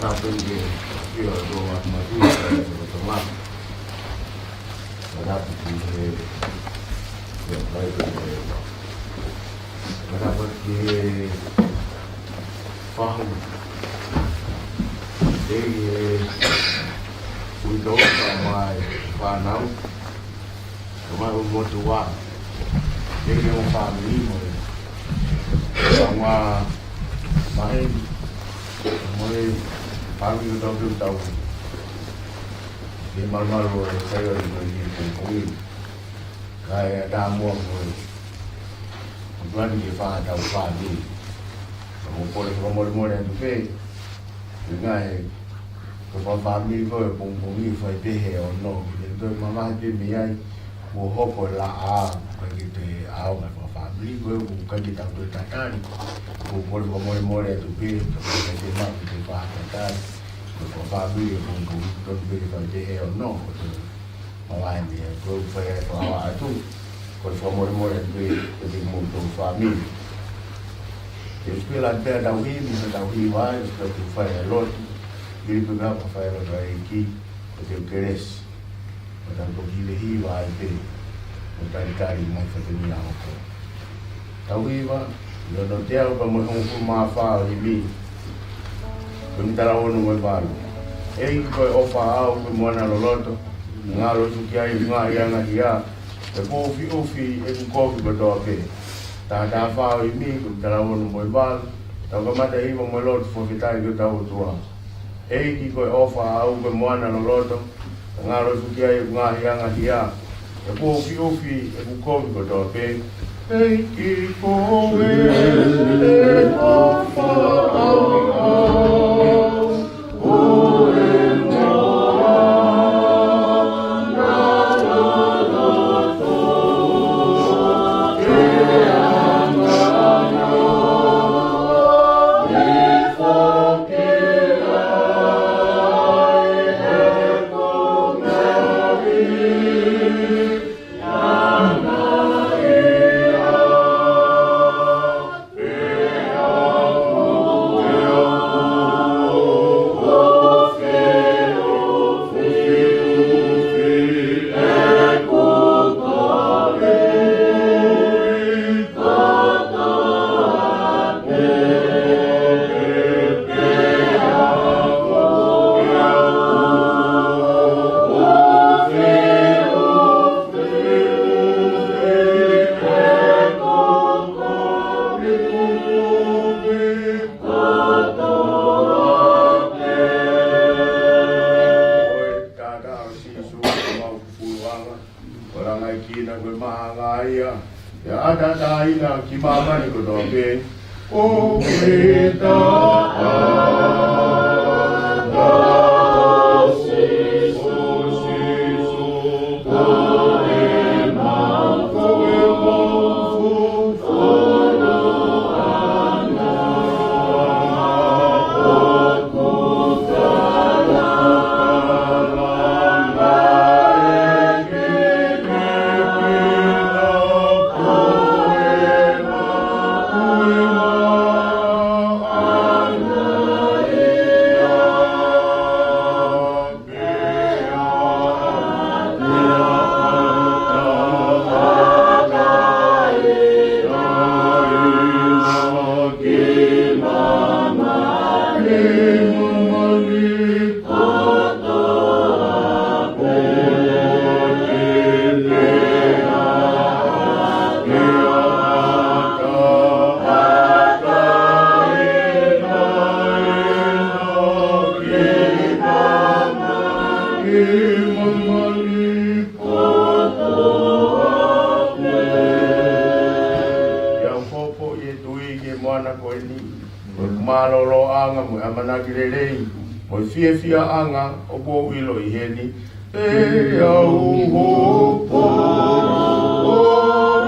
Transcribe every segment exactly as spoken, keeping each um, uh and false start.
Tapu ki he ʻafio ʻa e ʻOtua Māfimafi, ʻa e ʻOtua Māfimafi. Tapu ki he, ki he ʻAfiona, tapu ki he fahu, ki he uitou, kae ʻumaʻā e fānau, kae ʻumaʻā e motuʻa, ki he ongo fāmili mo e, kae ʻumaʻā maheni, mo e fāmili kotoa pē ʻoku tau. Ke malumalu ʻa e Saione ʻi he pongipongi ni. Kae ʻatā muʻa ko e tuʻu atu ke fai haʻatau fāmili. Ka ʻoku ou kole fakamolemole atu pē, he ngaahi, ko e fakafāmili ko e pongipongi fai pē he ono. Ke toe mamahi pē mei ai, kuo hopo e laʻā, ʻikai ke toe ʻaonga e fakafāmili ko e, ʻoku ʻikai ke tau toe tatali. ʻOku ou kole fakamolemole atu pē, ka ʻoku ʻikai ke maʻu ke toe fai ha tatali. Ko e fakafāmili e pongipongi, tonu pē ke fai pē he ono, ko e toe mamahi mei ai, ko e fai ai fakahā atu. Kole fakamolemole atu pē kiate kimoutolu fāmili. Ke ʻosi pē lau pē ʻetau himi, ʻetau hiva ai, ʻosi pē ke fai e lotu. Hili pē ka fai e lotu ʻa e ʻEiki, ko e kelesi. Ko ʻetau toki hiva ai pē, ʻo talitali mai fatongia ʻo ko. Tau hiva, ʻi hono teau pea mo e hongofulu mā fā ʻo e himi. Ko e talaʻofa hono valu. ʻEiki ko e ʻofa ʻaʻau ko e moana loloto, ngalo atu ki ai ʻeku ngaahi angahia, ʻe ʻufiʻufi ʻeku kovi kotoa pē. Taha taha fā ʻo e himi, ko e talaʻofa hono valu, tau kamata hiva mo e lotu fakafetaʻi ki hotau ʻOtua. ʻEiki ko e ʻofa ʻaʻau ko e moana loloto, ngalo atu ki ai ʻeku ngaahi angahia, ʻe ʻufiʻufi ʻeku kovi kotoa pē. ʻEiki ko e ʻofa ʻaʻau, ko e moana loloto, ke anga ʻi foki ai ʻeku ngaahi angahia. Ko e taʻataʻa ʻo Sīsū ko homau puluʻanga, ko e langaʻi kina ko e maʻanga ia, ʻe ʻatā ʻatā ina ki māmani kotoa pē. Ko e taʻataʻa ʻo Sīsū, ko e maʻu, ko e maʻu Ia hopo ʻi he tui ki he moana ko eni, ko e mālōlōʻanga mo e ʻamanaki lelei, mo e fiefiaʻanga ʻoku ou ʻilo ʻi heni, pea u hopo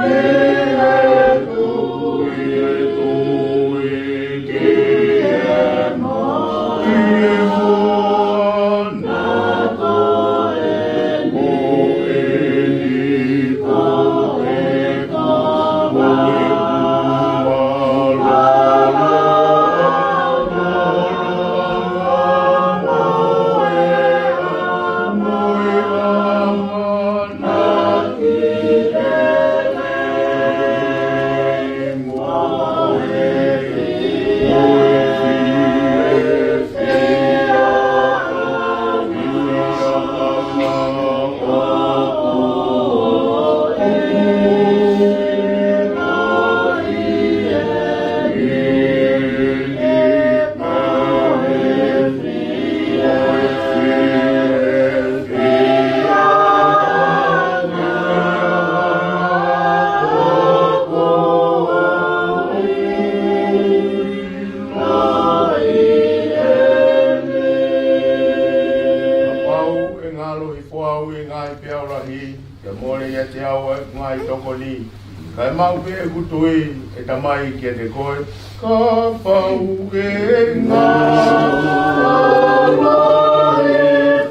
ʻi he tui, tui ki he moana ko eni, ko eni ko e Pea mole ʻiate au ʻa e ngaahi tokoni, kae maʻu pē ʻeku tui, ʻe Tamai, kiate koe. Kapau ʻe ngata ʻa e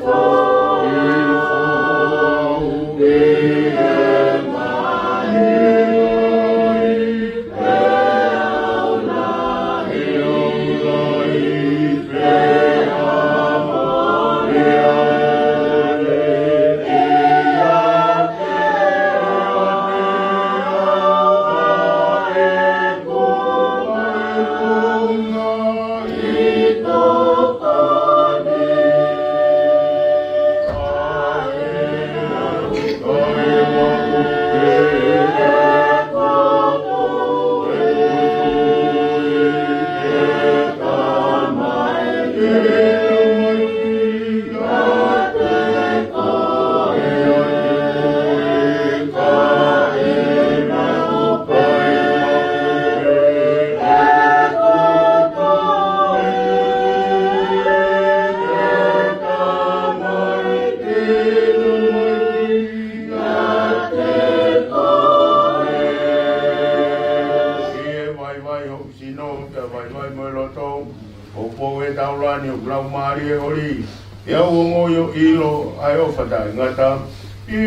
fai, ʻi he vaivai hoku sino, pea vaivai mo e loto, ʻo poupou ʻi he taulani hoku laumālie holi, pea u ongoʻi ʻo ʻilo ʻa e ʻofa taʻengata. ʻI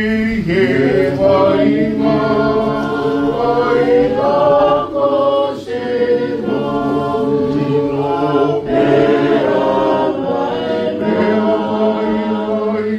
he vaivai ʻa e lako sino, sino pea vaivai, pea vaivai,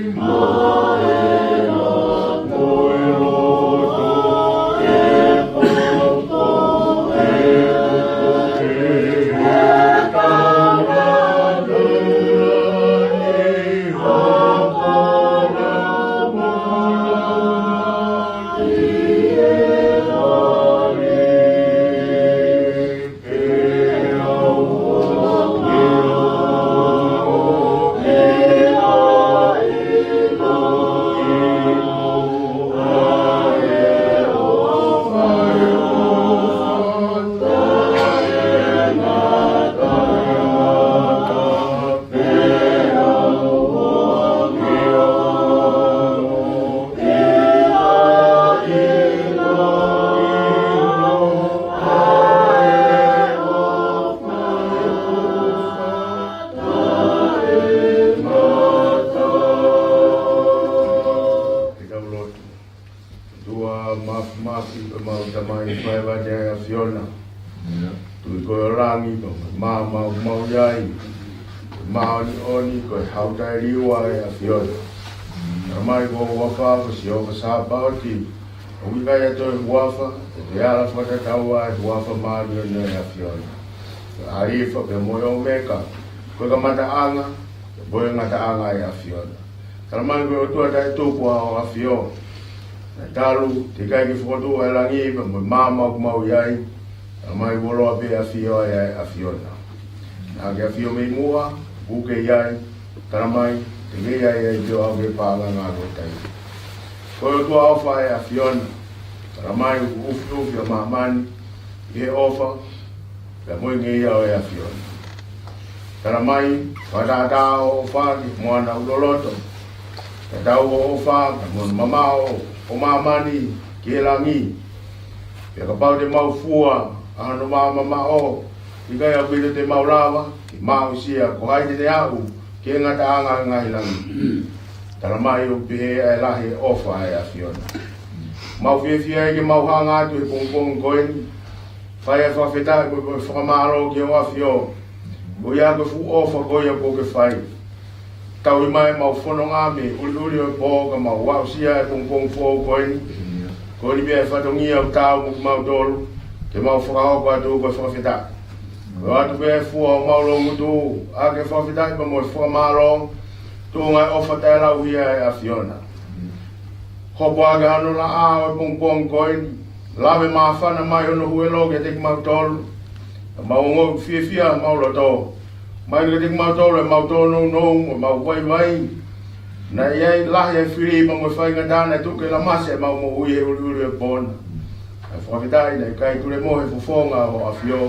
ʻOtua māfimafi, ʻemau Tamai, fai vate ʻa e ʻAfiona. Tui ko e langi, ko e maama ʻoku mau ʻi ai, ko e māʻoniʻoni, ko e hau taʻeliua ʻa e ʻAfiona. Talamai ko ho huafa ko Sihova Sāpaoti, ʻoku ʻikai ha toe huafa ʻe toe ala fakatatau ai ʻa e huafa māʻoniʻoni ʻo e ʻAfiona. Ko e ʻAlifa pea mo e ʻOmeka, ko e kamataʻanga pea mo e ngataʻanga ʻa e ʻAfiona. Talamai ko e ʻOtua taʻetupu ʻa hoʻo ʻAfio. Naʻe talu, teʻeki ai ke fokotuʻu ʻa e langi pea mo e maama ʻoku mau ʻi ai. Talamai kuo loa pē ʻafio ai ʻa e ʻAfiona. Naʻa ke ʻafio mei muʻa, ʻoku ke ʻi ai. Talamai, te ke ʻi ai ai pē ʻo aʻu ki he paʻanga ngalo taimi. Ko e ʻOtua ʻofa ʻa e ʻAfiona. Talamai ʻoku ʻufiʻufi ʻa māmani ʻi he ʻofa pea mo e ngeia ʻo e ʻAfiona. Talamai, fakatātā hoʻo ʻofa ki he moana ʻoku loloto. Tatau hoʻo ʻofa pea mo hono mamaʻo ʻo māmani ki he langi. Pea kapau te mau fua ʻa hono vao mamaʻo, ʻikai ʻaupito te mau lava ke aʻusia ko hai te ne aʻu ki he ngataʻanga ʻo e ngaahi langi. Talamai ʻoku pehē ʻa e lahi ʻofa ʻa e ʻAfiona. Mau fiefia ai ke mau hanga atu he pongipongi ko eni, fai ʻa e fakafetaʻi mo e fakamālō ki hoʻo ʻAfio. Ko ia ko e fuʻu ʻofa ko ia kuo ke fai. Tauhi mai ʻemau fononga mei he ʻuliʻuli ʻo e pō ka mau aʻusia e pongipongi foʻou ko eni. Ko eni pē ʻa e fatongia ʻoku taau mo kimautolu, ke mau fakahoko atu ko e fakafetaʻi. Ko e ʻoatu pē ʻa e fua ʻo homau loungutu, ʻaki e fakafetaʻi pea mo e fakamālō, tuʻunga ʻi he ʻofa taʻelauhia ʻa e ʻAfiona. Hopo ʻaki hano laʻā ʻo e pongipongi ko eni, lave māfana mai hono huelo kiate kimautolu. Mau ongoʻi fiefia homau loto. Mai kiate kimautolu ʻemau tōnounou mo ʻemau vaivai. Naʻe ʻi ai e lahi ʻa e fili pea mo e faingataʻa naʻe tuku ke lamasi ʻemau moʻui he ʻuliʻuli ʻo e pō na. ʻA e fakafetaʻi naʻe ʻikai tulemohe e fofonga ʻo hoʻo ʻAfio,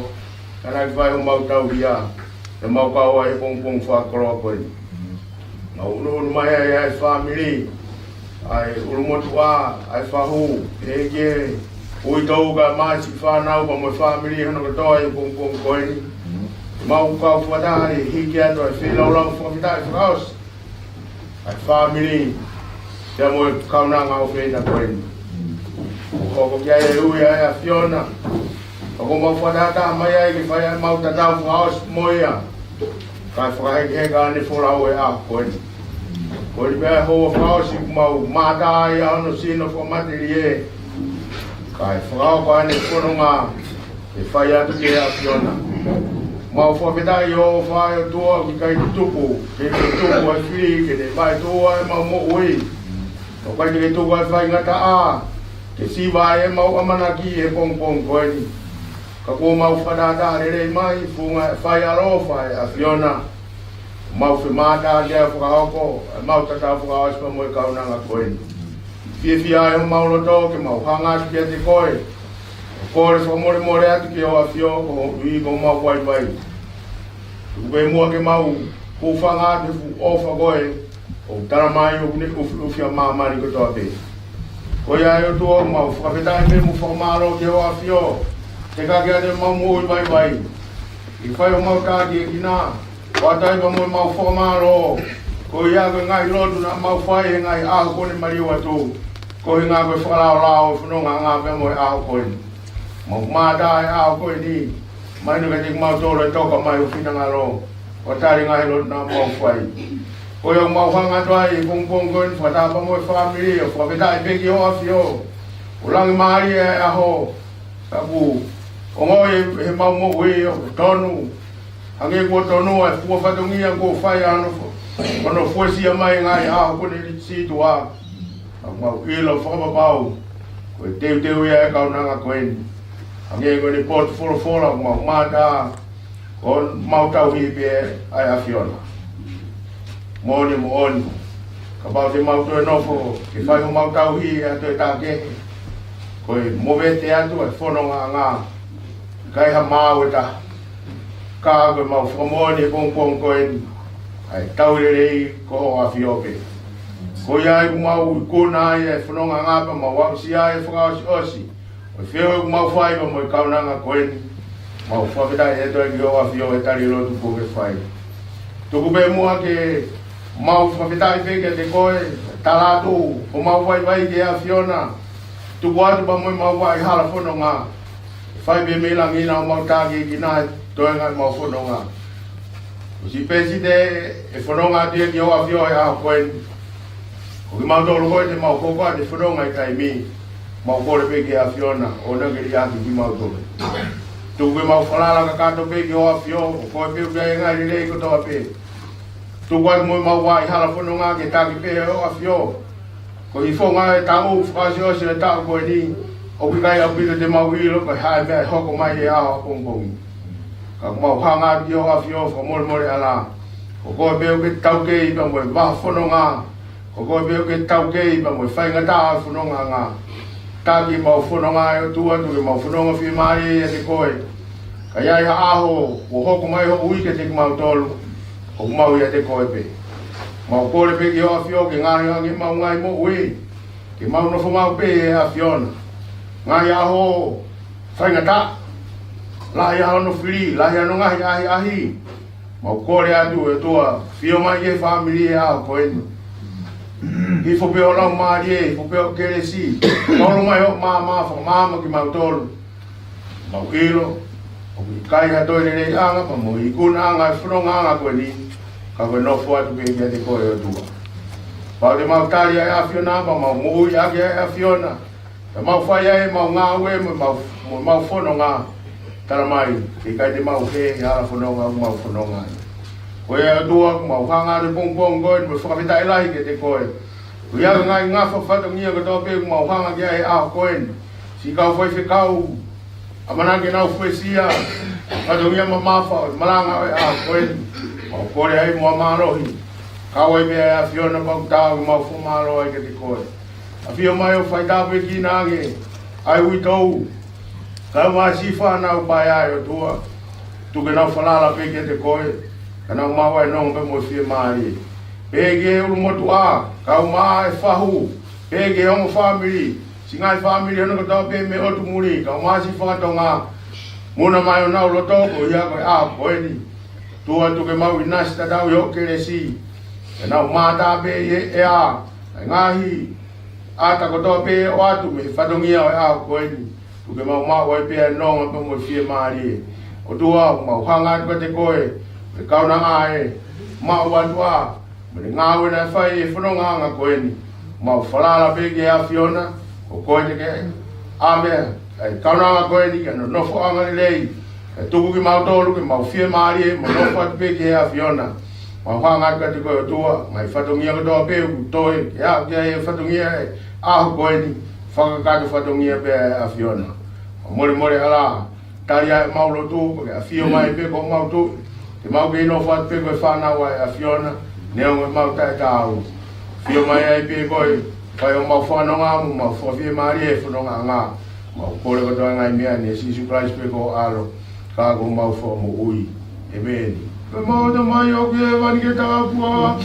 ka naʻa ke fai homau tauhi ʻa ʻemau kau ai he pongipongi fakakoloa ko eni. Mau ʻunuʻunu mai ai ʻa e fāmili. ʻa e ʻulumotuʻa, ʻa e fahu, ʻa e kiʻi uitou kae ʻumaʻā siʻi fānau pea mo e fāmili hono kotoa ʻi he pongipongi ko eni. Mau kau fakataha hiki atu ʻa e feilaulau fakafetaʻi fakaʻosi ʻa e fāmili pea mo e kaunanga ʻofeina ko eni. ʻOku hoko ki ai e ui ʻa e ʻAfiona. ʻOku mau fakataha mai ai ke fai ʻemau tatau fakaʻosi mo ia. Kae fakahekeheka ʻene folau he ʻaho ko eni. Ko eni pē ʻa e houa fakaʻosi ʻoku mau mātā ai ʻa hono sino fakamatelie. Kae fakahoko ʻene fononga ke fai atu ki he ʻAfiona. Mau fakafetaʻi ʻOfa ʻe ʻOtua ʻoku ʻikai ke tuku, ke ke tuku ʻa e fili ke ne vaetuʻua ʻemau moʻui. ʻOku ʻikai ke tuku ʻa e faingataʻa ke siva ai ʻemau ʻamanaki he pongipongi ko eni. Ka kuo mau fakataha lelei mai, funga e fai ʻaloʻofa ʻa e ʻAfiona. Mau femātā ke fakahoko ʻemau tatau fakaʻosi pea mo e kaunanga ko eni. Fiefia ai homau loto ke mau hanga atu kiate koe. ʻO kole fakamolemole atu ki hoʻo ʻAfio ko ho ui ko homau vaivai. Tuku pē muʻa ke mau hūfanga atu he fuʻu ʻofa ko ē ʻoku tala mai ʻoku ne ʻufiʻufi ʻa māmani kotoa pē. Ko ia ʻe ʻOtua ʻoku mau fakafetaʻi pea mo fakamālō ki hoʻo ʻAfio. Te ka ke ʻoatu ʻemau moʻui vaivai. ʻI he fai ʻemau tākiekina, ʻoatu ai pea mo ʻemau fakamālō. Ko ia ko e ngaahi lotu naʻa mau fai he ngaahi ʻaho kuo ne maliu atu. Ko e ngaahi ko e fakalaolao ʻo e fonongaʻanga pea mo e ʻaho ko eni. Mau mātā he ʻaho ko eni. Mahino kiate kimautolu e toka mai ho finangalo. ʻO tali e ngaahi lotu naʻa mau fai. Ko ia ʻoku mau hanga atu ai he pongipongi ko eni fakataha pea mo e fāmili ʻo fakafetaʻi pē ki hoʻo ʻAfio. ʻO langi mālie e ʻaho. Ka kuo ongoʻi ʻe heʻemau moʻui ʻoku tonu. Hangē kuo tonu ʻa e fua fatongia kuo fai ʻa hono fo-, hono fuesia mai e ngaahi ʻaho kuo ne sītuʻa. Ka ʻoku mau ʻilo fakapapau ko e teuteu ia ʻa e kaunanga ko eni. Hangē ko ʻene potu folofola ʻoku mau mātā, ko homau tauhi pē ʻa e ʻAfiona. Moʻoni, moʻoni. Kapau te mau toe nofo ke fai homau tauhi ʻa e toe takehe, ko e movete atu ʻa e fonongaʻanga. ʻIkai ha maau ʻe taha. Ka ko ʻemau fakamoʻoni he pongipongi ko eni, ʻa e tauhi lelei ko hoʻo ʻAfio pē. Ko ia ʻoku mau ikuna ai e fonongaʻanga pea mau aʻusia ai e fakaʻosiʻosi ʻo e feohi ʻoku mau fai pea mo e kaunanga ko eni. Mau fakafetaʻi atu ai ki hoʻo ʻAfio he tali lotu kuo ke fai. Tuku pē muʻa ke mau fakafetaʻi pē kiate koe, tala atu homau vaivai ki he ʻAfiona. Tuku atu pea mo ʻemau vaʻa hala fononga. Fai pē mei langi naʻa mau tākiekina he toenga ʻemau fononga. Kuo ʻosi pē siʻi te e fononga atu ia ki hoʻo ʻAfio he ʻaho ko eni. Ko kimautolu ko ē te mau hoko atu he fononga he taimi ni, mau kole pē ki he ʻAfiona ʻo ne ke liʻaki kimautolu. Tuku ke mau falala kakato pē ki hoʻo ʻAfio, ʻo koe pē ʻoku ʻi ai e ngaahi lelei kotoa pē. Tuku atu mo ʻemau vaʻa hala fononga ke taki pē ʻe hoʻo ʻAfio. Ko e founga e taʻu fakaʻosiʻosi e taʻu ko eni, ʻoku ʻikai ʻaupito te mau ʻilo ko e hā e meʻa ʻe hoko mai he ʻaho pongipongi. Ka ʻoku mau hanga atu ki hoʻo ʻAfio fakamolemole ʻalā. Ko koe pē ʻoku ke taukei pea mo e vaha fononga. Ko koe pē ʻoku ke taukei pea mo e faingataʻa ʻo e fonongaʻanga. Taki ʻemau fononga ʻe ʻOtua, tuku ke mau fononga fiemālie ʻiate koe. Ka ʻi ai ha ʻaho kuo hoko mai hoʻo ui kiate kimautolu, ʻoku mau ʻiate koe pē. Mau kole pē ki hoʻo ʻAfio ke ngaohi ange ʻemau ngaahi moʻui. Ke mau nofo maʻu pē he ʻAfiona. Ngaahi ʻaho faingataʻa, lahi ʻa hono fili, lahi ʻa hono ngaahi ʻahiʻahi. Mau kole atu ʻe ʻOtua, ʻafio mai ki he fāmili he ʻaho ko eni. Hifo pē hoʻo laumālie, hifo pē hoʻo kelesi. Tolo mai hoʻo maama, fakamaama kimautolu. Mau ʻilo ʻoku ʻikai ha toe leleiʻanga pea mo e ikunaʻanga e fonongaʻanga ko eni, ka ko e nofo atu pē kiate koe ʻe ʻOtua. Pau te mau tali ʻa e ʻAfiona pea mau moʻui ʻaki ʻa e ʻAfiona. Pea mau fai ai ʻemau ngāue mo ʻemau, mo ʻemau fononga. Tala mai, ke ʻikai te mau hē he hala fononga ʻoku mau fononga ai. Ko ia ʻe ʻOtua, ʻoku mau hanga atu he pongipongi ko eni mo e fakafetaʻi lahi kiate koe. Ko ia ko e ngaahi ngafa fatongia kotoa pē ʻoku mau hanga ki ai he ʻaho ko eni. Siʻi kau faifekau, ʻamanaki ke nau fuesia fatongia mamafa ʻo e malanga ʻo e ʻaho ko eni. Mau kole ai mo ha mālohi. Kau ai pē ʻa e ʻAfiona pea ʻoku taau ke mau fakamālō ai kiate koe. ʻAfio mai ʻo faitāpuekina ange ʻa e uitou kae ʻumaʻā siʻi fānau paea ʻe ʻOtua. Tuku ke nau falala pē kiate koe, ka nau maʻu ʻa e nonga pea mo e fiemālie. Pehē ki he ʻulumotuʻa, kae ʻumaʻā e fahu, Pehē ki he ongo fāmili, siʻi ngaahi fāmili hono kotoa pē mei ʻotu muli, kae ʻumaʻā siʻi fakatonga. Muna mai honau loto koeʻuhi ko e ʻaho ko eni. ʻOtua, tuku ke mau ʻinasi tatau ʻi hoʻo kelesi. Ke nau mātā pē ʻi he ʻea, ʻa e ngaahi ʻata kotoa pē ʻoku ʻoatu mei he fatongia ʻo e ʻaho ko eni. Tuku ke mau maʻu ai pē ʻa e nonga pea mo e fiemālie. ʻOtua, mau hanga atu kiate koe, ʻe kaunanga ē, mau ʻoatu ā, mo e ngāue naʻe fai ʻe he fonongaʻanga ko eni. Mau falala pē ki he ʻAfiona, ko koe te ke ʻave ʻa e kaunanga ko eni ki hono nofoʻanga lelei. Kae tuku kimautolu ke mau fiemālie, mo nofo atu pē ki he ʻAfiona. Mau hanga atu kiate koe ʻOtua, ngaahi fatongia kotoa pē ʻoku toe, ke aʻu ki ai e fatongia ʻo e ʻaho ko eni, fakakakato fatongia pē ʻa e ʻAfiona. Mau molemole ʻalā, tali ʻa ʻemau lotu, pea ke ʻafio mai pē ko homau Tuʻi. Ke mau kei nofo atu pē ko e fānau ʻa e ʻAfiona, neongo ʻemau taʻetaau. ʻAfio mai ai pē koe, fai homau fanongo mo homau fakafiemālie he fonongaʻanga. Mau kole kotoa e ngaahi meʻa ni ʻia Sīsū Kalaisi pē ko ho ʻAlo, ka ko homau Fakamoʻui. ʻĒmeni. Pea mau tamai ʻoku ʻi hēvani ke tau fua.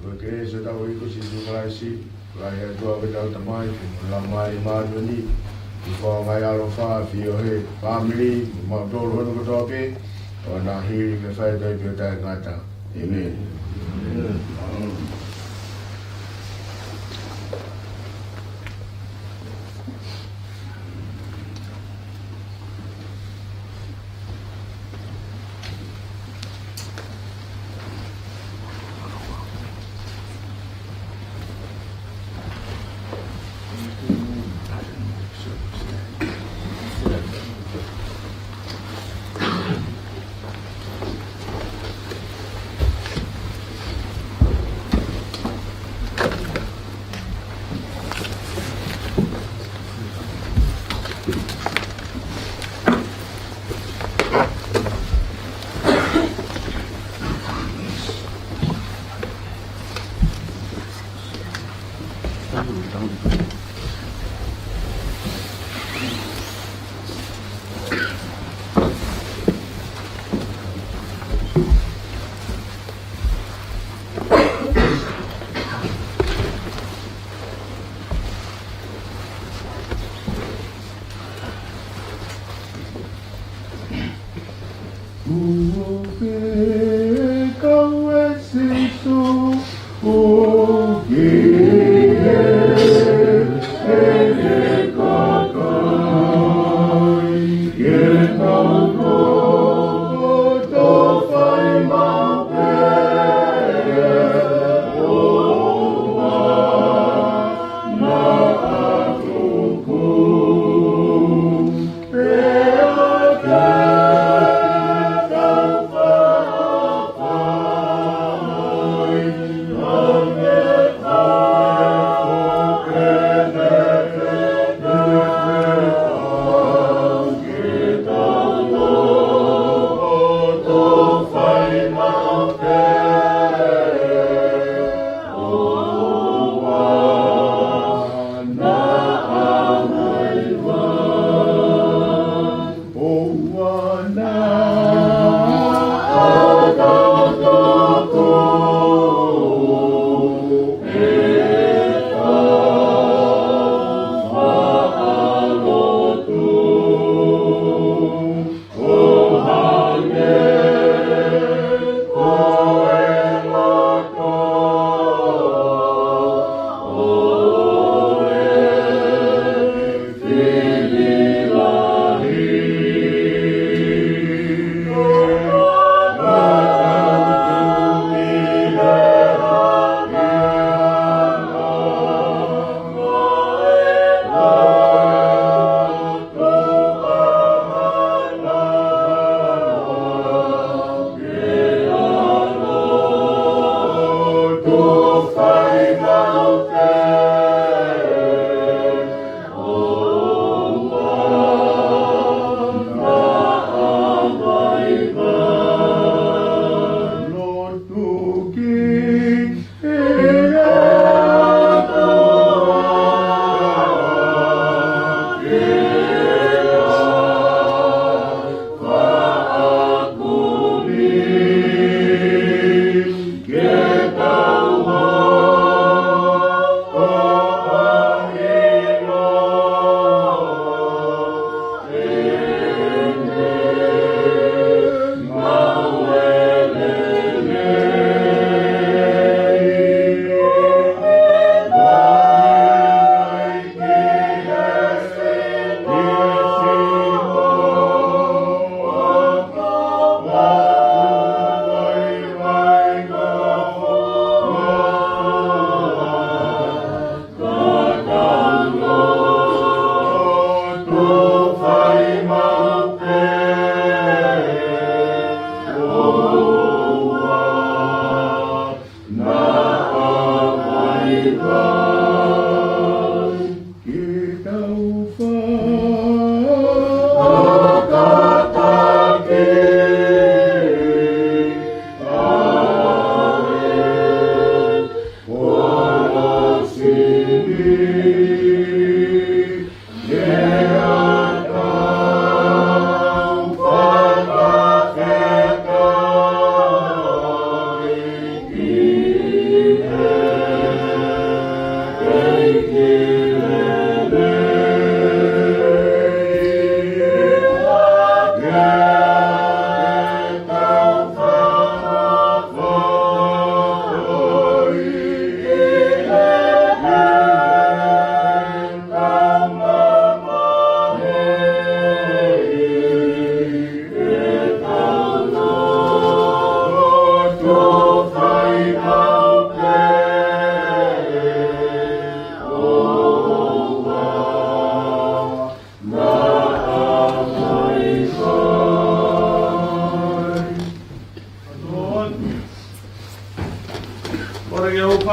Ko e kelesi ʻa hotau ʻEiki ko Sīsū Kalaisi, ko e ʻofa ʻa e ʻOtua ko hotau Tamai, pea mo e Laumālie Māʻoniʻoni, ke fou ngāue ʻi he ʻaloʻofa, ʻafio he fāmili, mo kimautolu hono kotoa pē, ʻo na hili mei he fai ʻo taʻengata. ʻĒmeni.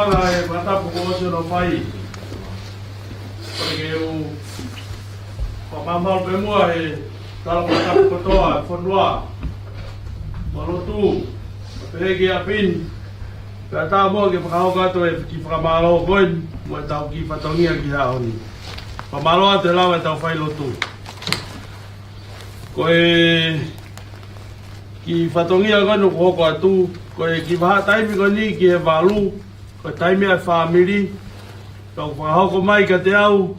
Hala e fakatapu kuo ʻosi hono fai. Pea ke u fakamālō pē muʻa he tala fakatapu kotoa e fonua, mo e lotu, pehē ki he ʻapi ni. Pea ʻatā muʻa ke fakahoko atu e kiʻi fakamālō ko eni, mo ʻetau kiʻi fatongia ki he ʻaho ni. Fakamālō atu he lava ʻetau fai lotu. Ko e kiʻi fatongia ko eni ʻoku hoko atu, ko e kiʻi vahaʻa taimi ko eni ki he valu, ko e taimi ʻa e fāmili, ka ʻoku fakahoko mai kiate au,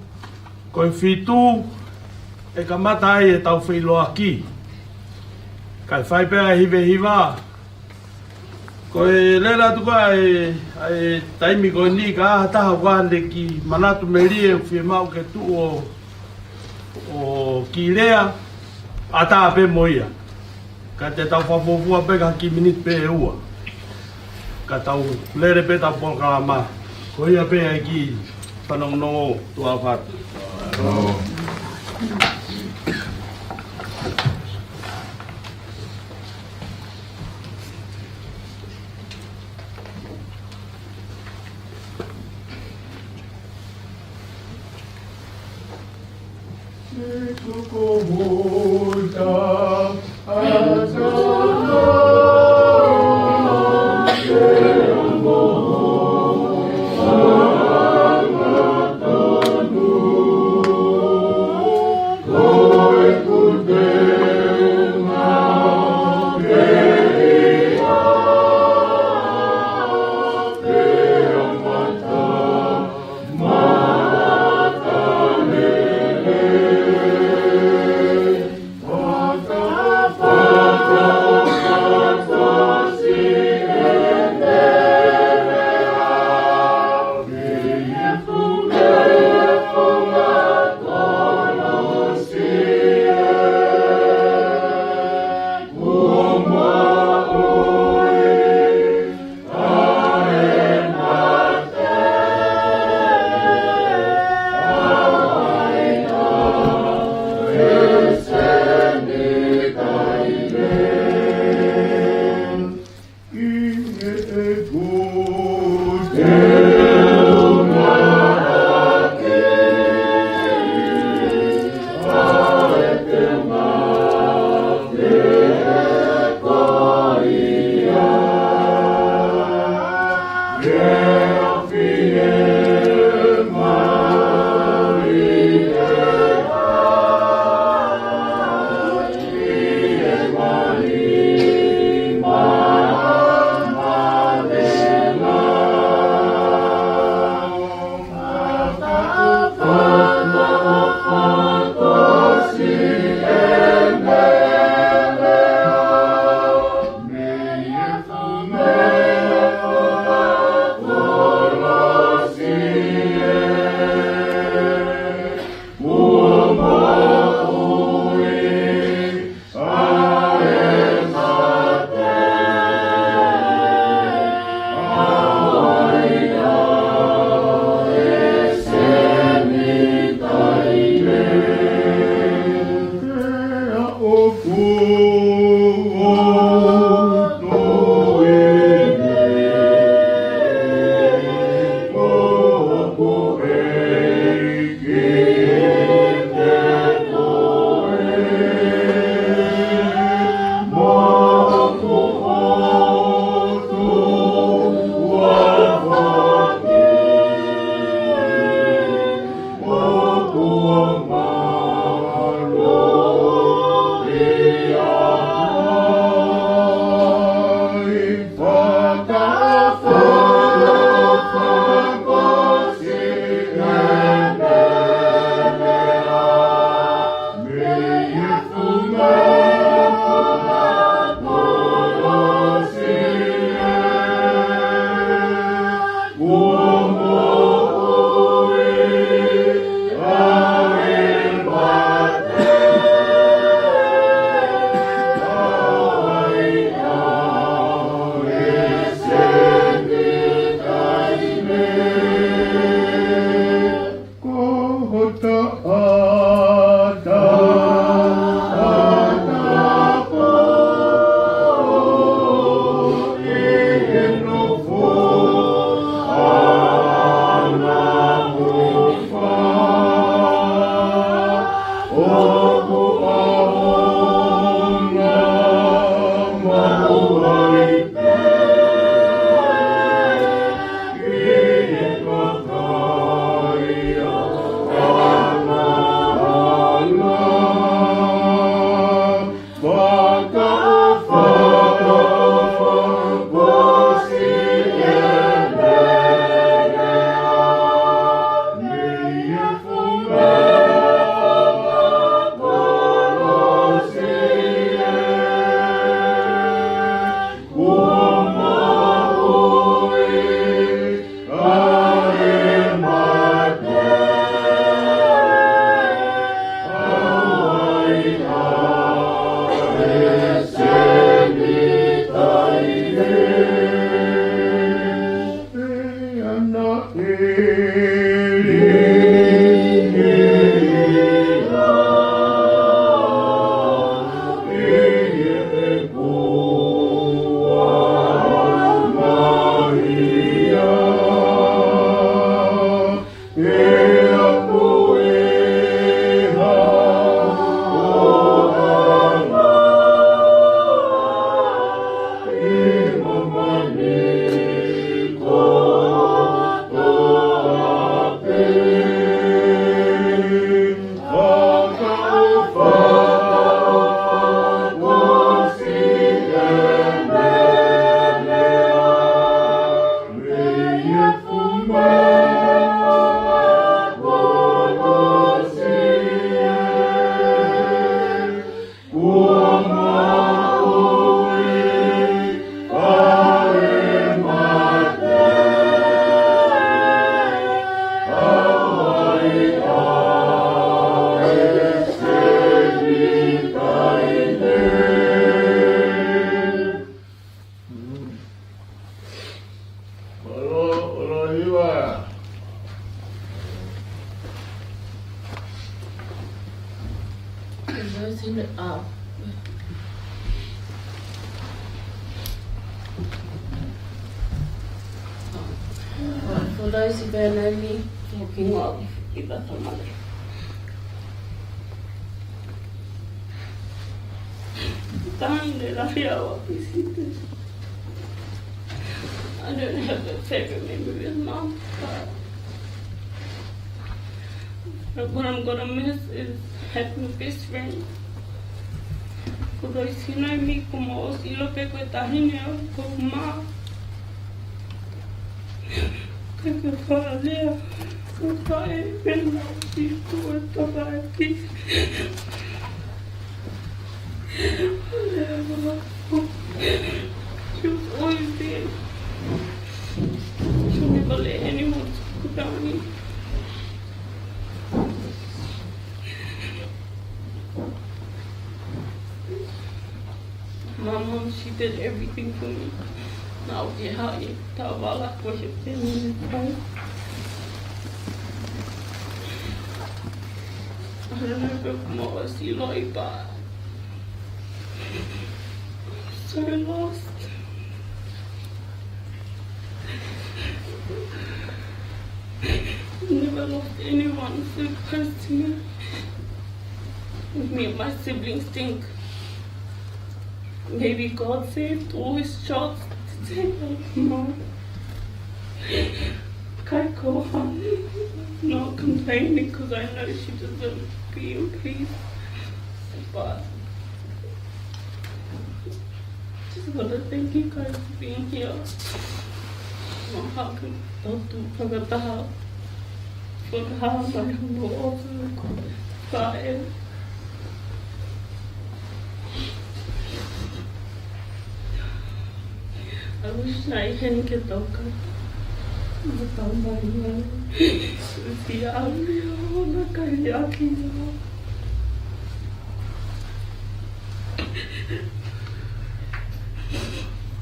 ko e fitu ʻe kamata ai ʻetau feʻiloaki. Kae fai pē ʻa e hiva hiva. Ko e lele atu ko ē ʻa e, ʻa e taimi ko eni ka ʻi ai ha taha ʻoku ʻi ai haʻane kiʻi manatu melie ʻoku fiemaʻu ke tuʻu ʻo, ʻo kiʻi lea, ʻatā pē mo ia. Ka te tau fakafuofua pē ha kiʻi miniti pē ʻe ua. Ka tau lele pē ʻetau polokalama. Ko ia pē ʻa e kiʻi fanongonongo tuʻa fatu. Those in the, uh, for those who don't know me, talking of Iva Tamale. Taʻahine lahi au ʻaupito. I don't have a favorite memory of Mum, but what I'm gonna miss is having a best friend. For those who know me, ko e moʻoni ʻilo pē ko e taʻahine au, ko Mā. Ka ke fakalea, ko e faʻē pē naʻa ku ʻi tuʻa tafaʻaki. She was always there. She never let anyone talk about me. My mom, she did everything for me. Naʻa ku ʻi he haʻi, taʻovala ko e he peni. I don't know if I'm more silly, but so lost. Never lost anyone so close to me. Me and my siblings think maybe God saved all his child to take them. No. Kaikoa. Not complaining because I know she doesn't be in peace. But just want to thank you guys for being here. Mahalo ko e fakataha. Fakataha mai hono ʻofa. Faʻē. I wish I hadn't get the cut. But I'm not here. It's the only one I can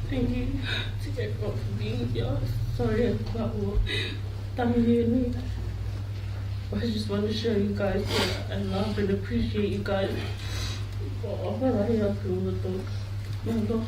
Thank you to everyone for being here. Sorry about what time you need. I just want to show you guys that I love and appreciate you guys for all that I have to do.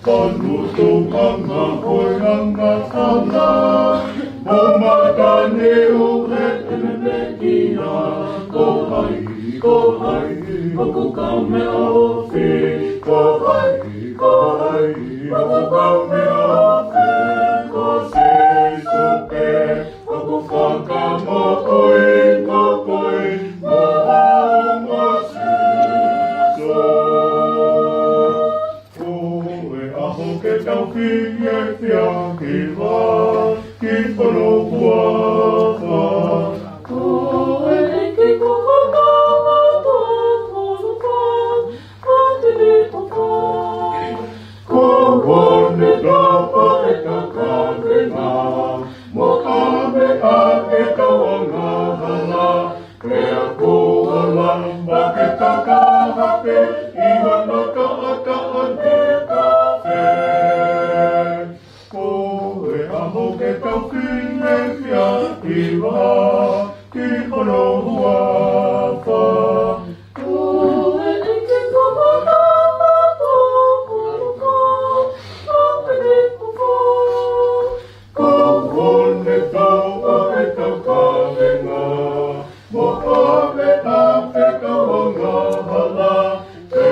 Kanu tokanga ko e anga anga, mo mata ne o e tememekia, ko hai, ko hai, ʻoku kau meʻa ofi, ko hai, ko hai, ʻoku kau meʻa ofi, ko Sīsū pē, ʻoku fakamoʻui, moʻui, moʻui, moʻui, Sīsū. Ko e ʻaho ke tau fiefia ki vā, ki hono huafa. Ko e ʻEiki ko hono mātuʻa ko hono fā, ʻa te ne ko fā. Ko hono tapa e takavenga, mo ka meʻa ke tau angahala, pea ko ala ma ke takahape, ʻi hono taʻataʻa ne ka fē. Ko e ʻaho ke tau fiefia ki vā, ki hono huafa. Ko e ʻEiki ko hono mātuʻa ko hono fā, ʻa te ne ko fā. Ko hono tapa e takavenga, mo ka meʻa ke tau angahala, ke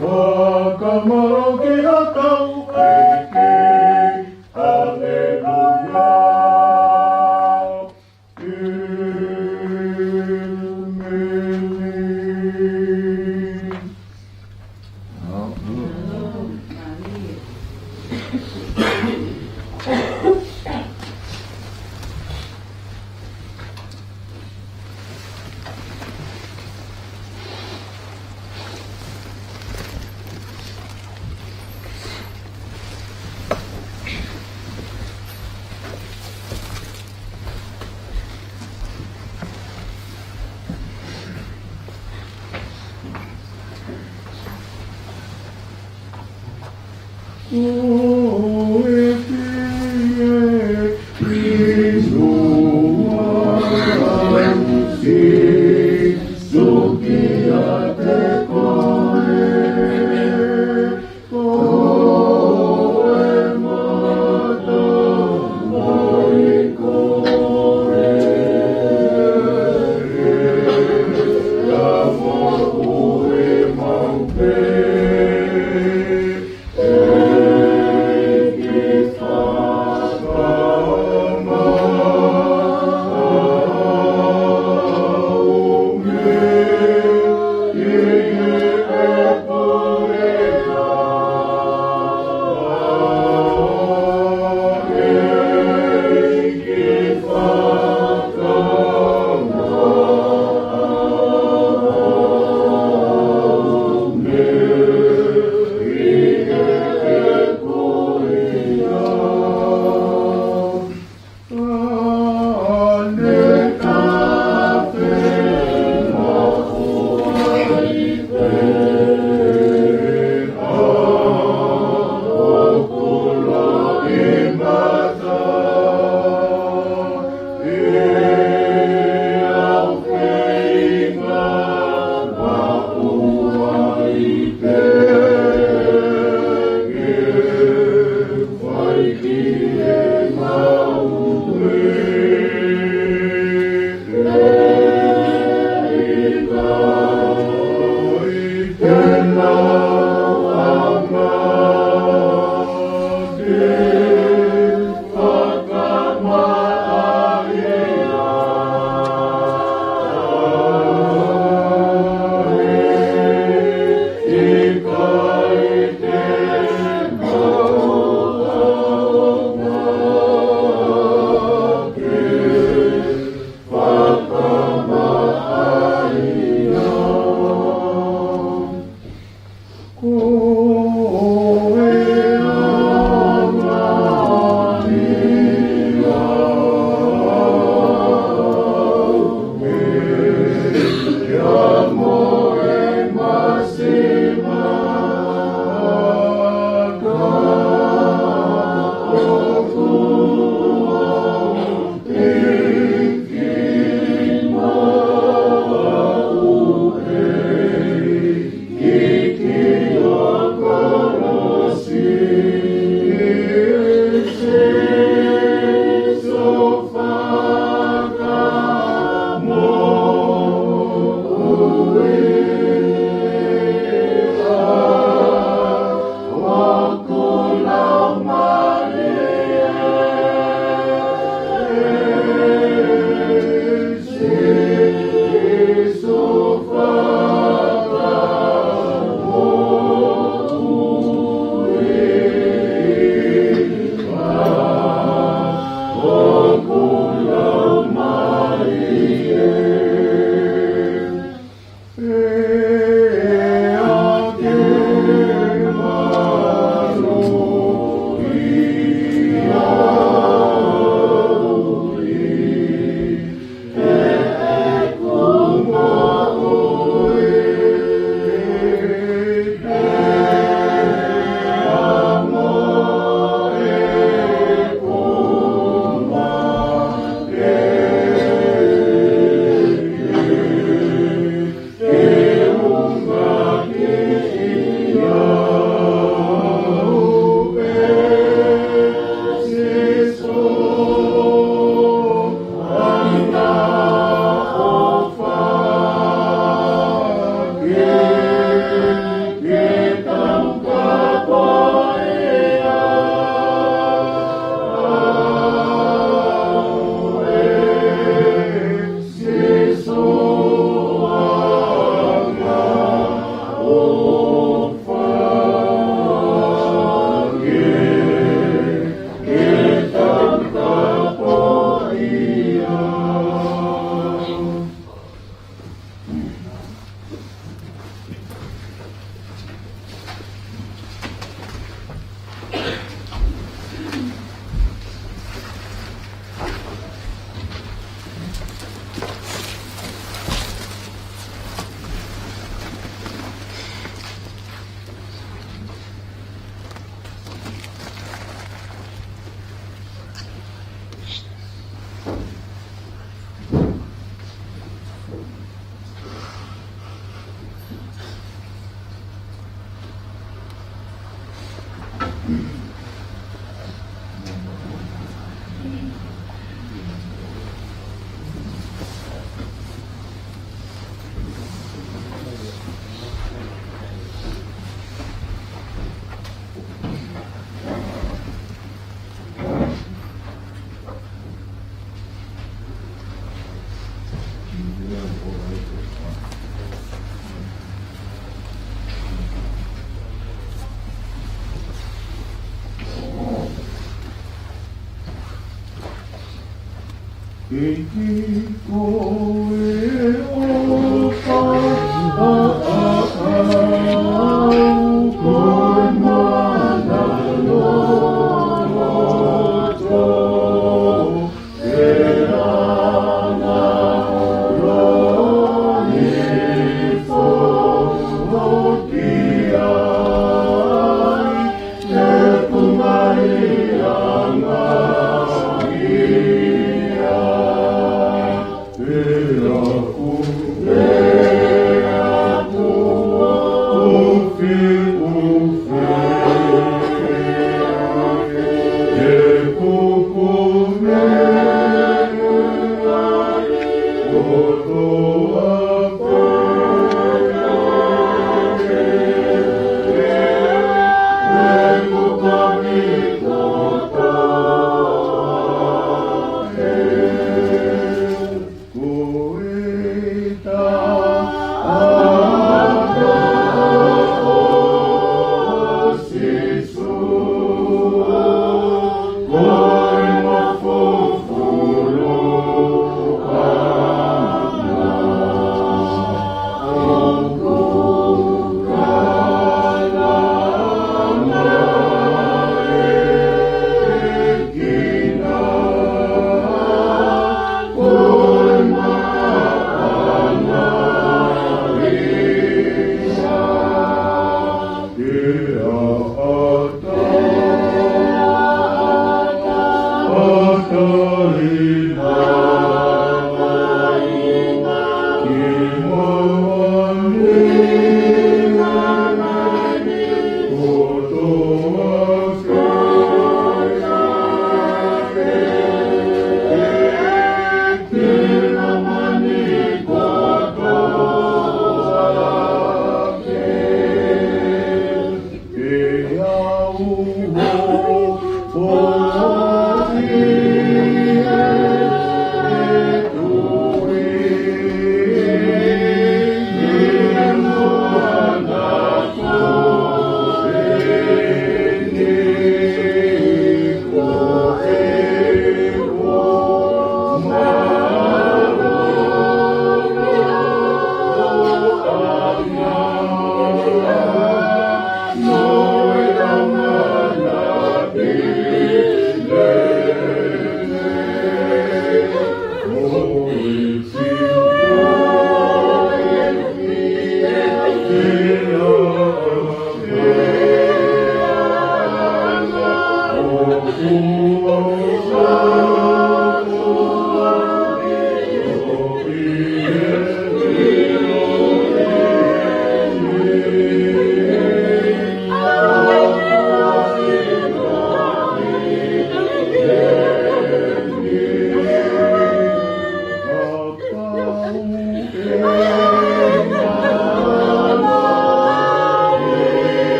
Fakamālō ki hotau ʻEiki, haleluia. ʻĒmeni.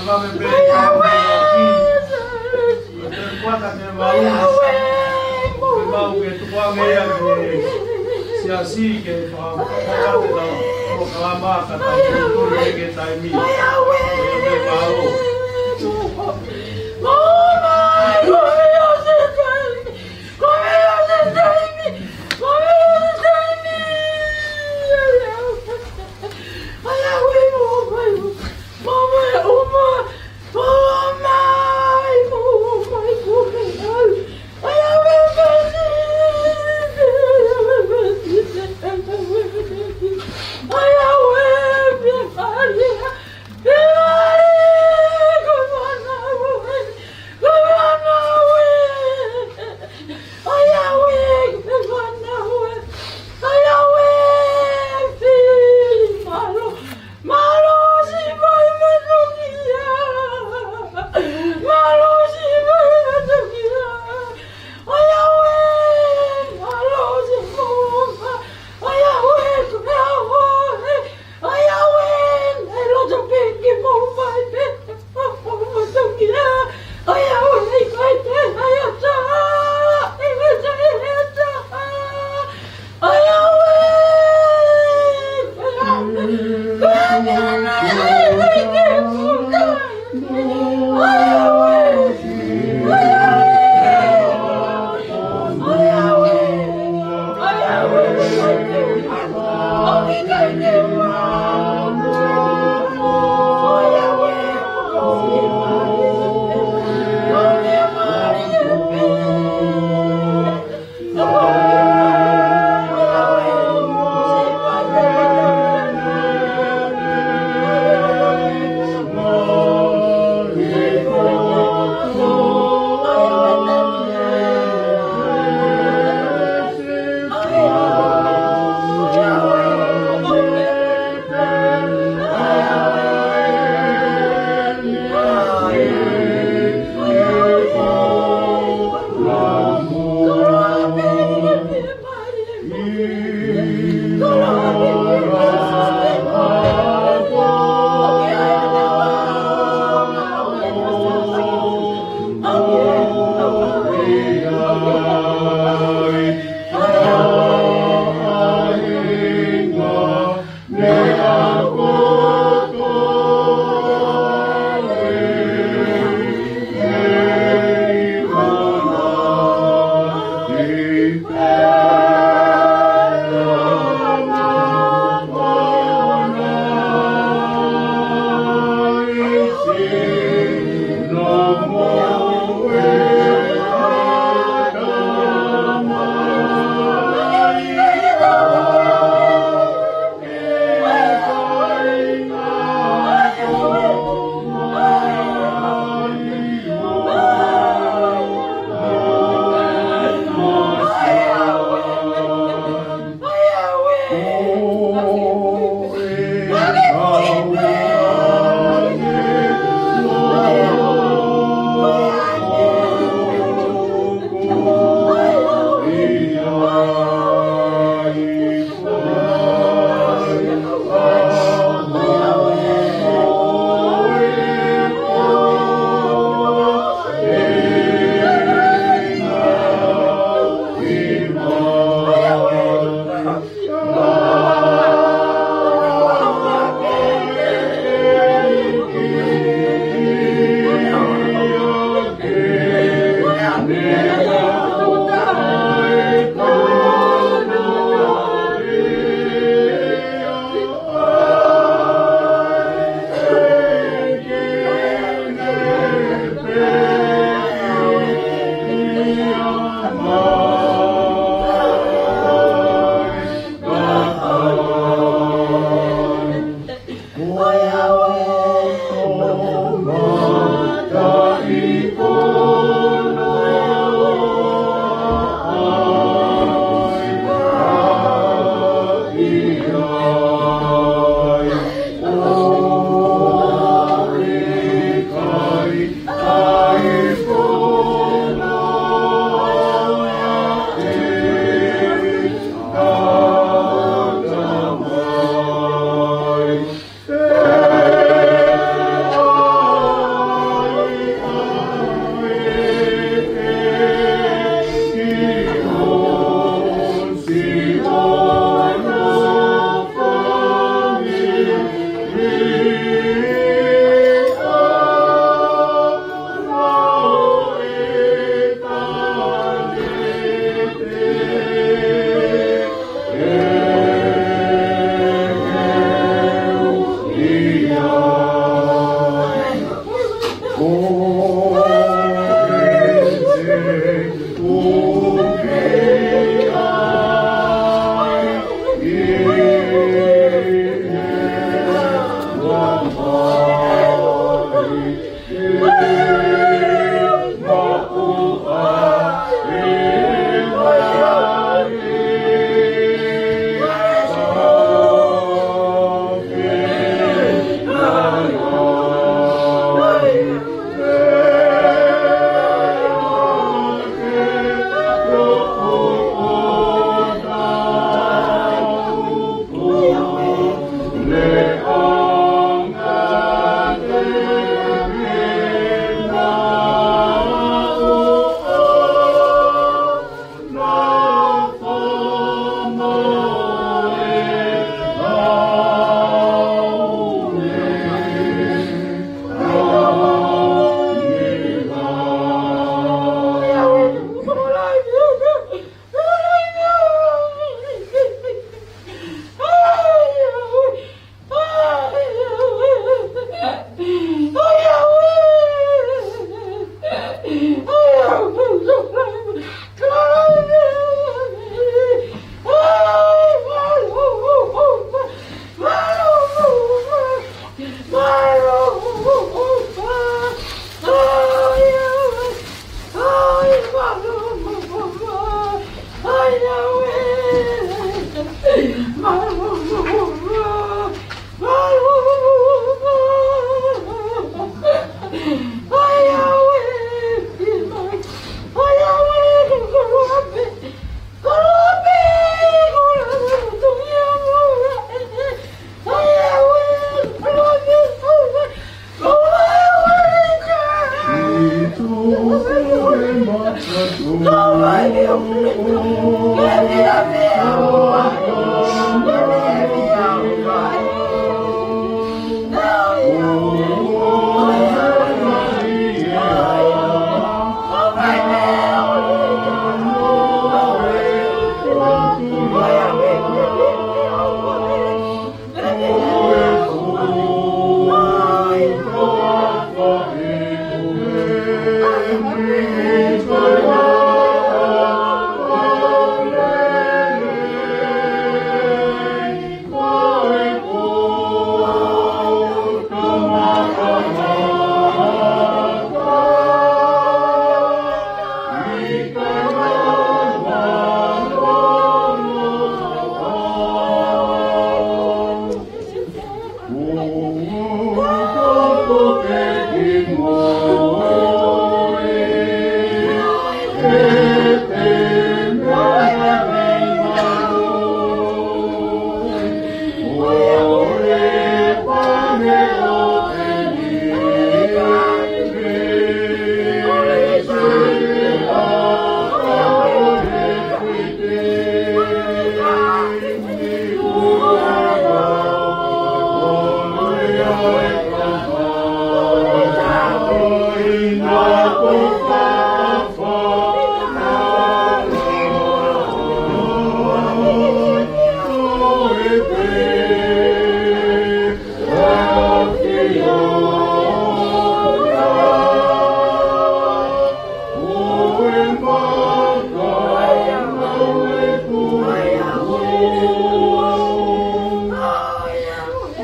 Māmani pē, ʻoku te kuata ke maʻu, ke maʻu ke tukuange ia ki he siasi ke fakapapauʻi ʻetau polokalama ka tau tui ki he taimi. Ke maʻu.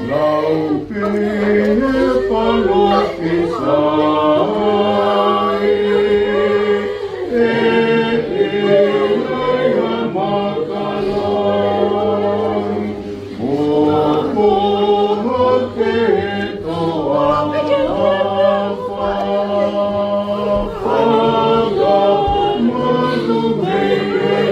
Lau pē he palōfisai, ʻe ʻi ai ha makalai, ʻo koha ke toa afa, faka malu mei he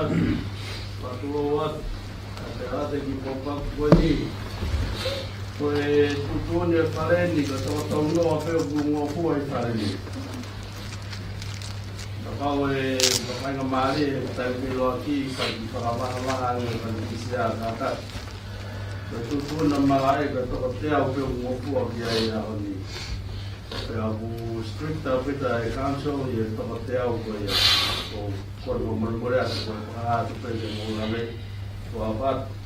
Fakatulou atu, ʻa e ʻalu atu ki he pōpoaki ko eni. Ko e tuʻutuʻuni e fale ni, ko e toko tolu noa pē ʻoku ngofua ʻi he fale ni. Kapau ʻe fakainga mālie, ʻe tali pē loa ki, ka ki fakavahavaha ange, ka ki sea kākā. Ko e tuʻutuʻuni ʻa e malaʻe, ko e toko teau pē ʻoku ngofua ki ai he ʻaho ni. Pea ʻoku strict ʻaupito e council ʻi he toko teau ko ia. Ko, ko e molemole atu ko e fakahā atu pē ke mou lave. Ko e ʻapasia.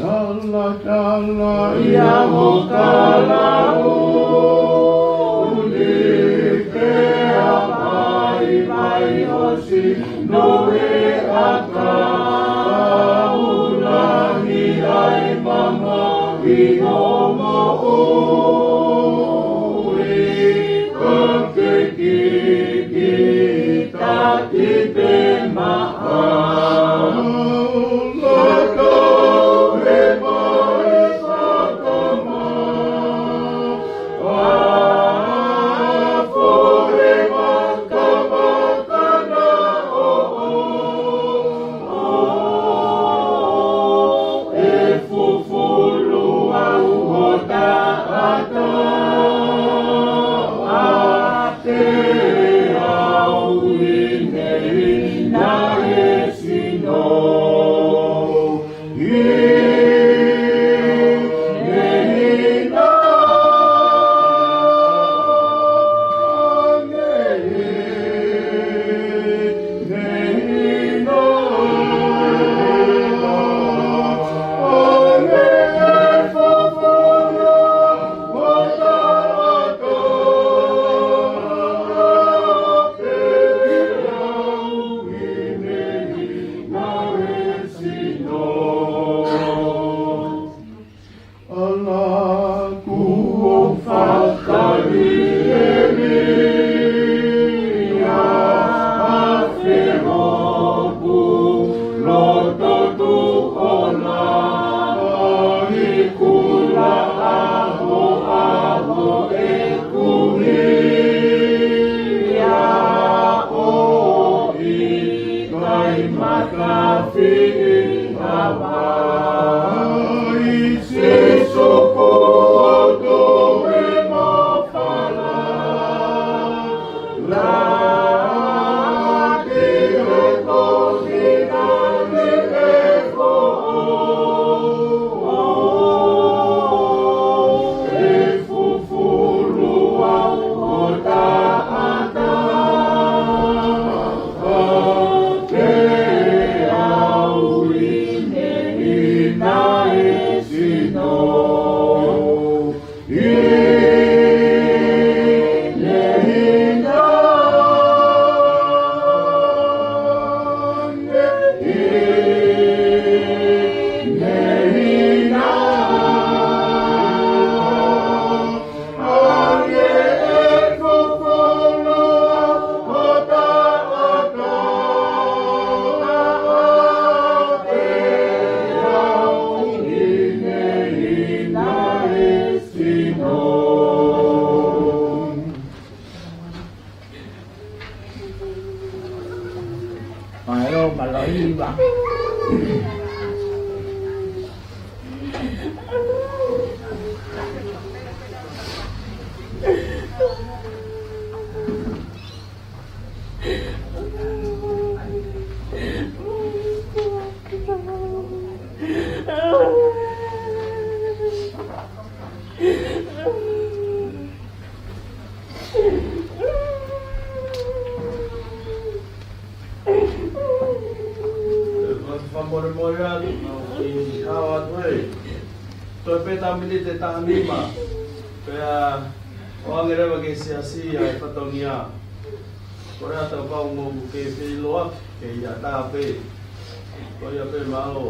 Talatala ia mo Kalauni, pea vaivai ʻo sino he ʻakau, langi ai mamahi ʻo moʻui, ka ke kikitaki pē maʻa. Mālō, mālō, iwa. Fakamolemole atu, ʻi hao atu ē. Toe pē tau miniti ʻe taha nima. Pea ʻoange leva ki he siasi ʻa e fatongia. Ko e ʻata pau mo ke feʻiloaki, ke ʻi ai ha taha pē. Ko ia pē, mālō.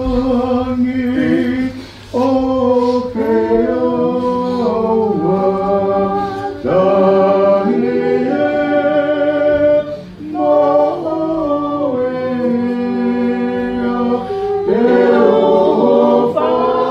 Kamatangi o ke awa, tangi e moʻui ʻa ke ofana.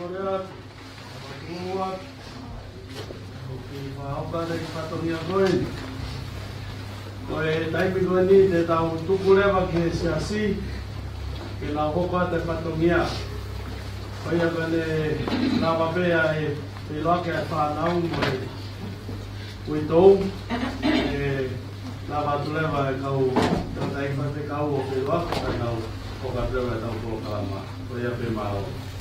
Lea, ua, ʻoku kiʻi fakaʻofa atu ki he fatongia ko eni. Ko e taimi ko eni te tau tuku leva ki he siasi, ke nau hoko atu e fatongia. Ko ia ko eni lava pē ʻa e, ʻe loa ke fānau mo e uitou, ʻe lava atu leva e kau, kau tangataʻeiki faifekau ʻo Feʻiloaki, kae nau hoko atu leva e tau polokalama. Ko ia pē, mālō.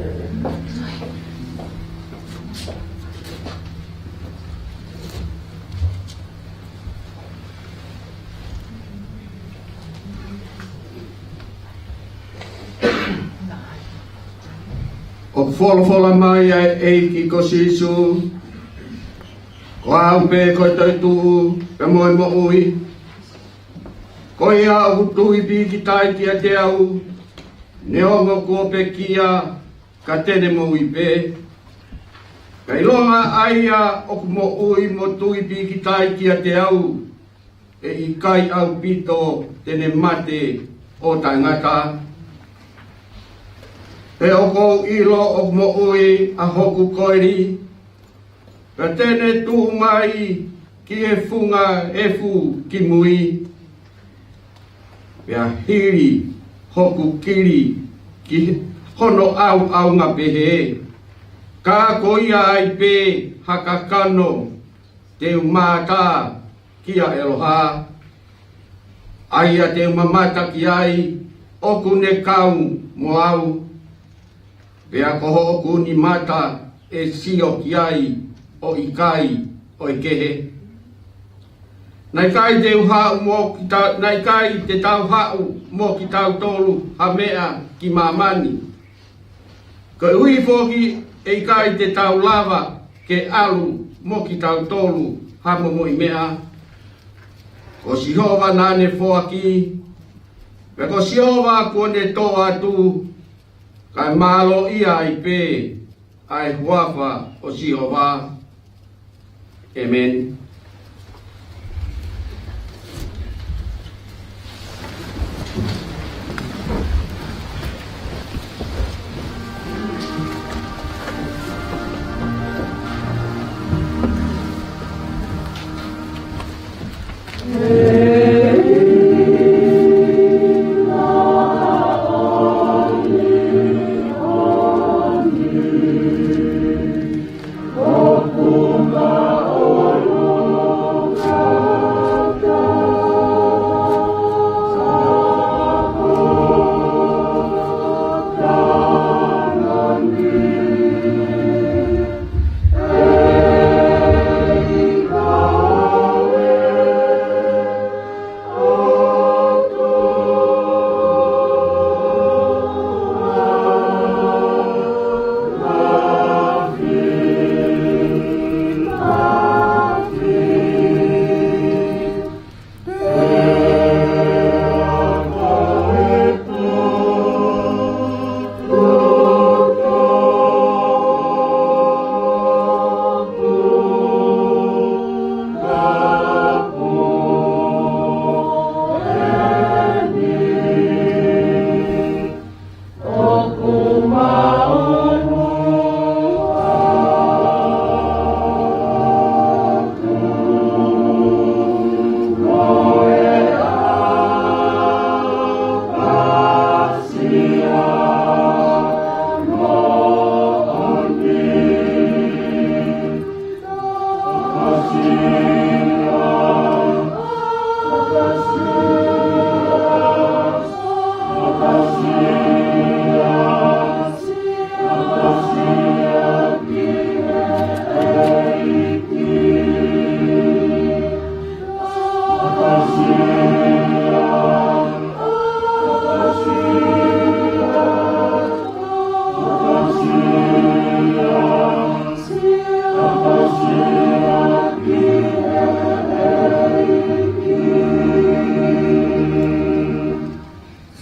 ʻOku folofola mai ʻa e ʻEiki ko Sīsū, ko au pē ko e toetuʻu pea mo e moʻui. Ko ia ʻoku tui pīkitai kiate au, neongo kuo pekia, ka te ne moʻui pē. Ka ʻilonga ʻa ia ʻoku moʻui mo tui pīkitai kiate au, ʻe ʻikai ʻaupito te ne mate ʻo taʻengata. He ʻoku ou ʻilo ʻoku moʻui ʻa hoku koeli, pea te ne tuʻu mai ki he funga efu ki mui, pea hili hoku kili ki hono ʻauʻaunga pehē. Ka ko ia ai pē ha kakano te u mātā kia ʻEloha, ʻa ia te u mamata ki ai ʻoku ne kau mo au. Pea ko hoku nimata ʻe sio ki ai, ʻo ʻikai ʻo e kehe. Naʻe ʻikai te u haʻu mo kita-, naʻe ʻikai te tau haʻu mo kitautolu ha meʻa ki māmani. Koeʻuhi foki ʻe ʻikai te tau lava ke ʻalu mo kitautolu ha momoʻi meʻa. Ko Sihova naʻa ne foaki, pea ko Sihova kuo ne tō atu, kae mālō ia ai pē ʻa e huafa ʻo Sihova. ʻĒmeni.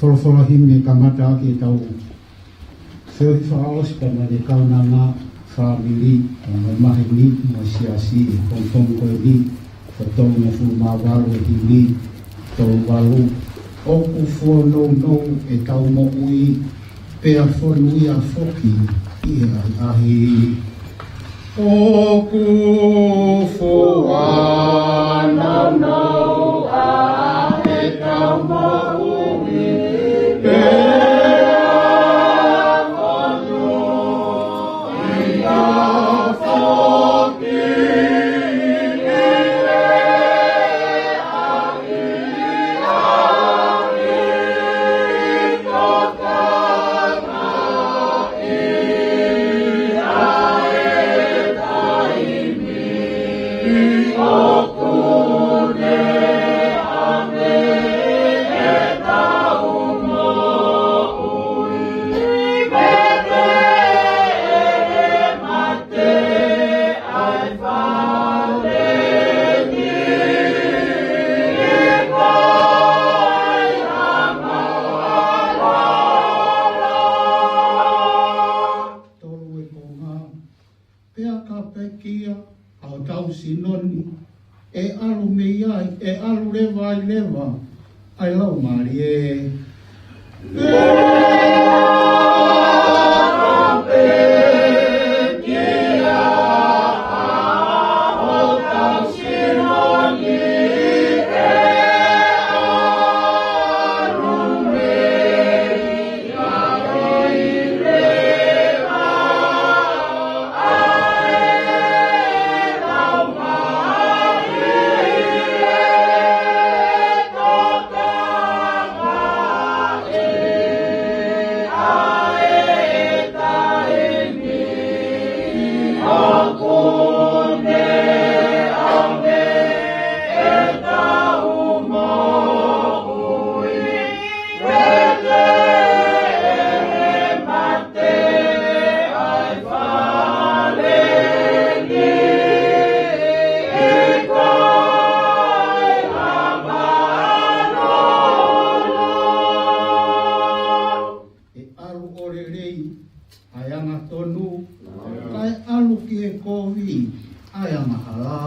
Folofola himi ke kamata ʻaki ʻetau feohi fakaʻosi pea mo e kaunanga fāmili, ʻa e maheni mo e siasi, pongipongi ko eni, ko e tolungofulu mā valu ʻo e himi, tolu valu. ʻOku fonounou ʻetau moʻui, pea fonua foki ʻi he ʻahiʻahi. ʻOku fonounou ʻa ʻetau moʻui, pea fonua foki ʻi he ʻahiʻahi. Sinoni, ʻe ʻalu mei ai, ʻe ʻalu leva ai leva ʻa e Laumālie. ʻE ʻalu ʻo lelei ʻa e angatonu, kae ʻalu ki he kovi ʻa e angahala.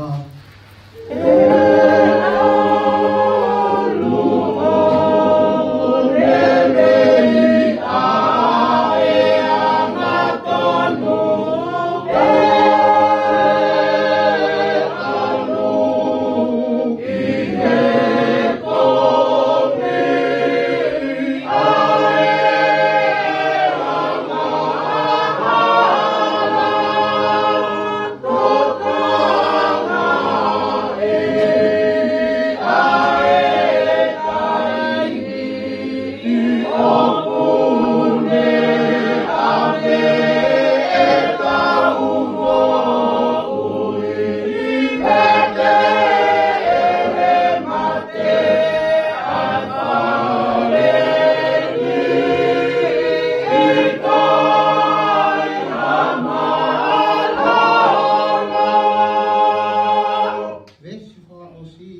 Veesi fakaʻosi,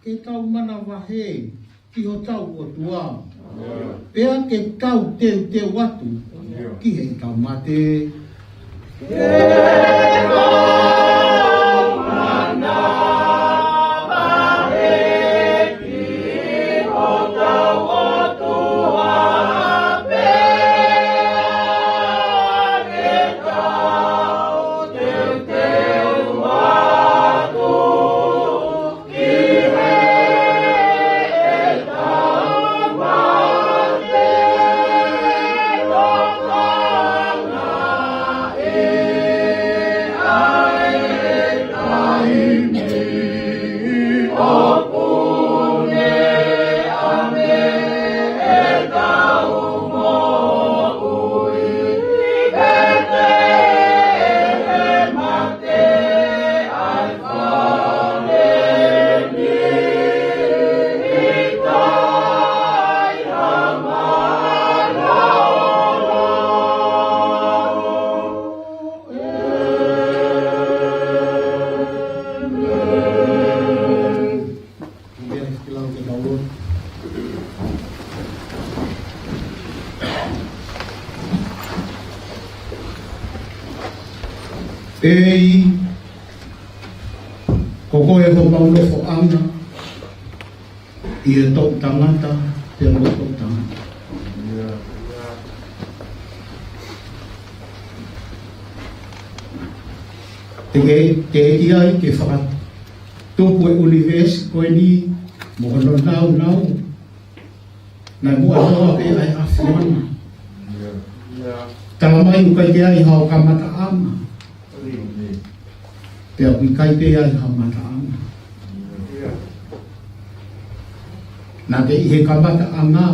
ke tau manavahē ki hotau ʻOtua. Pea ke tau teuteu atu ki heʻetau mate. ʻEiki, ko koe homau nofoʻanga ʻi he toʻutangata, pea mo e toʻutangata. Te ke, te ke ʻai ke fakatupu e ʻunivēsi ko eni mo hono nāunau. Naʻe muʻa noa pē ʻa e ʻAfiona. Talamai ʻoku ʻikai ke ʻi ai hao kamataʻanga. Pea ʻoku ʻikai pē ʻi ai hao ngataʻanga. Naʻa ke ʻi he kamataʻanga.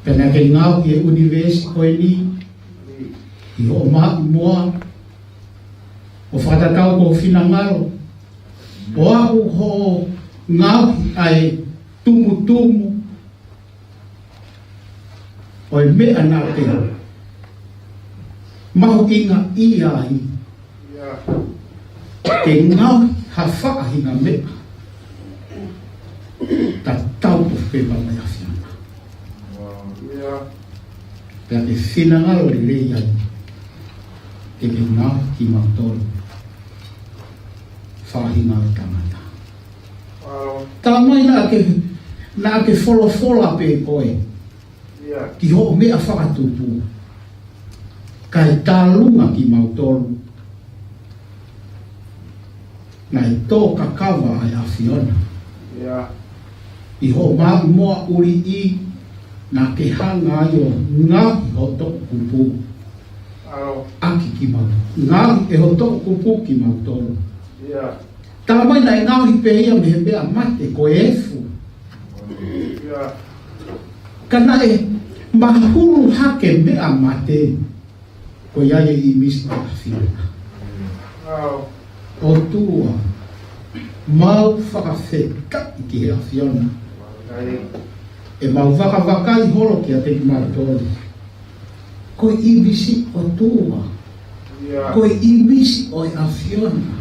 Pea naʻa ke ngaohi e ʻunivēsi ko eni ʻi hoʻo maʻimoa, ʻo fakatatau ki ho finangalo, ʻo aʻu hoʻo ngaohi ʻa e tumutumu ʻo e meʻa naʻa ke mahuʻingaʻia ai, ke ngaohi ha faʻahinga meʻa tatau pē mo e ʻAfiona. Pea ke finangalo lelei ai ke ke ngaohi kimautolu faʻahinga ʻo e tangata. Talamai naʻa ke, naʻa ke folofola pē koe ki hoʻo meʻa fakatupu, kae tālunga kimautolu. Naʻe tō kakava ʻa e ʻAfiona ʻi hoʻo maʻimoa ʻuliʻi, naʻa ke hanga ai ʻo ngaohi hoʻo toʻukupu ʻaki kimautolu. Ngaohi ʻe hoʻo toʻukupu kimautolu. Talamai naʻe ngaohi pē ia mei he meʻa mate, ko e efu. Ka naʻe mahulu hake meʻa mate, ko ia e ʻīmisi ʻo e ʻAfiona. ʻOtua, mau fakafetaʻi ki he ʻAfiona. ʻE mau vakavakai holo kiate kimautolu. Ko e ʻīmisi ʻOtua. Ko e ʻīmisi ʻo e ʻAfiona.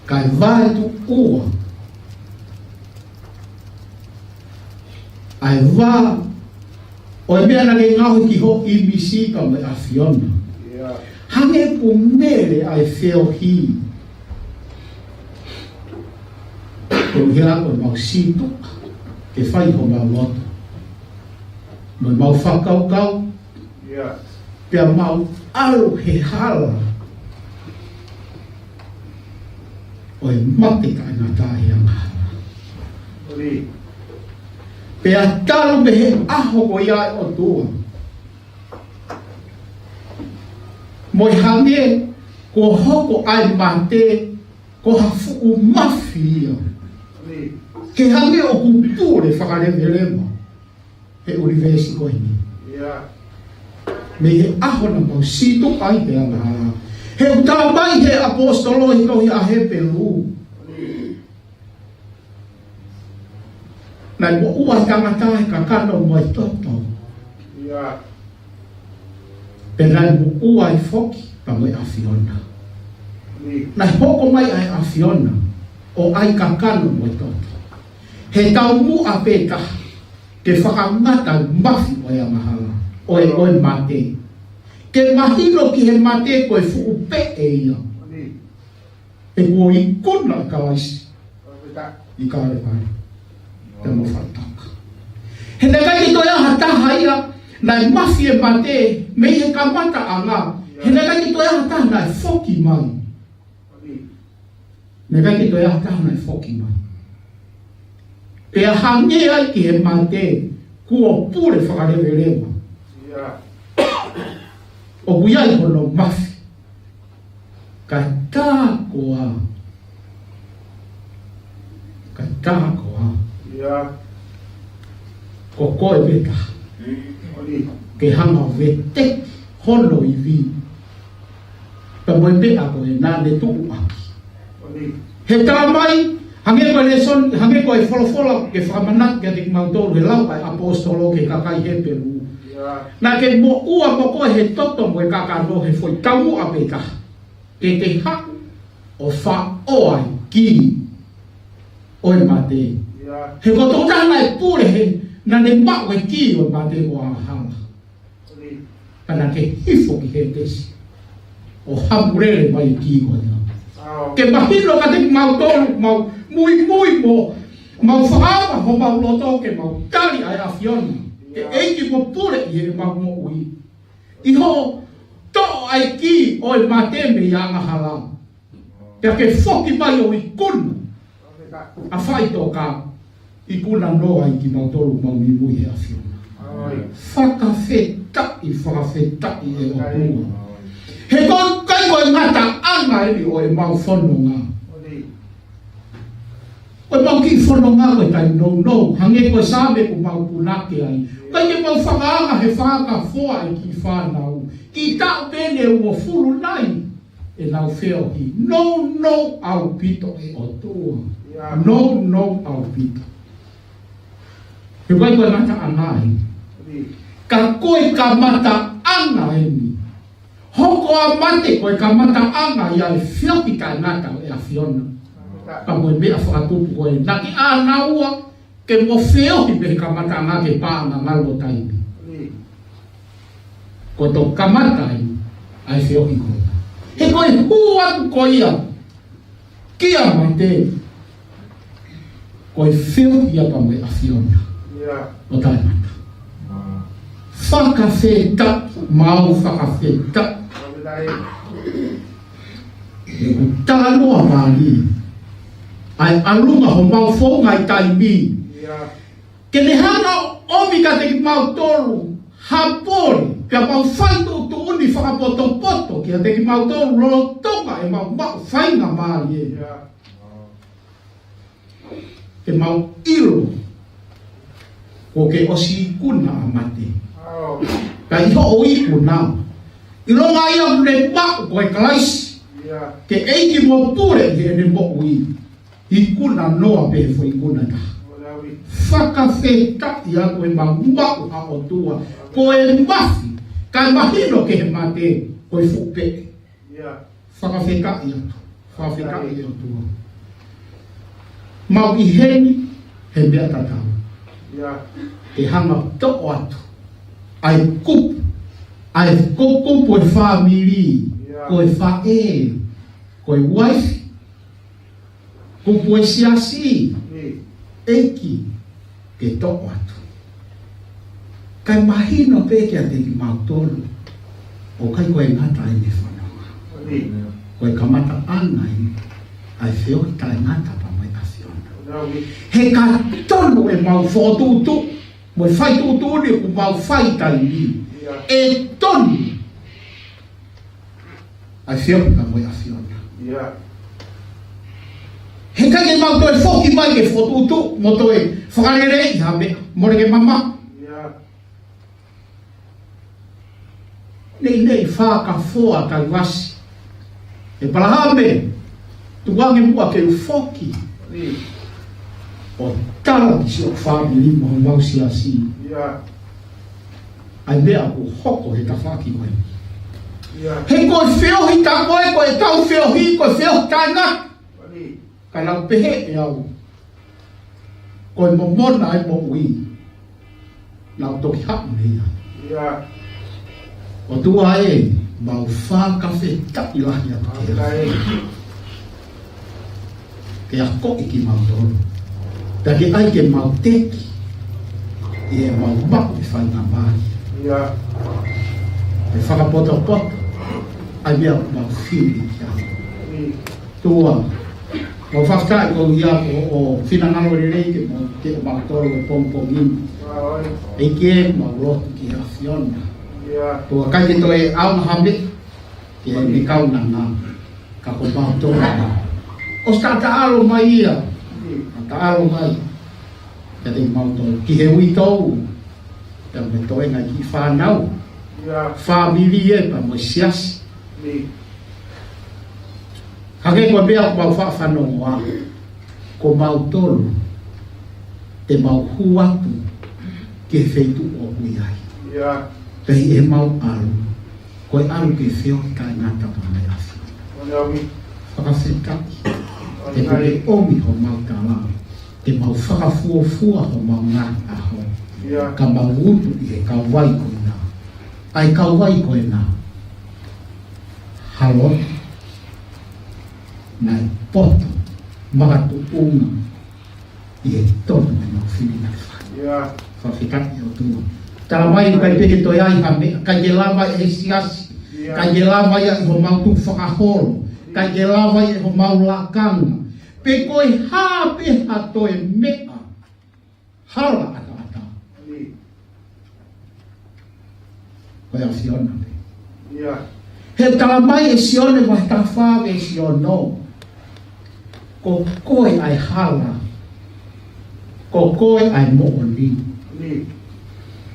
Kae vaetuʻua ʻa e vā ʻo e meʻa naʻa ke ngaohi ki hoʻo ʻīmisi pea mo e ʻAfiona. Hangē ko e mele ʻa e feohi. Ko e hā ko ʻemau sītuʻa ke fai homau loto mo ʻemau fakakaukau, pea mau ʻalu he hala ʻo e mate taʻengata ʻi he angahala. Pea talu mei he ʻaho ko ia, ʻe ʻOtua, mo e hangē kuo hoko ʻa e mate ko ha fuʻu mafi ia, ke hangē ʻoku pule fakaleveleva he ʻunivēsi ko eni. Mei he ʻaho naʻa mau sītuʻa ai he angahala. He ʻoku talamai he ʻaposetolo ʻi he tohi ʻa Hepelū, naʻe moʻua e tangata he kakano mo e toto, pea naʻe moʻua ai foki pea mo e ʻAfiona. Naʻe hoko mai ʻa e ʻAfiona ʻo ʻai kakano mo e toto he taumuʻa pē taha, ke fakangata e mafi ʻo e angahala, ʻo e, ʻo e mate. Ke mahino ki he mate ko e fuʻu peʻe ia, he kuo ikuna ʻe Kalaisi ʻi Kalevale. Te mo faitaka. He naʻe ʻikai ke toe ʻi ai ha taha ia naʻe mafi e mate mei he kamataʻanga. He naʻe ʻikai ke toe ʻi ai ha taha naʻe foki mai. Naʻe ʻikai ke toe ʻi ai ha taha naʻe foki mai. Pea hangē ai ki he mate kuo pule fakaleveleva, ʻoku ʻi ai hono mafi. Kae tā koā, kae tā koā, ko koe pē taha ke hanga ʻo veteki hono ivi pea mo e meʻa ko ē naʻa ne tuʻu ʻaki. He talamai, hangē ko e lēsoni, hangē ko e folofola ke fakamanatu kiate kimautolu he lau ʻa e ʻaposetolo ki he kakai Hepelū, naʻa ke moʻua mo koe he toto mo e kakano he foʻi taumuʻa pē taha, ke ke haʻu ʻo faʻo ʻa e kī ʻo e mate. He ko e tokotaha naʻe pule he naʻa ne maʻu e kī ʻo e mate mo e angahala. Ka naʻa ke hifo ki Hētesi ʻo hamu lele mai e kī ko ia. Ke mahino kiate kimautolu, mau muimui mo mau fakaava homau loto ke mau tali ʻa e ʻAfiona, ʻe ʻEiki, kuo pule ʻi heʻemau moʻui, ʻi hoʻo toʻo ʻa e kī ʻo e mate mei he angahala, pea ke foki mai ʻo ikuna ʻa e faʻitoka, ikuna noa ai kimautolu ʻoku mau muimui he ʻAfiona. Fakafetaʻi, fakafetaʻi ʻe ʻOtua. He ko e ʻikai ko e ngataʻanga eni ʻo ʻemau fononga. Ko ʻemau kiʻi fononga ko e taimi nounou, hangē ko e Saame ʻoku mau punake ai. ʻIkai ke mau fakaanga he fakafoa e kiʻi fānau. Kiʻi taʻu pē ʻe uofulu nai ʻenau feohi. Nounou ʻaupito ʻe ʻOtua. Nounou ʻaupito. He ʻikai ko e ngataʻanga eni. Ka ko e kamataʻanga eni. Hoko ʻa e mate ko e kamataʻanga ia e feohi taʻengata ʻo e ʻAfiona pea mo e meʻa fakatupu ko ē naʻa ke ʻānaua ke mo feohi mei he kamataʻanga ke paʻanga ngalo taimi. Ko e toki kamata eni. ʻA e feohi ko ia. He ko e hū atu ko ia kia mate, ko e feohi ia pea mo e ʻAfiona ʻo taʻengata. Fakafetaʻi, mau fakafetaʻi. He ʻoku talanoa mālie ʻa e ʻalunga homau founga ʻi taimi. Ke ne hanga ʻo ʻomi kiate kimautolu ha pole, pea mau fai tuʻutuʻuni fakapotopoto kiate kimautolu lolotonga ʻemau maʻu faingamālie. Ke mau ʻilo kuo ke ʻosi ikuna ʻa mate. Ka ʻi hoʻo ikuna, ʻilonga ia ʻoku ne maʻu koe Kalaisi ke ʻEiki mo Pule ʻi heʻene moʻui, ikuna noa pē he foʻi ikuna ʻe taha. Fakafetaʻi atu ʻemau maʻu ʻa e ʻOtua, ko e mafi, kae mahino ki he mate, ko e fuʻu peʻe. Fakafetaʻi atu, fakafetaʻi atu. Mau ʻi heni he meʻa tatau. Ke hanga ʻo toʻo atu ʻa e kupu, ʻa e kupu ʻo e fāmili, ko e faʻē, ko e uaifi, kupu ʻo e siasi, ʻEiki, ke toʻo atu. Kae mahino pē kiate kimautolu ʻoku ʻikai ko e ngata ʻene fononga. Ko e kamataʻanga ʻi ʻa e feohi taʻengata pea mo e ʻAfiona. He ka tonu ʻemau fokotuʻutuʻu mo e fai tuʻutuʻuni ʻoku mau fai ʻi taimi ni, ʻe tonu ʻa e feohi pea mo e ʻAfiona. He ʻikai ke mau toe foki mai ke fokotuʻutuʻu mo toe fakaleleiʻi ha meʻa, mole ke mamaʻo. Neʻineʻi fakafoa taivasi. ʻEpalahame, tuku ange muʻa ke u foki ʻo tala ki siʻo fāmili mo homau siasi ʻa e meʻa ʻoku hoko he tafaʻaki ko eni. He ko e feohi tā ko ē, ko e tau feohi, ko e feohi taʻengata. Ka nau pehē ʻe au, ko e momona ʻa e moʻui, nau toki haʻu mei ai. ʻOtua ē, mau fakafetaʻi lahi atu kiate koe. Ke akoʻi kimautolu, pea ke ʻai ke mau teki ʻi heʻemau maʻu e faingamālie, ʻe fakapotopoto ʻa e meʻa ʻoku mau fili ki ai. ʻOtua, mau fakafetaʻi koeʻuhi ko hoʻo finangalo lelei ke mau, ke mau tolo e pongipongi ni. ʻEiki ē, mau lotu ki he ʻAfiona. ʻOtua, ʻikai ke toe ʻaonga ha meʻa ki heʻene kaunanga, ka ko mautolu ē. ʻOsi taʻataʻalo mai ia, taʻalo mai kiate kimautolu, ki he uitou, pea mo e toenga e kiʻi fānau, fāmili ē pea mo e siasi. Hangē ko e meʻa ʻoku mau faʻa fanongoa, ko mautolu te mau hū atu ki he feituʻu ʻoku ʻi ai. Pea ʻi heʻemau ʻalu, ko e ʻalu ke feohi taʻengata pea mo e ʻAfiona. Fakafetaʻi he kuo ke ʻomi homau tala, ke mau fakafuofua homau ngaahi ʻaho, ka mau utu ʻi he kauvai ko ena. ʻA e kauvai ko ena, ha lotu naʻe poto makatuʻunga ʻi he tonu ʻemau fili naʻe fai. Fakafetaʻi ʻOtua. Tala mai ʻoku ʻikai pē ke toe ʻi ai ha meʻa, ʻikai ke lava ʻe he siasi, ʻikai ke lava ia ʻi homau tukufakaholo, ʻikai ke lava ia ʻi homau lakanga, pe ko e hā pē ha toe meʻa hala ʻataʻatā. Ko e ʻAfiona pē. He tala mai ʻe Sione vahe taha fā veesi ono, ko koe ʻa e hala, ko koe ʻa e moʻoni.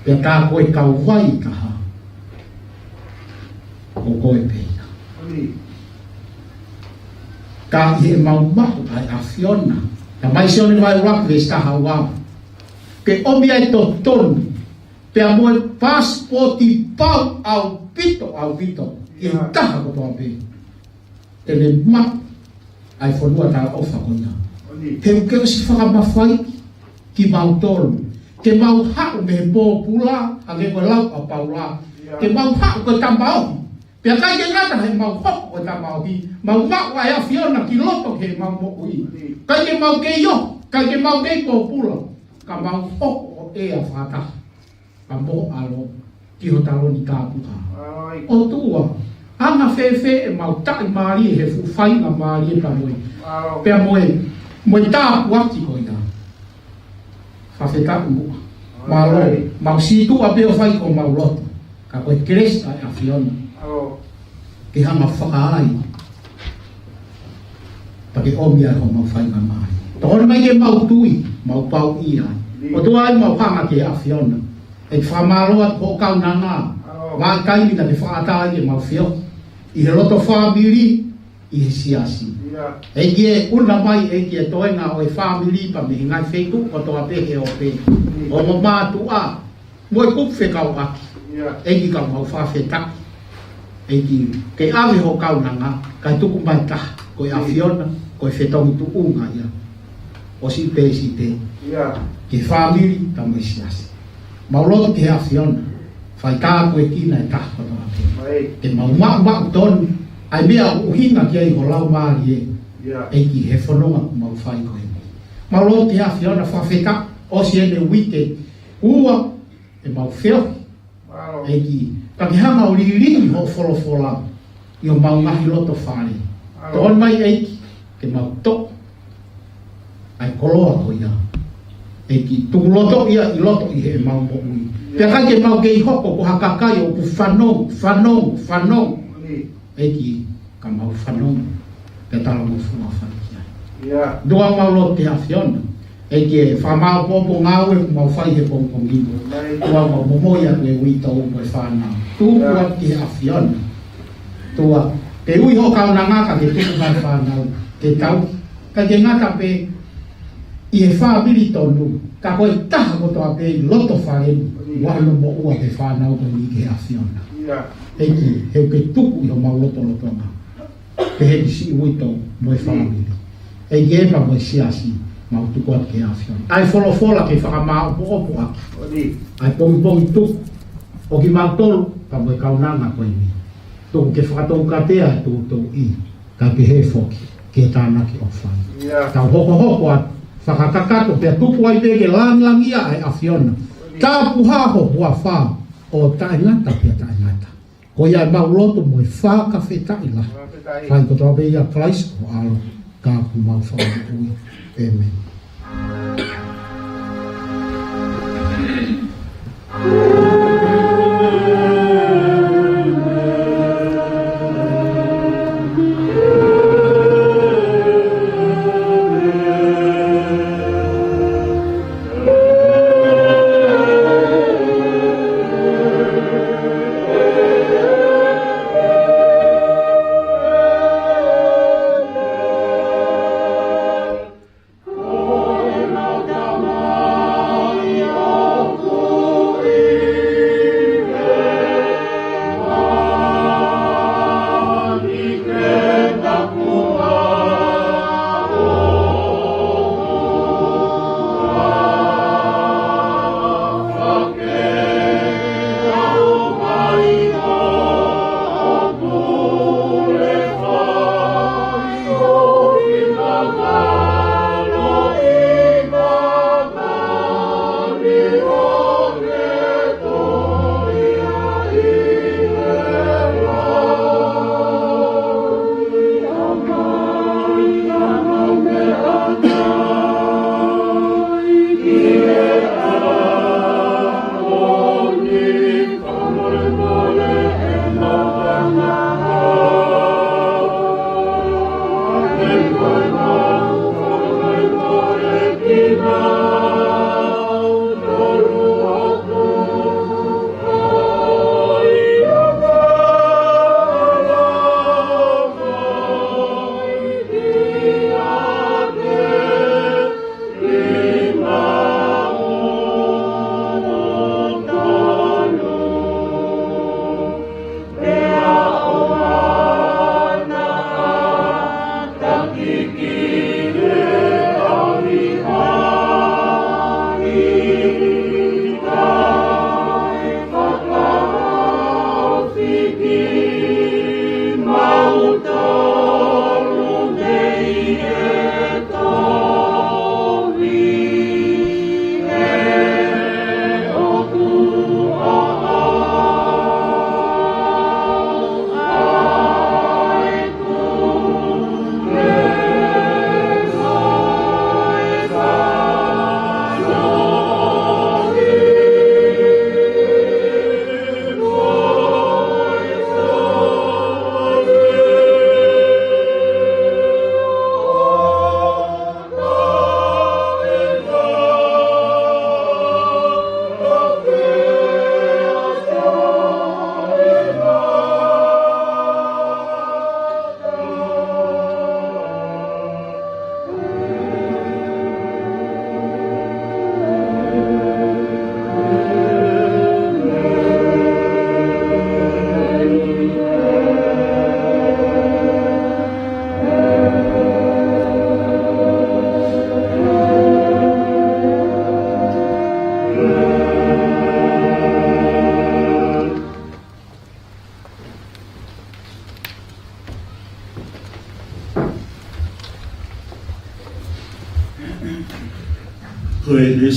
Pea tā ko e kauvai ʻe taha, ko koe pē ia. Ka ʻi heʻemau maʻu ʻa e ʻAfiona, tala mai Sione vahe ʻuluaki veesi taha ua, ke ʻomi ʻa e totonu pea mo e pasipoti pau ʻaupito, ʻaupito, ʻi he taha kotoa pē te ne maʻu ʻa e fonua talaʻofa ko ia. He ʻoku ke ʻosi fakamafai kimautolu ke mau haʻu mei he pōpula, hangē ko e lau ʻa Paula, ke mau haʻu ko e tamaohi, Pea ʻikai ke ngata heʻemau hoko ko e tamaioʻeiki, mau maʻu ʻa e ʻAfiona ki loto ki heʻemau moʻui. ʻIkai ke mau kei ʻo, ʻikai ke mau kei pōpula, ka mau hoko ko e ʻea fakataha, ka mo ʻAlo, ki hotau taloni tāpuhā. ʻOtua, anga fēfē ʻemau taʻimālie he fuʻu faingamālie pea mo e, pea mo e, mo e tāpuaki ko ia. Fakafetaʻi muʻa. Mālō, mau sītuʻa pē ʻo fai ko ʻemau lotu. Ka ko e kelesi ʻa e ʻAfiona ke hanga fakaai, pea ke ʻomi ai homau faingamālie. Tokoni mai ke mau tui, mau pau ia. ʻOtua ē, mau hanga ki he ʻAfiona. ʻEiki, fakamālō atu hoʻo kaunanga. Vakai naʻa ke fakaʻatā ai ke mau feohi ʻi he loto fāmili, ʻi he siasi. ʻEiki ē, ʻunu mai ʻEiki e toenga ʻo e fāmili pea mei he ngaahi feituʻu kotoa pē he ope, ʻo mo mātuʻa, mo e kupu fekauʻaki. ʻEiki, ka mau fakafetaʻi ʻEiki ke ʻave hoʻo kaunanga, kae tuku mai taha ko e ʻAfiona, ko e fetongi tuʻunga ia ʻo siʻi pēsite ki he fāmili pea mo e siasi. Mau lotu ki he ʻAfiona, fai tāpuekina e taha kotoa pē, ke mau maʻumaʻu tonu ʻa e meʻa ʻoku ʻuhinga ki ai ho laumālie, ʻEiki, he fononga ʻoku mau fai ko eni. Mau lotu ki he ʻAfiona, fakafetaʻi, ʻosi eni e uike ua ʻemau feohi, ʻEiki, ka ke hanga ʻo lilingi hoʻo folofola ʻi homau ngaahi loto fale. Tokoni mai ʻEiki ke mau toʻo ʻa e koloa ko ia, ʻEiki, tuku loto ia ʻi loto ʻi heʻemau moʻui. Pea ʻikai ke mau kei hoko ko ha kakai ʻoku fanongo, fanongo, fanongo, ʻEiki, ka mau fanongo pea talangofua fai ki ai. ʻOtua, mau lotu ki he ʻAfiona, ʻEiki, ʻe fakamāʻopoʻopo ngāue ʻoku mau fai he pongipongi ni. ʻOtua, mau momoi atu e uitou mo e fānau, tuku atu ki he ʻAfiona. ʻOtua, ke ui hoʻo kaunanga ka ke tuku mai e fānau ke tau, ka ke ngata pē ʻi he fāmili tonu, ka ko e taha kotoa pē ʻi loto fale ni, ʻoua ʻe moʻua e fānau ko eni ki he ʻAfiona. ʻEiki, he ʻoku ke tuku ʻi homau lotolotonga, pehē ki siʻi uitou mo e fāmili. ʻEiki, pea mo e siasi, mau tuku atu ki he ʻAfiona ʻa e folofola ke fakamāʻopoʻopo ʻaki ʻa e pongipongi tuku ʻo kimautolu pea mo e kaunanga ko eni. Tuku ke fakatoukatea e toutou ʻi, kae pehē foki ki he tānaki ʻoku fai. Tau hokohoko atu fakakakato pea tupu ai pē ke langilangiʻia ʻa e ʻAfiona. Tāpuhā ho huafa ʻo taʻengata pea taʻengata. Ko ia ʻemau lotu mo e fakafetaʻi lahi. Fai kotoa pē ʻia Kalaisi ko ho ʻAlo, ka ʻoku mau fakamoʻui. ʻĒmeni.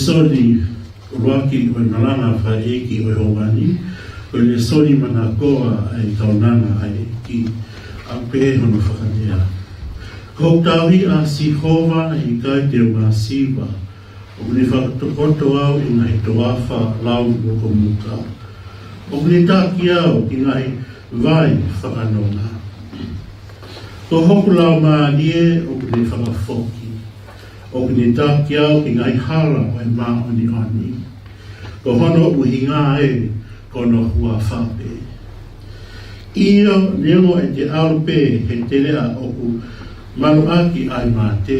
Lēsoni ʻuluaki ʻo e malanga fakaʻeiki ʻo e houa ni, ko e lēsoni manakoa ʻa e kaunanga ʻa e ʻEiki, ʻoku pehē hono fakalea: Ko hoku tauhi ʻa Sihova, ʻe ʻikai te u masiva. ʻOku ne fakatokoto au ʻi he ngaahi toafa lau mokomuka. ʻOku ne taki au ki he ngaahi vai fakanonga. Ko hoku laumālie ʻoku ne fakafoki. ʻOku ne taki au ki he ngaahi hala ʻo e māʻoniʻoni. Ko hono ʻuhinga ē, ko hono huafa pē. ʻIo, neongo ʻete ʻalu pē he teleʻa ʻoku maluʻaki ʻa e mate,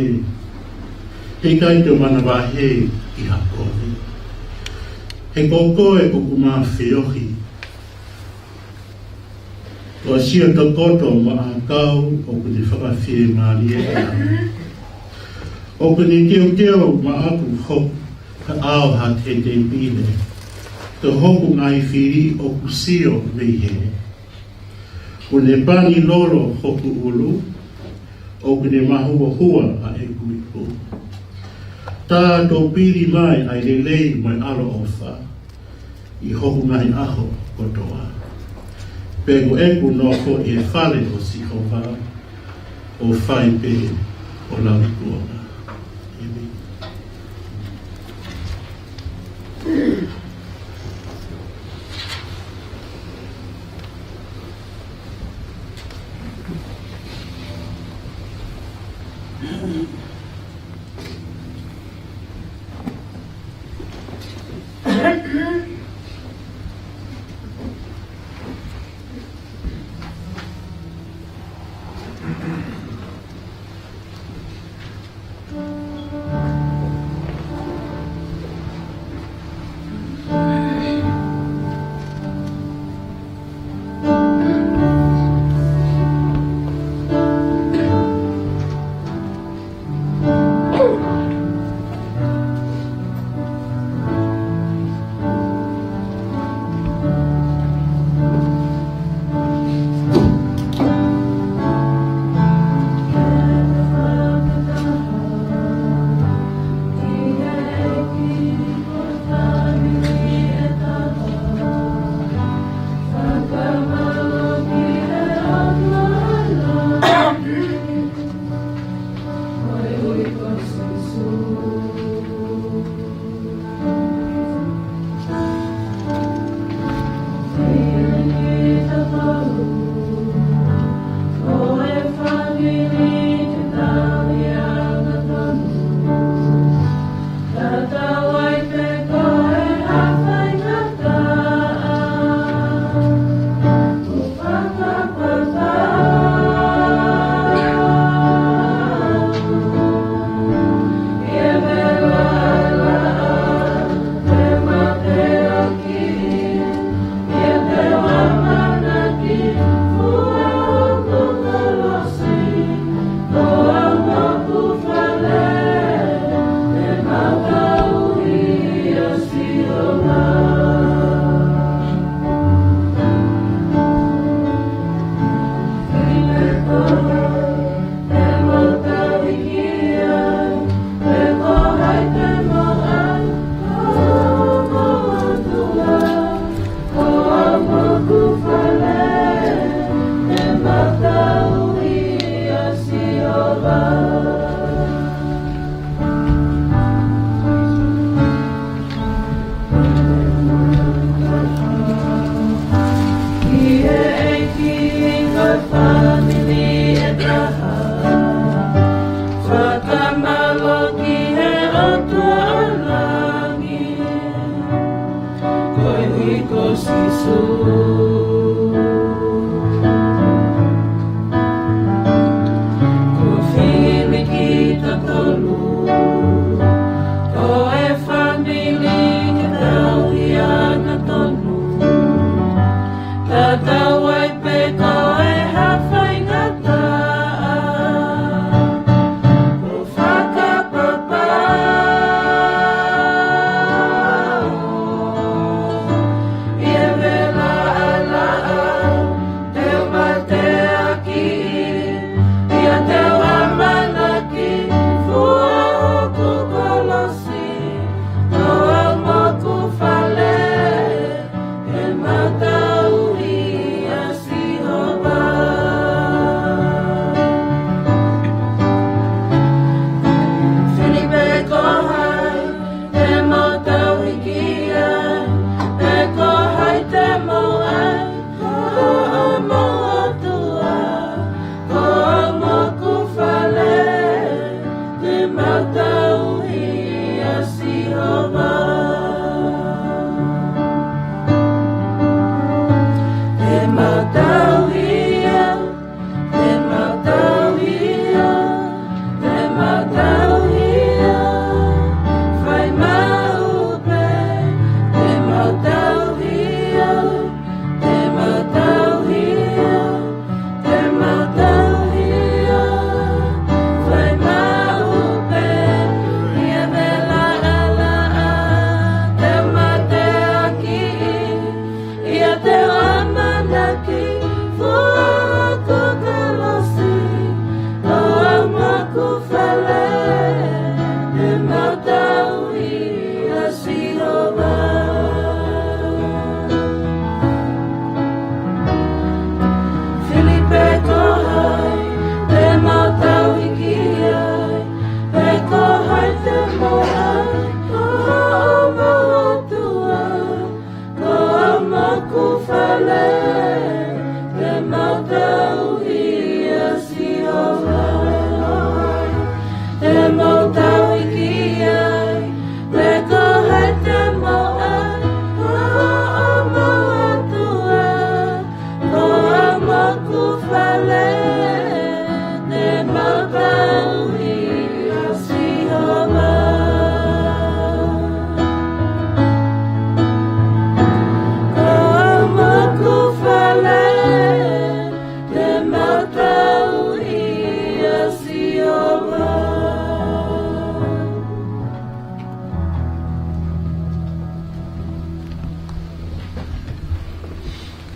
he ʻikai te u manavahē ki ha kovi. He ko koe ʻoku ma feohi. Ko siʻo tokoto mo ʻakau ʻoku ne fakafiemālie ʻaki au. ʻOku ne teuteu maʻaku hoku kaʻao ha tēpile, ko hoku ngaahi fili ʻoku sio mei hē. ʻOku ne pani lolo hoku ʻulu, ʻoku ne mahuohua ʻa ʻeku ipu. Tā tō pili mai ʻa e lelei mo e ʻaloʻofa ʻi hoku ngaahi ʻaho kotoa. Pea ko ʻeku nofo ʻi he fale ʻo Sihova, ʻo fai pē ʻo lauikuonga. ʻĒmeni.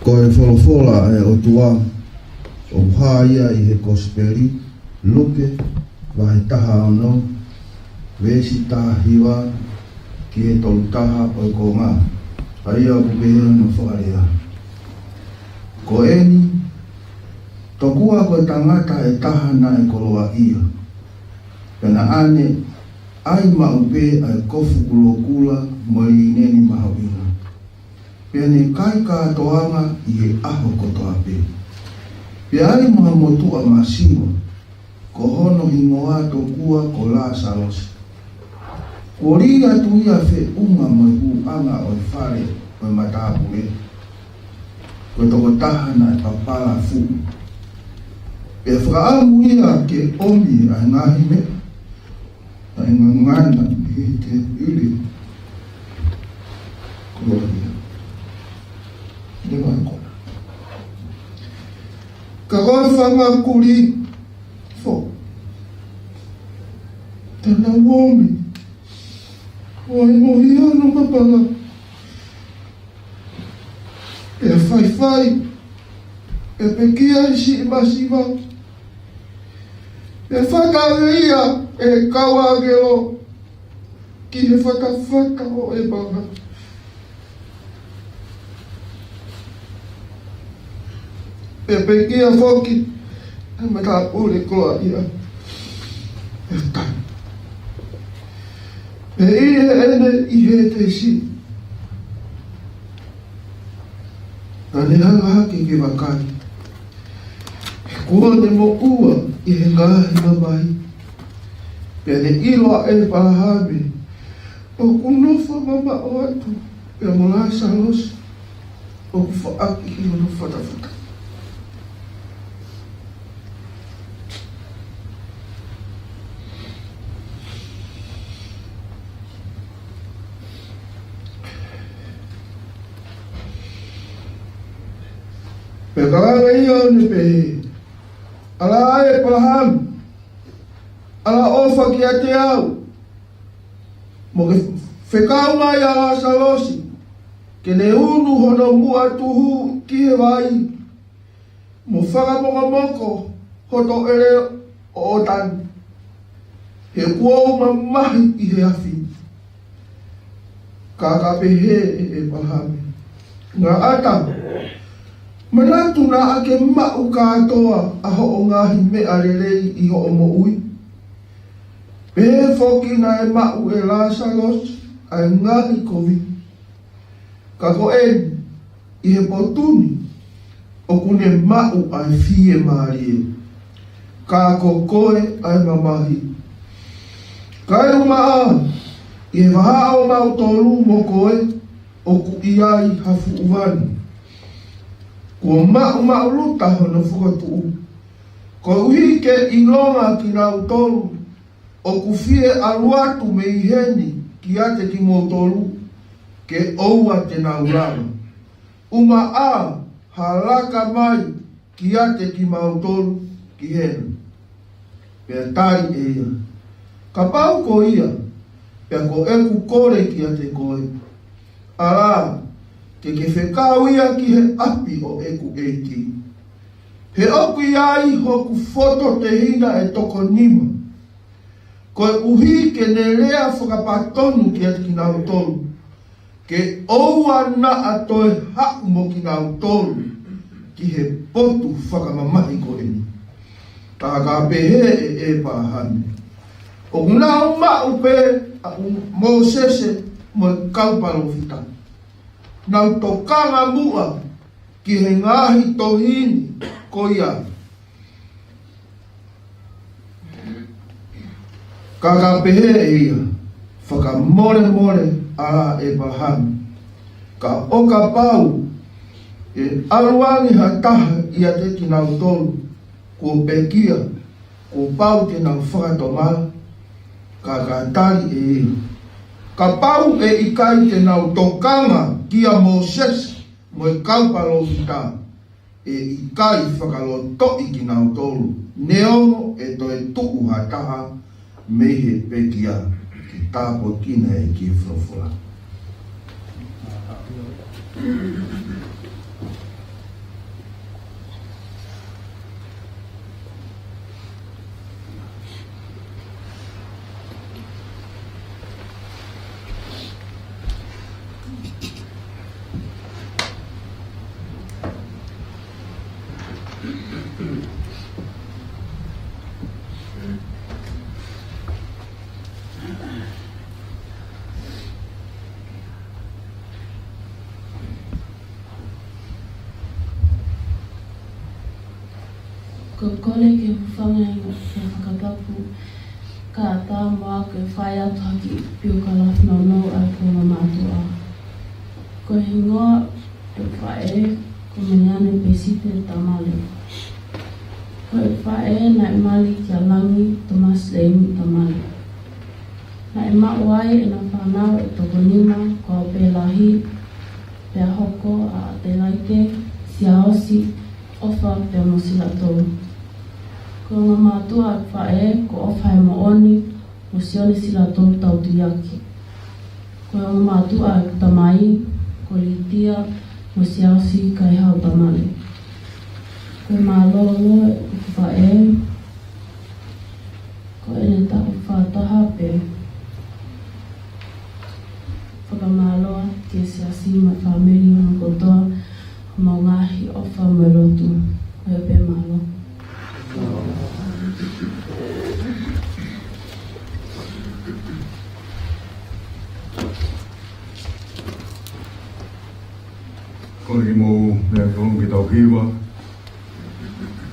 Ko e folofola ʻa e ʻOtua ʻoku hā ia ʻi he Kosipeli Luke, vahe taha ono, veesi taha hiva ki he tolu taha ʻo e konga. ʻA ia ʻoku pehē hono fakalea: Ko eni, tokua ko e tangata ʻe taha naʻe koloaʻia, pea naʻa ne ʻai maʻu pē ʻa e kofu kulokula mo e lineni mahuʻinga, pea ne kai kātoanga ʻi he ʻaho kotoa pē. Pea ʻi ai mo ha motuʻa masiva, ko hono hingoa tokua ko Lāsalosi, kuo lī atu ia feʻunga mo e hūʻanga ʻo e fale ʻo e matāpule, ko e tokotaha naʻe papala fuʻu. Pea fakaʻamu ia ke ʻomi ʻa e ngaahi meʻa naʻe ngangana ʻi he tēpile. Koloaʻia. Leva ko. Ka ko e fanga kulī foʻou, te nau ʻomi ʻo e mohi hono papala, pea faifai, pea pekia ʻi siʻi masiva, pea fakatau ia ʻe he kau ʻāngelo ki he fatafata ʻo ʻĒpalahame, pea pekia foki ʻa e matāpule koloaʻia. Pea taimi, pea ʻi heʻene ʻi Hētesi, naʻa ne hanga hake ke vakai, he kuo ne moʻua ʻi he ngaahi mamahi. Pea ne ʻilo ʻa ʻĒpalahame ʻoku nofo mamaʻo atu, pea mo Lāsalosi ʻoku faʻaki ʻi hono fatafata. Pea ka langa ia ʻo ne pehē, ʻAlā ʻe ʻĒpalahame, ʻalā ʻofa kiate au, mo ke fekau mai ʻa Lāsalosi, ke ne unu hono muʻa tuhu ki he vai, mo fakamokomoko hoto ʻele ʻo ʻOtani, he kuo u mamahi ʻi he afi. Ka ka pehē ʻe ʻĒpalahame, Ngata, manatu naʻa ke maʻu kātoa ʻa hoʻo ngaahi meʻa lelei ʻi hoʻo moʻui, pehē foki naʻe maʻu ʻe Lāsalosi ʻa e ngaahi kovi. Ka ko eni, ʻi he potu ni ʻoku ne maʻu ʻa e fiemālie, ka ko koe ʻa e mamahi. Kaeʻumaʻā, ʻi he vahaʻa ʻo mautolu mo koe ʻoku ʻi ai ha fuʻu vanu, kuo maʻumaʻuluta hono fokotuʻu. Koeʻuhi ke ʻilonga kinautolu ʻoku fie ʻalu atu mei heni kiate kimoutolu, ke ʻoua te nau lava. ʻUmaʻā, ha laka mai kiate kimautolu ki heni. Pea tali ʻe ia, Kapau ko ia, pea ko ʻeku kole kiate koe, ʻalā, ke ke fekau ia ki he ʻapi ʻo ʻeku ʻEiki. He ʻoku ʻi ai hoku fototehina ʻe toko nima, koeʻuhi ke ne lea fakapatonu kiate kinautolu, ke ʻoua naʻa toe haʻu mo kinautolu ki he potu fakamamahi ko eni. Ka ka pehē ʻe ʻĒpalahame, ʻOku nau maʻu pē ʻa Mōsese mo e kau palōfita. Nau tokanga muʻa ki he ngaahi tohi ni ko ia. Ka ka pehē ʻe ia, Fakamolemole ʻa ʻĒpalahame, ka ʻo kapau ʻe ʻalu ange ha taha ʻiate kinautolu kuo pekia, kuo pau te nau fakatomala. Ka ka tali ʻe ia, Kapau ʻe ʻikai te nau tokanga kia Mōsese mo e kau palōfita, ʻe ʻikai fakalotoʻi kinautolu, neongo ʻe toe tuʻu ha taha mei he pekia. Ke tāpuekina ʻe he ʻEiki e folofola. Kole ke u hūfanga he fakatapu kae ʻatā muʻa ke fai atu ha kiʻi piokalafi nounou ʻa e kuonga mātuʻa. Ko e hingoa ʻo e faʻē ko Meliane Pesite Tamale. Ko e faʻē naʻe mali kia Langi Tomasi Leini Tamale. Naʻe maʻu ai ʻena fānau ʻe toko nima, ko Aupē Lahi, pea hoko ʻa ʻAtelaite, Siaosi, ʻOfa pea mo Silatou. Ko e ongo mātuʻa ʻo e faʻē ko ʻOfahemoʻoni mo Sione Silatou Tautuiaki. Ko e ongo mātuʻa ʻo e tamai ko Litia mo Siaosi Kaihau Tamale. Ko e mālōlō ʻo e faʻē ko ʻene taʻu fā taha pē. Fakamālō ki he siasi mo e fāmili hono kotoa, homau ngaahi ʻofa mo e lotu. Ko ia pē, mālō. Ko e kiʻi mou meʻa ke tau hiva.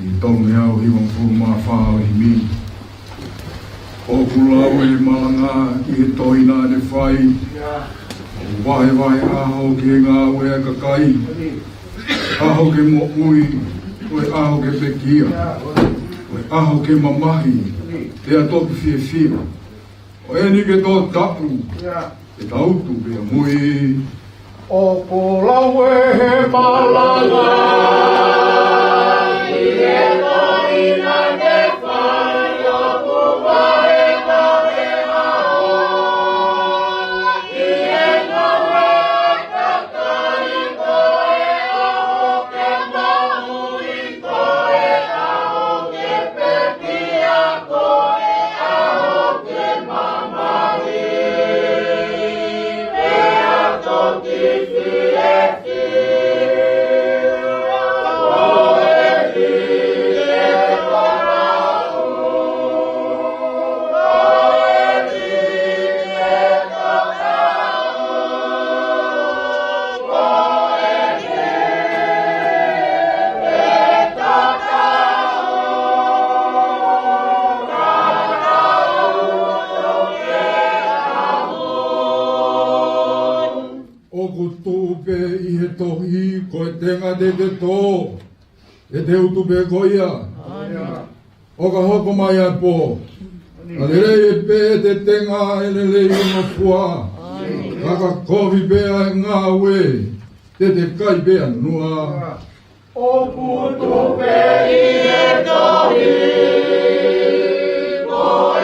ʻI he tolu ngeau hivangofulu mā fā ʻo e himi. ʻOku lau e malanga ʻi he tohi naʻa ne fai. ʻOku vahevahe ʻaho ki he ngāue ʻa e kakai. ʻAho ke moʻui, ko e ʻaho ke pekia. Ko e ʻaho ke mamahi, pea toki fiefia. ʻO eni ke tō taʻu, ʻe tau tuʻu pea mui. ʻOku lau e malanga ʻi he tohi naʻa ne fai, ʻoku vahevahe ʻaho ki he ngāue ʻa e kakai, ko e ʻaho ke moʻui, ko e ʻaho ke pekia, ko e ʻaho ke mamahi, pea toki fiefia. Ko eni ke tō taʻu, ko eni ke tō taʻu, ko eni ke tō taʻu. ʻOku tuʻu pē ʻi he tohi, ko e tenga te te tō, ʻe te utu pē ko ia. ʻO ka hoko mai ʻa e pō, ka lelei pē ʻete tenga, ʻe lelei hono fua. Ka ka kovi pē ʻa e ngāue, te te kai pē ʻa nua. ʻOku tuʻu pē ʻi he tohi, ko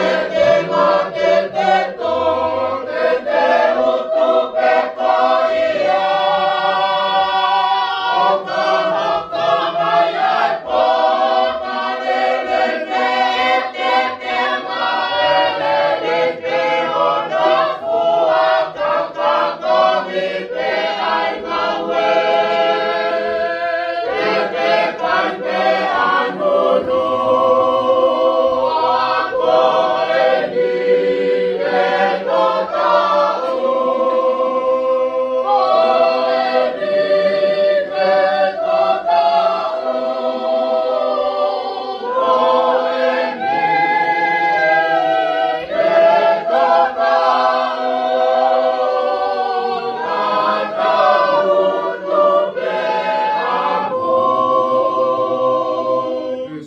e tenga te te tō, te te utu pē ko ia. ʻO ka hoko mai ʻa e pō, ka lelei pē ʻete tenga, ʻe lelei pē hono fua. Ka ka kovi pē ʻa e ngāue, te te kai pē ʻa nunu. Ko eni ke tō taʻu, ko eni ke tō taʻu.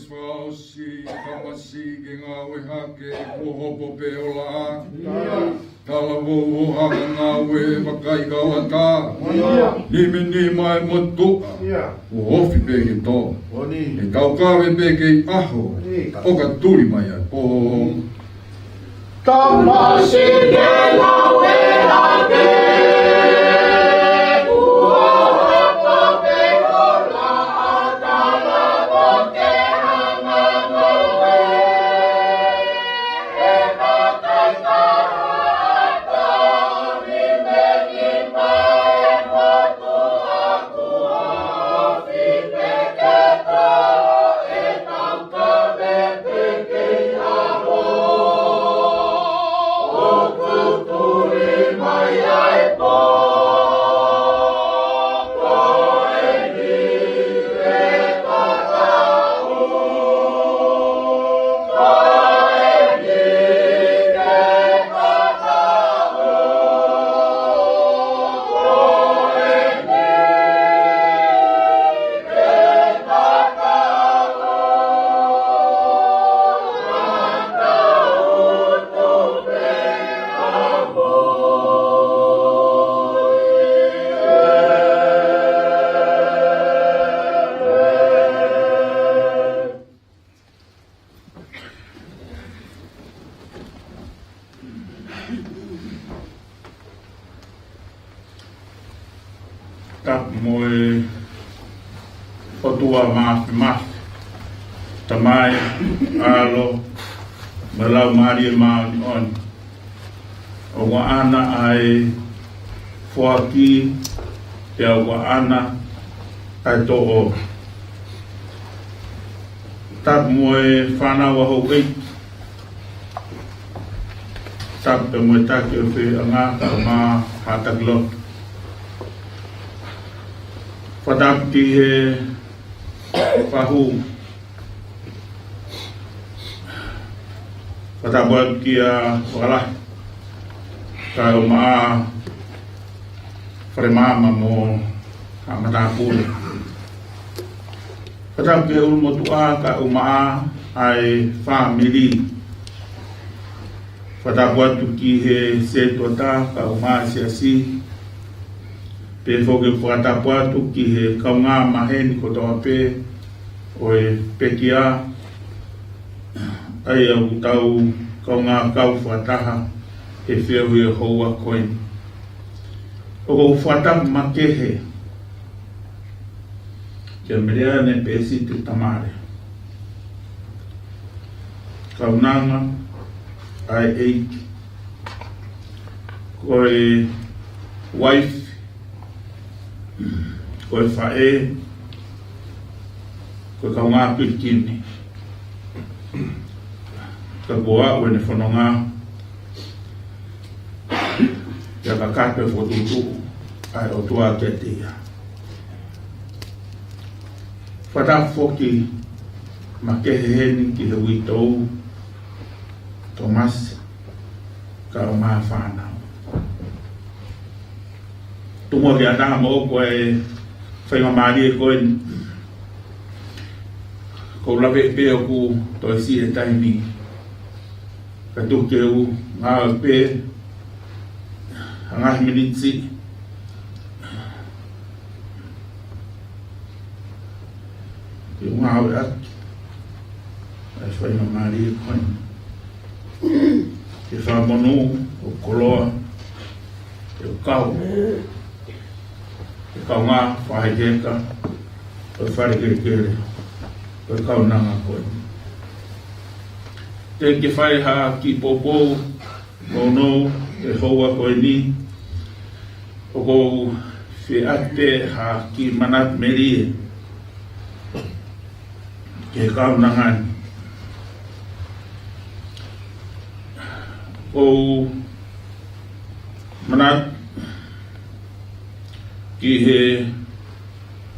Fakaʻosi, kamasi ke ngāue hake, kuo hopo pē ʻo laʻā. Talavou ʻo hanga ngāue, vakai kau ata. Nima nima e motuʻa, kuo ofi pē ke tō. ʻE taukave pē kei ʻaho, ʻo ka tuli mai ʻa e pō. Kamasi ke ngāue hake, kuo hopo pē ʻo laʻā, talavou ke hanga ngāue. Tapu mo e ʻOtua Māfimafi, Tamai, ʻAlo, mo e Laumālie Māʻoniʻoni. ʻOku ʻaʻana ʻa e foaki, pea ʻoku ʻaʻana ʻa e toʻo. Tapu mo e fānau ʻa houʻeiki. Tapu pea mo e taki ʻo e feʻanga, kae ʻumaʻā haʻa taki lotu. Fakatapu ki he fahu. Fakatapu atu kia Fakalahi, kae ʻumaʻā Falemaama mo haʻa matāpule. Fakatapu ki he ʻulumotuʻa kae ʻumaʻā ʻa e fāmili. Fakatapu atu ki he sētuata kae ʻumaʻā e siasi. Pea foki fakatapu atu ki he kaungā maheni kotoa pē ʻo e pekia, ʻa ia ʻoku tau kaungā kau fakataha he feohi ʻo e houa ko eni. ʻOku ou fakatapu makehe kia Meleane Pēsiti Tamale, kaunanga ʻa e ʻeiki, ko e uaifi, ko e faʻē, ko e kaungā pilikimi, ka kuo aʻu ʻene fononga, pea kakato e fokotuʻutuʻu ʻa e ʻOtua kiate ia. Fakatapu foki makehe heni ki he uitou, Tomasi, kae ʻumaʻā e fānau. Tuku muʻa ke ʻatā moʻoku ʻa e faingamālie ko eni. ʻOku ou lave pē ʻoku toe siʻi e taimi. Ka tuku ke u ngāue pē ha ngaahi miniti siʻi ke u ngāueʻaki ʻa e faingamālie ko eni ke fakamonū ʻo koloa, ke u kau, ke kaungā fakaheka ʻo e fale kelekele ʻo e kaunanga ko eni. Te ke fai ha kiʻi poupou nounou he houa ko eni, ʻoku ou fie ʻoatu ha kiʻi manatu melie ki he kaunanga ni. ʻOku ou manatu ki he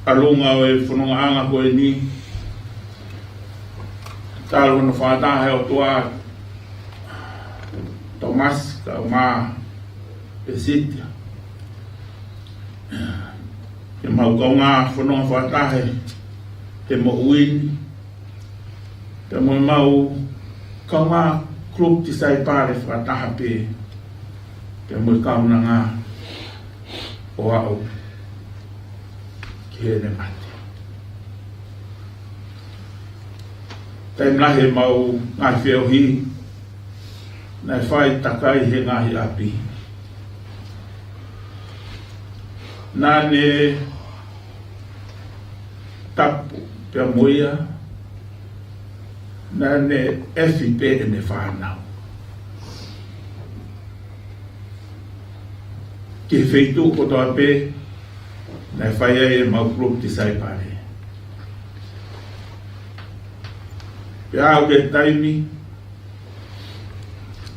ʻalunga ʻo e fonongaʻanga ko eni, talu hono fakataha he ʻOtua Tomasi kae ʻumaʻā Pēsiti, ke mau kaungā fononga fakataha he moʻui ni, pea mo ʻemau kaungā kulupu tisaipale fakataha pē, pea mo e kaunanga ʻo aʻu ki heʻene mate. Taimi lahi ʻemau ngaahi feohi naʻe fai takai he ngaahi ʻapi. Naʻa ne tapu pea mo ia, naʻa ne ʻefi pē ʻene fānau ki he feituʻu kotoa pē naʻe fai ai ʻemau kulupu tisaipale. Pea aʻu ki he taimi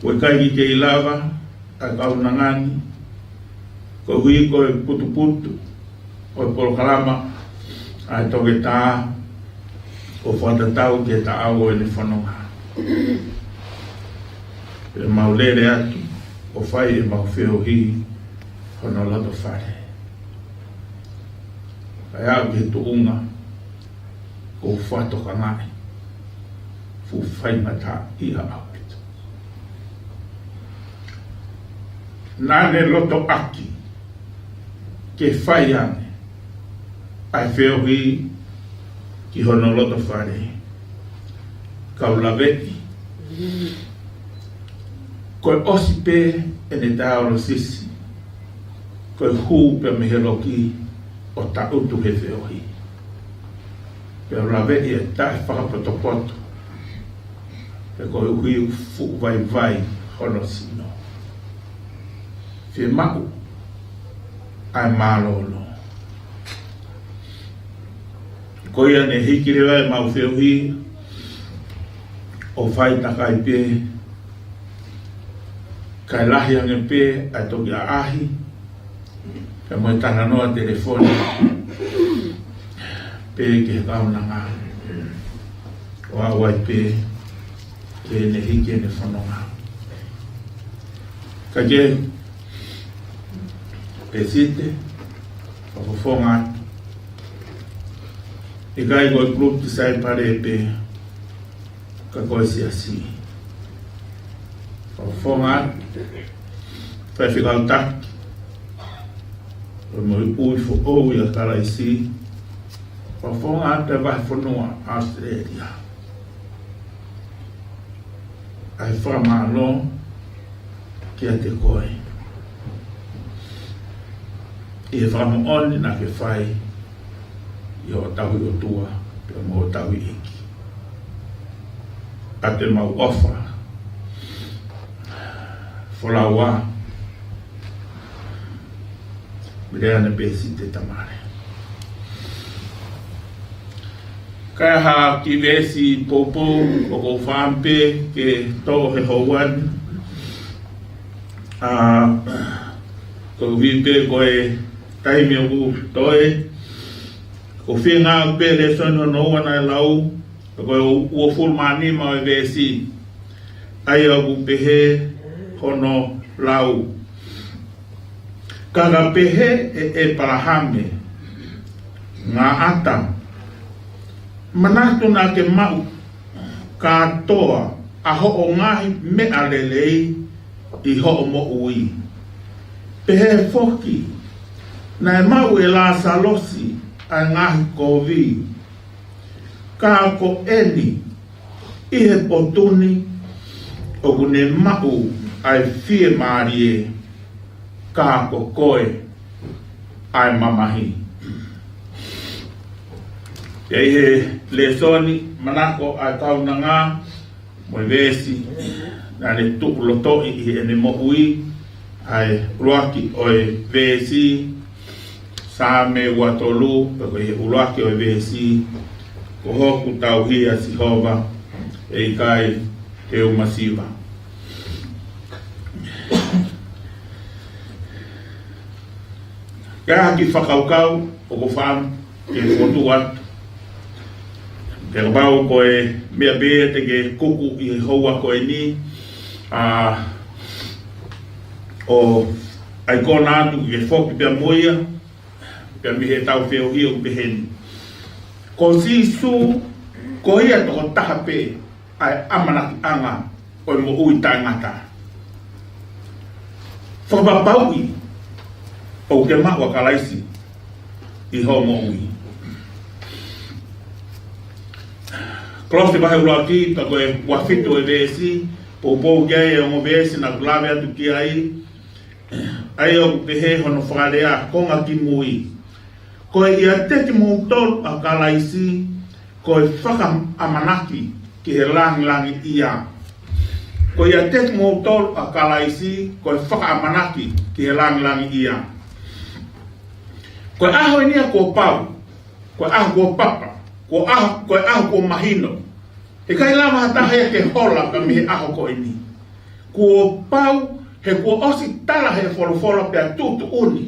ʻoku ʻikai ke kei lava ʻa e kaunanga ni, koeʻuhi ko e putuputu ʻo e polokalama ʻa e toketā ʻo fakatatau ki he taʻau ʻo ʻene fononga. Pea mau lele atu ʻo fai ʻemau feohi hono loto fale. Kae aʻu ki he tuʻunga ʻoku ou fakatokangaʻi fuʻu faingataʻaʻia ʻaupito. Naʻa ne lotoʻaki ke fai ange ʻa e feohi ki hono loto fale, kau laveʻi ko e ʻosi pē ʻene taiolosisi, ko e hū pē mei he loki ʻo taʻutu he feohi. Pea u laveʻi e taʻefakapotopoto, he koeʻuhi ʻoku fuʻu vaivai hono sino. Fiemaʻu ʻa e mālōlō. Ko ia ne hiki leva ʻemau feohi ʻo fai takai pē, kae lahi ange pē ʻa e toki ʻaʻahi, pea mo e talanoa telefoni pē ki he kaunanga, ʻo aʻu ai pē ki heʻene hiki ʻene fononga. Ka ke, Pēsite, fakafofonga atu. ʻIkai ko e group ki Saipale pē, ka ko e siasi. Fakafofonga atu, faifekau taki, ʻo e moʻui foʻou ʻia Kalaisi. Fakafofonga atu e vahefonua ʻAositelēlia. ʻA e fakamālō kiate koe ʻi he fakamoʻoni naʻa ke fai ʻi hoʻo tauhi ʻOtua pea mo hoʻo tauhi ʻEiki. ʻA e mau ʻofa, folaua, Meleana Pēsite Tamale. Ka ʻi ai ha kiʻi veesi poupou ʻoku ou fakaʻamu pē ke toʻo he houa ni. ʻA, koeʻuhi pē ko e taimi ʻoku toe, ʻoku ou feinga pē lēsoni hono ua naʻe lau, ko e uofulu mā nima ʻo e veesi, ʻa ia ʻoku pehē hono lau: Ka ka pehē ʻe ʻEpalahame, Ngaʻata, manatu naʻa ke maʻu kātoa ʻa hoʻo ngaahi meʻa lelei ʻi hoʻo moʻui. Pehē foki, naʻe maʻu ʻe Lāsalosi ʻa e ngaahi kovi, ka ko eni, ʻi he potu ni, ʻoku ne maʻu ʻa e fiemālie, ka ko koe ʻa e mamahi. Pea ʻi he lēsoni manako ʻa e kaunanga, mo e veesi naʻa ne tuʻu lotoʻi ʻi heʻene moʻui, ʻa e ʻuluaki ʻo e veesi, Saame ua tolu, pea ko e ʻuluaki ʻo e veesi: Ko hoku tauhi ʻa Sihova, ʻe ʻikai te u masiva. Ka ʻi ai ha kiʻi fakakaukau ʻoku ou fakaʻamu ke fotu atu. Pea kapau ko e meʻa pē ia te ke kuku ʻi he houa ko eni, ʻa, ʻo ʻai kona atu ke foki pea mo ia, pea mei heʻetau feohi ʻoku pehē ni: Ko Sīsū, ko ia tokotaha pē ʻa e ʻamanakiʻanga ʻo e moʻui taʻengata. Fakapapauʻi ʻoku ke maʻu ʻa Kalaisi ʻi hoʻo moʻui. Kolose vahe ʻuluaki, pea ko e ua fitu ʻo e veesi, poupou ki ai e ongo veesi naʻa ku lave atu ki ai, ʻa ia ʻoku pehē hono fakalea konga ki mui: Ko e ʻiate kimoutolu ʻa Kalaisi, ko e fakaʻamanaki ki he langilangiʻia. Ko e ʻiate kimoutolu ʻa Kalaisi, ko e fakaʻamanaki ki he langilangiʻia. Ko e ʻaho eni ia kuo pau, ko e ʻaho kuo papa, ko e ʻaho, ko e ʻaho kuo mahino. He ʻikai lava ha taha ia ke hola pea mei he ʻaho ko eni. Kuo pau, he kuo ʻosi tala he folofola pea tuʻutuʻuni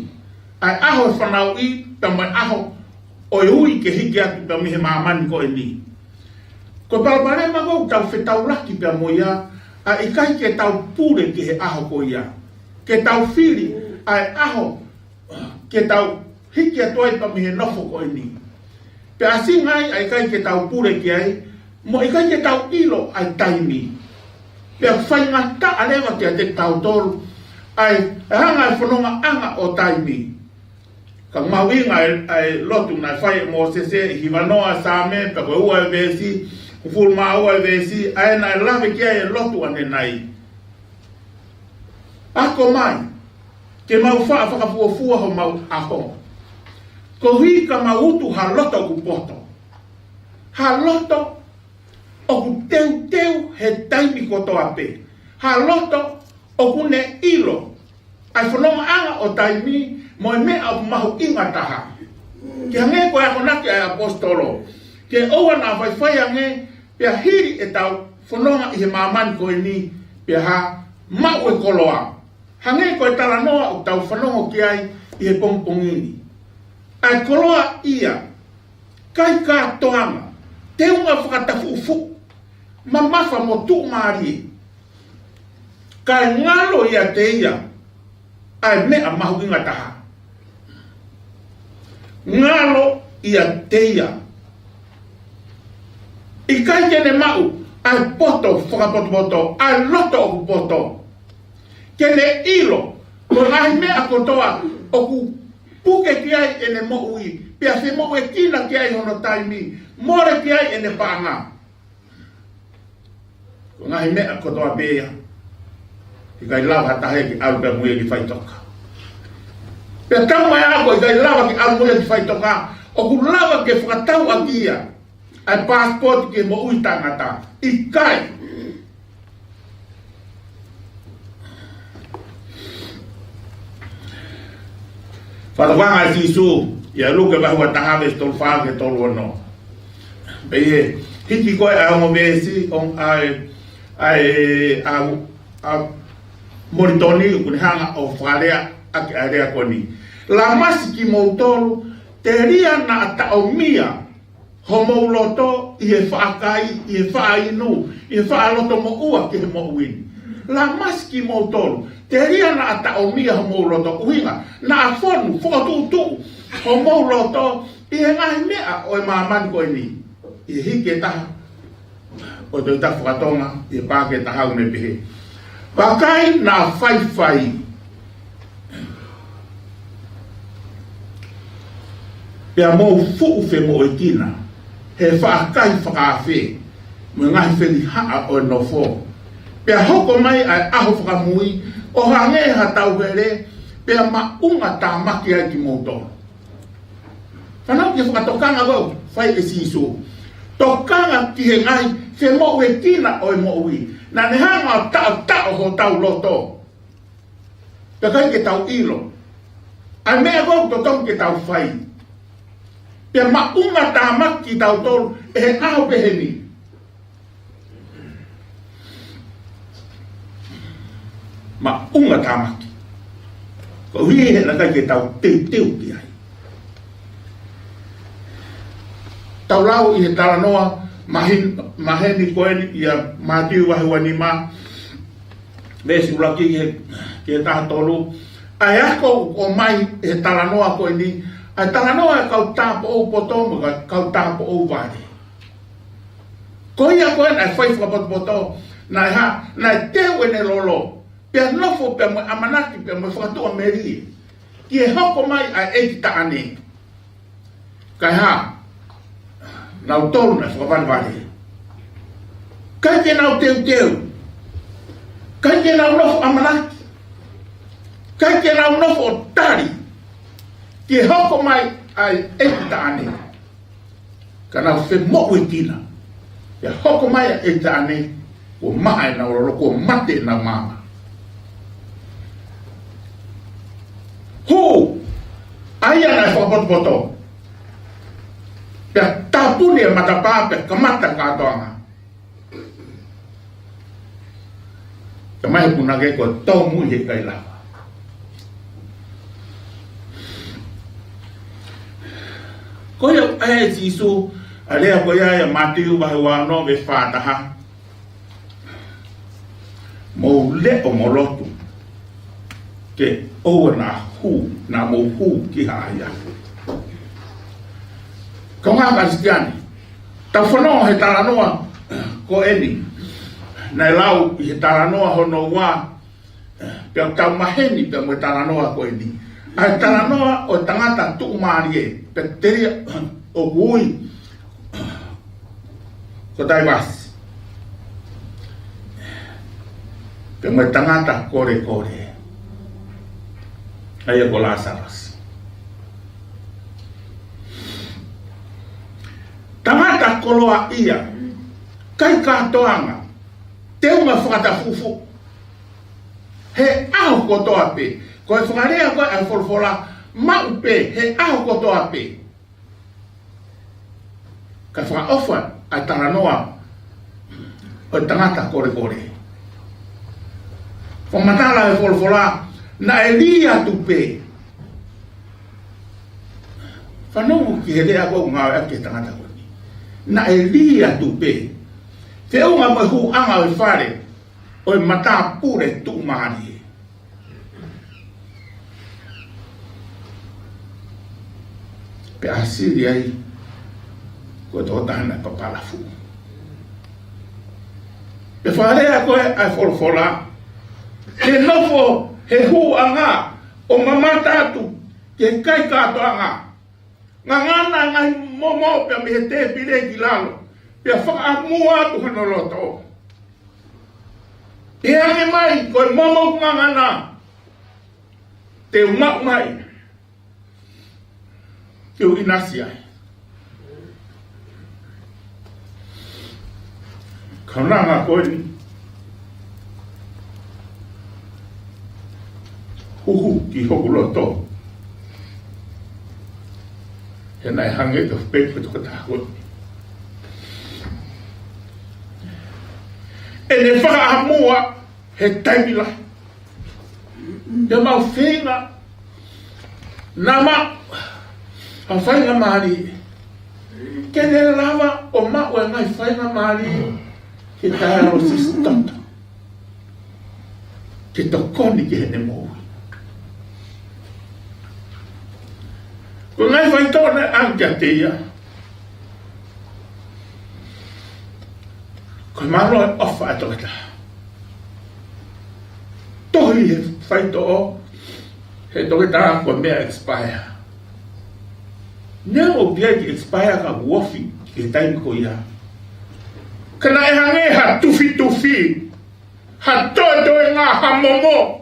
ʻa e ʻaho ʻe fanauʻi, pea mo e ʻaho ʻo e ui ke hiki atu pea mei he māmani ko eni. Ko e palopalema ʻoku tau fetaulaki pea mo ia, ʻa e ʻikai ke tau pule ki he ʻaho ko ia. Ke tau fili ʻa e ʻaho ke tau hiki atu ai pea mei he nofo ko eni. Pea ʻasi ngai ʻa e ʻikai ke tau pule ki ai, mo e ʻikai ke tau ʻilo ʻa e taimi. Pea faingataʻa leva kiate kitautolu ʻa e, ʻa e hanga ʻe he fonongaʻanga ʻo taimi. Ka mahuʻinga ʻa e, ʻa e lotu naʻe fai ʻe Mōsese ʻi he hiva noa Saame, pea ko e ua ʻo e veesi, hongofulu mā ua ʻo e veesi, ʻa ē naʻe lave ki ai e lotu ʻanenai: Ako mai, ke mau faʻa fakafuofua homau ʻaho. Koeʻuhi ka mau utu ha loto ʻoku poto. Ha loto ʻoku teuteu he taimi kotoa pē. Ha loto ʻoku ne ʻilo ʻa e fonongaʻanga ʻo taimi mo e meʻa ʻoku mahuʻinga taha. Ke hangē ko e akonaki ʻa e ʻaposetolo. Ke ʻoua naʻa faifai ange pea hili ʻetau fononga ʻi he māmani ko eni pea ha maʻu e koloa. Hangē ko e talanoa ʻoku tau fanongo ki ai ʻi he pongipongi ni. ʻA e koloa ia, kai kātoanga, teunga fakatafuʻufuʻu, mamafa mo tuʻumālie. Kae ngalo ʻiate ia ʻa e meʻa mahuʻinga taha. Ngalo ʻiate ia. ʻIkai ke ne maʻu ʻa e poto fakapotopoto, ʻa e loto ʻoku poto. Ke ne ʻilo ko e ngaahi meʻa kotoa ʻoku puke ki ai ʻene moʻui, pea femoʻuekina ki ai hono taimi, mole ki ai ʻene paʻanga. Ko e ngaahi meʻa kotoa pē ia, ʻikai lava ha taha ke ʻalu pē mo ia ki faʻitoka. Pea tau mai ako ʻikai lava ke ʻalu mo ia ki faʻitoka, ʻoku lava ke fakatau ʻaki ia ʻa e passport ki he moʻui taʻengata. ʻIkai. Fakatokanga ʻa Sīsū ʻia Luke vahe ua taha veesi tolu fā ki he tolu ono. Pea ʻi he hiki ko ē ʻa e ongo veesi ʻo e, ʻa e, ʻa e, ʻa Molitoni, ʻoku ne hanga ʻo fakalea ʻaki ʻa e lea ko eni. Lamasi kimoutolu, telia naʻa taʻomia homou loto ʻi he faʻa kai, ʻi he faʻa inu, ʻi he faʻa loto moʻua ki he moʻui ni. Lamasi kimoutolu, telia naʻa taʻomia homou loto, ʻuhinga naʻa fonu, fokotuʻutuʻu homou loto ʻi he ngaahi meʻa ʻo e māmani ko eni. ʻI he hiki ʻe taha ʻo e Tohi Tapu faka-Tonga, ʻi he paaki ʻe taha ʻoku ne pehē: Vakai naʻa faifai, pea mou fuʻu femoʻuekina he faʻa kai fakaafe mo e ngaahi felihaʻa ʻo e nofo. Pea hoko mai ʻa e ʻaho fakamui ʻo hangē ha tauhele, pea maʻungatāmaki ai kimoutolu. Fanongo ki he fakatokanga ko ē ʻoku fai ʻe Sīsū. Tokanga ki he ngaahi femoʻuekina ʻo e moʻui. Naʻa ne hanga ʻo taʻotaʻo hotau loto. Pea ʻikai ke tau ʻilo ʻa e meʻa ko ē ʻoku totonu ke tau fai. Pea maʻungatāmaki kitautolu ʻe he ʻaho pehē ni. Maʻungatāmaki. Koeʻuhi he naʻe ʻikai ke tau teuteu ki ai. Tau lau ʻi he talanoa maheni, maheni ko eni ʻia Mātiu vahe ua nima, veesi ʻuluaki ki he, ki he taha tolu. ʻA e ako ʻoku ʻomai ʻe he talanoa ko eni, ʻa e talanoa ʻa e kau tāupoʻou poto mo e kau tāupoʻou vale. Ko ia ko ē naʻe fai fakapotopoto, naʻe hā, naʻe teu ʻene lolo, pea nofo pea mo e ʻamanaki pea mo e fakatuʻamelie ki he hoko mai ʻa e ʻeiki taʻane. Kae hā, nautolu naʻe fakavalevale. ʻIkai ke nau teuteu. ʻIkai ke nau nofo ʻamanaki. ʻIkai ke nau nofo tali ki he hoko mai ʻa e ʻeiki taʻane. Ka nau femoʻuekina. Pea hoko mai ʻa e ʻeiki taʻane, kuo maha ʻenau lolo, kuo mate ʻenau maama. Hū, ʻa ia naʻe fakapotopoto. Pea tāpuni ʻa e matapā, pea kamata kātoanga. Ka mai he punake ko e tōmui he ʻikai lava. Ko ia ʻoku ʻai ʻe Sīsū ʻa e lea ko ia ʻia Mātiu vahe ua ono veesi fā taha. Mou leʻo mo lotu ke ʻoua naʻa hū, naʻa mou hū ki ha ʻahiʻahi. Kaungā Kalisitiane, tau fanongo he talanoa ko eni. Naʻe lau ʻi he talanoa hono ua, pea tau maheni pea mo e talanoa ko eni. ʻA e talanoa ʻo e tangata tuʻumālie, pea telia ʻoku ui ko Taivasi. Pea mo e tangata kolekole, ʻa ia ko Lāsalosi. koloaʻia, kai kātoanga, teunga fakatafufu. He ʻaho kotoa pē, ko e fakalea ko ē ʻa e folofola, maʻu pē, he ʻaho kotoa pē. Ka fakaʻofa ʻa e talanoa ʻo e tangata kolekole. Fakamatala ʻe he folofola, naʻe lī atu pē. Fanongo ki he lea ko ē ʻoku ngāueʻaki ki he tangata ko eni. Naʻe lī atu pē. Feʻunga mo e hūʻanga ʻo e fale ʻo e matāpule tuʻumālie. Pea sili ai, ko e tokotaha naʻe papala fuʻu. Pea fakalea ko ē ʻa e folofola, ke nofo he hūʻanga ʻo mamata atu ki he kai kātoanga. Ngangana ngaahi momo pea mei he tēpile ki lalo, pea fakaʻamua atu hono loto. Pea hangē mai ko e momo ʻoku ngangana, te u maʻu mai, te u ʻinasi ai. Kaunanga ko eni, huhu ki hoku loto. He naʻe hangē tofu pē ko e tokotaha ko eni. ʻEne fakaʻamua he taimi lahi. Te mau feinga naʻa maʻu ha faingamālie. Ke ne lava ʻo maʻu e ngaahi faingamālie ke tae ʻo sisi toto. Ke tokoni ki heʻene moʻui. Ko e ngaahi faitoʻo naʻe ʻalu kiate ia, ko e mālō e ʻofa ʻa e toketā. Tohi he faitoʻo, he toketā ko e meʻa expire. Neongo ʻoku ʻikai ke expire ka ʻoku ofi ki he taimi ko ia. Ka naʻe hangē ha tufitufi, ha toetoenga, ha momo.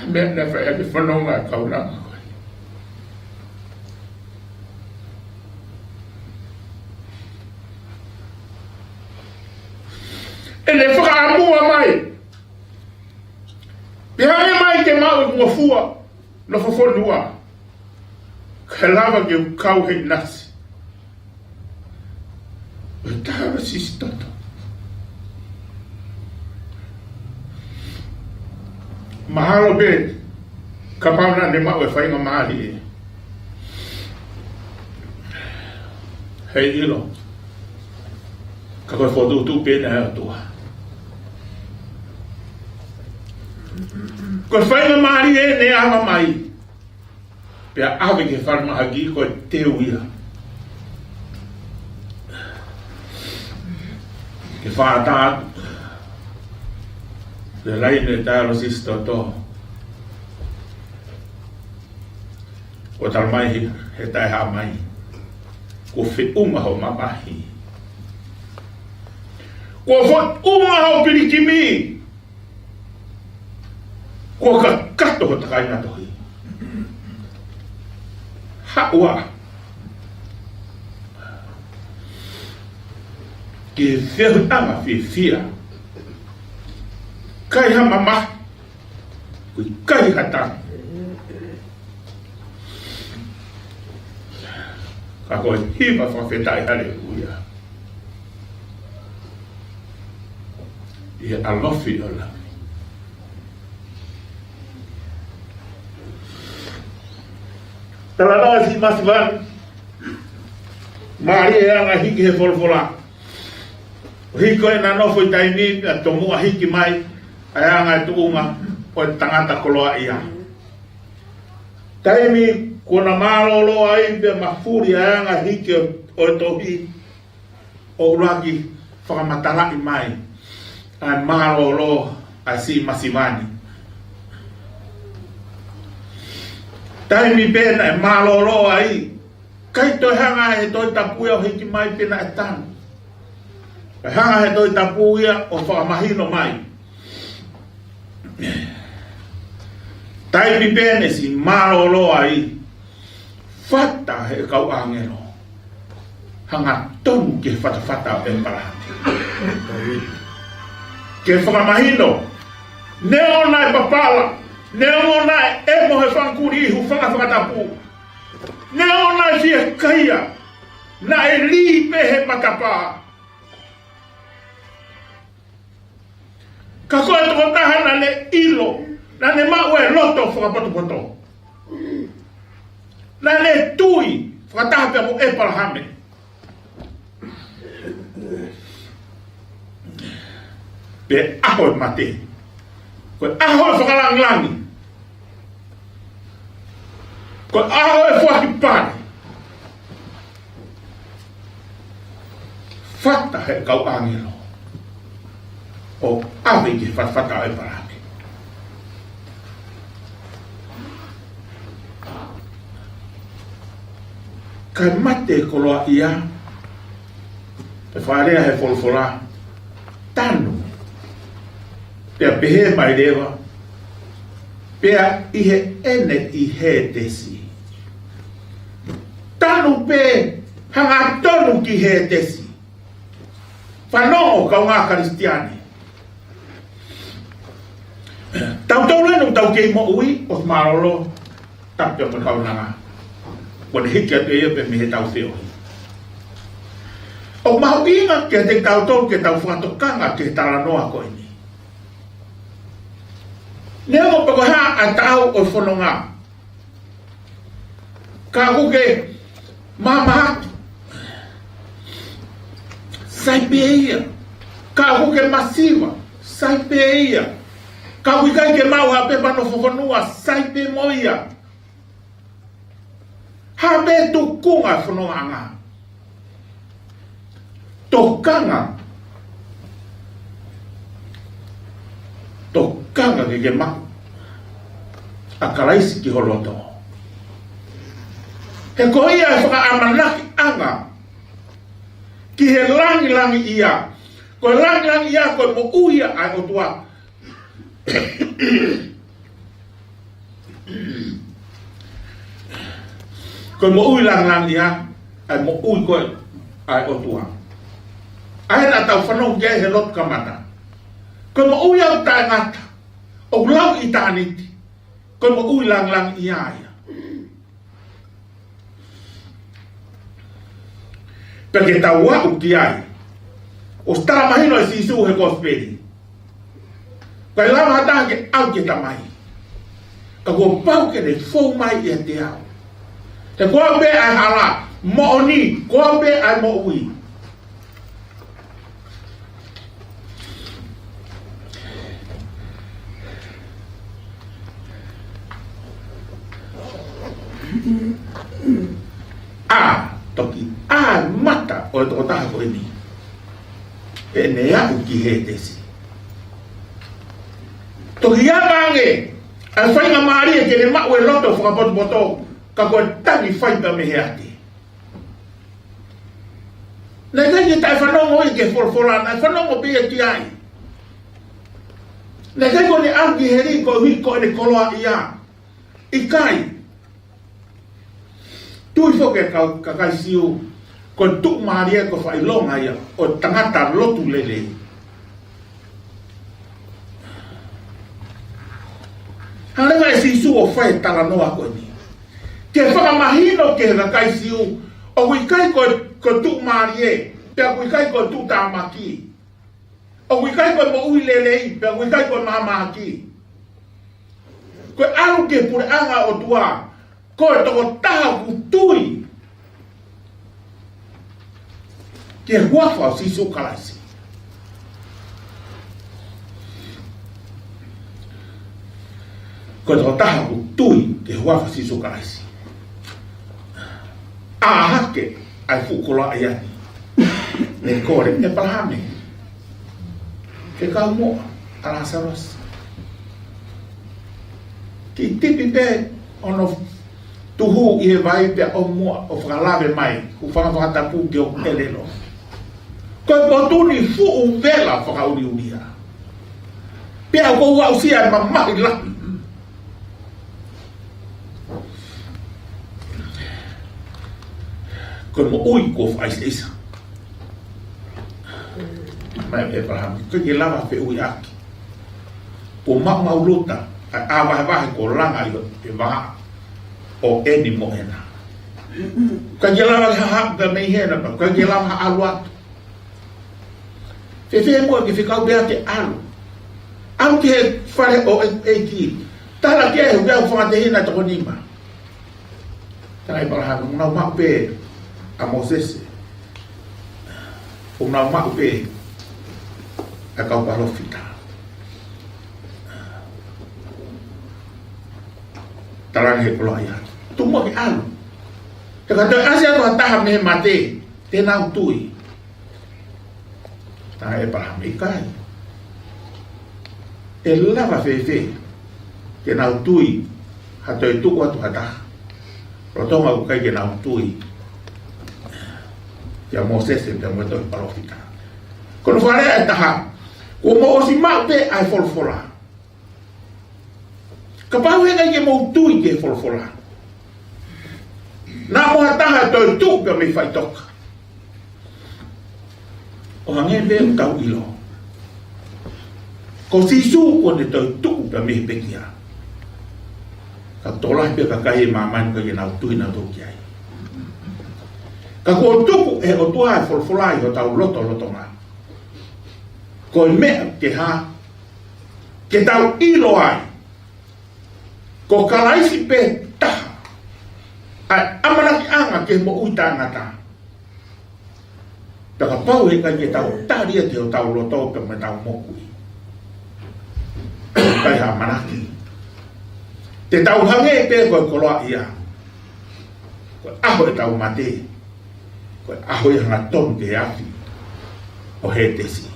Meʻa naʻe fai ʻaki e fononga ʻa e kaunanga ko ē. ʻEne fakaʻamua mai. Pea hangē mai ke maʻu e ngofua, nofo fonua. Ke lava ke u kau he ʻinasi. ʻE taha ʻo sisi toto. Mahalo pē, kapau naʻa ne maʻu e faingamālie, heiʻilo. Ka ko e fokotuʻutuʻu pē ena ʻa e ʻOtua. Ko e faingamālie ʻene ala mai. Pea ʻave ki he falemahaki ko e teu ia. Ke fātā atu. Pea laine tae ʻo sisi toto. ʻO talamai he, he taʻehāmai. Kuo feʻunga hoʻo mamahi. Kuo feʻunga hoʻo pilikimi. Kuo kakato hoʻo takainga tohi. Haʻu ā. Ke fehuʻanga fiefia. Kai ha mamahi. Ko e kai ha tangi. Ka ko e hiva fakafetaʻi, haleluia. ʻI he ʻalofi ʻo e Lami. Talanoa siʻi masiva ni. Mālie e anga hiki he folofola. ʻO hiki ko ē naʻa nofo ʻi taimi, pea tomuʻa hiki mai ʻa e anga e tuʻunga ʻo e tangata koloaʻia. Taimi kuo na mālōlō ai pea mafuli ʻa e anga hiki ʻo, ʻo e tohi, ʻo ʻuluaki fakamatalaʻi mai ʻa e mālōlō ʻa siʻi masiva ni. Taimi pē naʻe mālōlō ai, ʻikai toe hanga ʻe he Tohi Tapu ia ʻo hiki mai pe naʻe tanu. ʻE hanga ʻe he Tohi Tapu ia ʻo fakamahino mai. Taimi pē naʻe siʻi mālōlō ai, Fata he kau ʻāngelo, hangatonu ki he fatafata ʻo ʻĒpalahame. Ke fakamahino, neongo naʻe papala, neongo naʻe ʻemo he fanga kulī, hūfanga he fakatapu, neongo naʻe fiekaia, naʻe lī pē he matapā. Ka ko e tokotaha naʻa ne ʻilo, naʻa ne maʻu e loto fakapotopoto. Naʻa ne tui fakataha pē mo ʻĒpalahame. Pea ʻaho e mate, ko e ʻaho e fakalangilangi, ko e ʻaho e foaki pale. Fata he kau ʻāngelo ʻo ʻave ki he fatafata ʻo ʻĒpalahame. Kae mate e koloaʻia, pea fakalea he folofola, tanu. Pea pehē mai leva, pea ʻi heʻene ʻi Hētesi. Tanu pē hangatonu ki Hētesi. Fanongo kaungā Kalisitiane. Tautolu eni ʻoku tau kei moʻui, ʻosi mālōlō, tapu pē mo e kaunanga. Kuo ne hiki atu ia pē mei heʻetau feohi. ʻOku mahuʻinga kiate kitautolu ke tau fakatokanga ki he talanoa ko eni. Neongo pe ko e hā ʻa e taʻau ʻo e fononga, ka ʻoku ke mahamahaki, sai pē ia. Ka ʻoku ke masiva, sai pē ia. Ka ʻoku ʻikai ke maʻu ha pepa nofo fonua, sai pē mo ia. Hā pē tukunga e fonongaʻanga, tokanga, tokanga ke ke maʻu ʻa Kalaisi ki ho loto. He ko ia e fakaʻamanakiʻanga ki he langilangiʻia. Ko e langilangiʻia ko e moʻui ʻa e ʻOtua. Ko e moʻui langilangiʻia, ʻa e moʻui ko ē ʻa e ʻOtua. ʻA ē naʻa tau fanongo ki ai he lotu kamata. Ko e moʻui ʻoku taʻengata, ʻoku lau ʻitāniti. Ko e moʻui langilangiʻia ia. Pea ke tau aʻu ki ai. ʻOsi talamahino ʻe Sīsū he kosipeli, ʻikai lava ha taha ke aʻu ki he Tamai, ka kuo pau ke ne fou mai ʻiate au. He ko au pē ʻa e hala, moʻoni, ko au pē ʻa e moʻui. ʻA, toki ʻā e mata ʻo e tokotaha ko eni heʻene aʻu ki Hētesi. Toki ʻā ange ʻa e faingamālie ke ne maʻu e loto fakapotopoto, ka ko e tangi fai pē mei he ate. Naʻe ʻikai ke taʻefanongo ia ki he folofola, naʻe fanongo pē ia ki ai. Naʻe ʻikai ke ne aʻu ki heli koeʻuhi ko ʻene koloaʻia. ʻIkai. Tui foki e kau kakai Siu, ko e tuʻumālie ko e fakaʻilonga ia ʻo e tangata lotu lelei. Hanga leva ʻe Sīsū ʻo fai e talanoa ko eni ke fakamahino ki he kakai Siu, ʻoku ʻikai ko e, ko e tuʻumālie, pea ʻoku ʻikai ko e tuʻutāmaki. ʻOku ʻikai ko e moʻui lelei, pea ʻoku ʻikai ko e mahamahaki. Ko e ʻalu ki he puleʻanga ʻo e ʻOtua, ko e tokotaha ʻoku tui ki he huafa ʻo Sīsū Kalaisi. Ko e tokotaha ʻoku tui ki he huafa ʻo Sīsū Kalaisi. ʻĀ hake ʻa e fuʻu koloaʻia ni, ne kole ʻe ʻĒpalahame ke kau muʻa ʻa Lāsalosi. Kiʻi tipi pē hono tuhu ʻi he vai pea ʻomuʻa ʻo fakalave mai, hūfanga he fakatapu ke ʻoku ʻelelo. Ko e potu ni fuʻu vela fakaʻuliʻulia. Pea ʻoku ou aʻusia e mamahi lahi. Ko e moʻui kuo fakaʻiseʻisa mai ʻe ʻĒpalahame, ʻikai ke lava feʻuiʻaki. Kuo maumau Luta, ʻa e vahevahe kuo langa ʻi he vā ʻo eni mo ena. ʻIkai ke lava ke haʻu pē mei hena, ʻikai ke lava ʻalu atu. Fēfē muʻa ke fekau pē ke ʻalu. ʻAlu ki he fale ʻo e, ʻEiki. Tala ki ai he ʻoku ʻi ai hoku fanga tehina ʻe toko nima. Tala ʻe ʻĒpalahame, ʻoku nau maʻu pē ʻa Mōsese. ʻOku nau maʻu pē ʻa e kau palōfita. Tala ange he koloaʻia, tuku muʻa ke ʻalu. He ka toe ʻasi atu ha taha mei he mate, te nau tui. Tala ʻe ʻĒpalahame, ʻikai. ʻE lava fēfē ke nau tui ha toe tuku atu ha taha, lolotonga ʻoku ʻikai ke nau tui kia Mōsese pea mo e tohi palōfita? Ko hono fakalea ʻe taha, kuo mou ʻosi maʻu pē ʻa e folofola. Kapau he ʻikai ke mou tui ki he folofola, naʻa mo ha taha toe tuʻu pea mei faʻitoka. ʻO hangē pē ʻoku tau ʻilo, ko Sīsū kuo ne toe tuʻu pea mei he pekia. Ka tokolahi pē kakai ʻi māmani ʻoku ʻikai ke nau tui nautolu ki ai. Ka kuo tuku ʻe he ʻOtua e folofola ʻi hotau lotolotonga. Ko e meʻa ke hā? Ke tau ʻilo ai ko Kalaisi pē taha ʻa e ʻamanakiʻanga ki he moʻui taʻengata. Pea kapau he ʻikai ke tau tali ia ki hotau loto pea mo ʻetau moʻui, ʻikai ha ʻamanaki. Te tau hangē pē ko e koloaʻia. Ko e ʻaho ʻetau mate, ko e ʻaho ia hangatonu ki he afi ʻo Hētesi.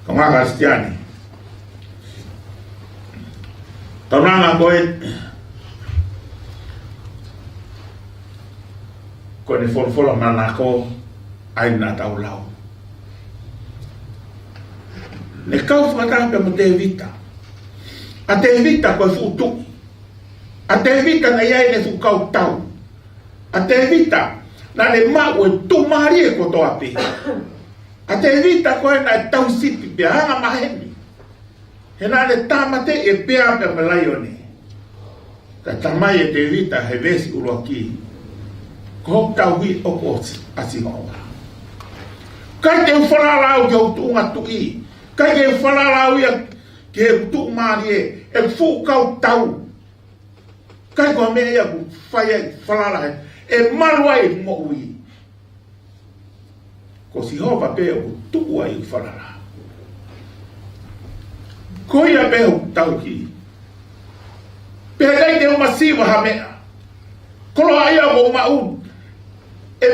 Kaungā Kalisitiane, kaunanga ko e, ko ʻene folofola manako ʻa ia naʻa tau lau. Ne kau fakataha pea mo Tēvita. ʻA Tēvita ko e fuʻu tuʻi. ʻA Tēvita naʻe ʻi ai ʻene fuʻu kau tau. ʻA Tēvita naʻa ne maʻu e tuʻumālie kotoa pē. ʻA Tēvita ko ē naʻe tauhi sipi pea anga maheni. He naʻa ne tāmateʻi e pea pea mo e laione. Ka talamai ʻe Tēvita he veesi ʻuluaki, ko hoku tauhi ʻoku ʻa Sihova. ʻIkai te u falala au ki hoku tuʻunga tuʻi. ʻIkai ke u falala au ia ki he tuʻumālie, e fuʻu kau tau. ʻIkai ko e meʻa ia ʻoku fai ai falala, ʻe malu ai moʻui. Ko Sihova pē ʻoku tuku ai falala. Ko ia pē hoku tauhi. Pea ʻikai te u masiva ha meʻa. Koloaʻia ʻoku ou maʻu, ʻe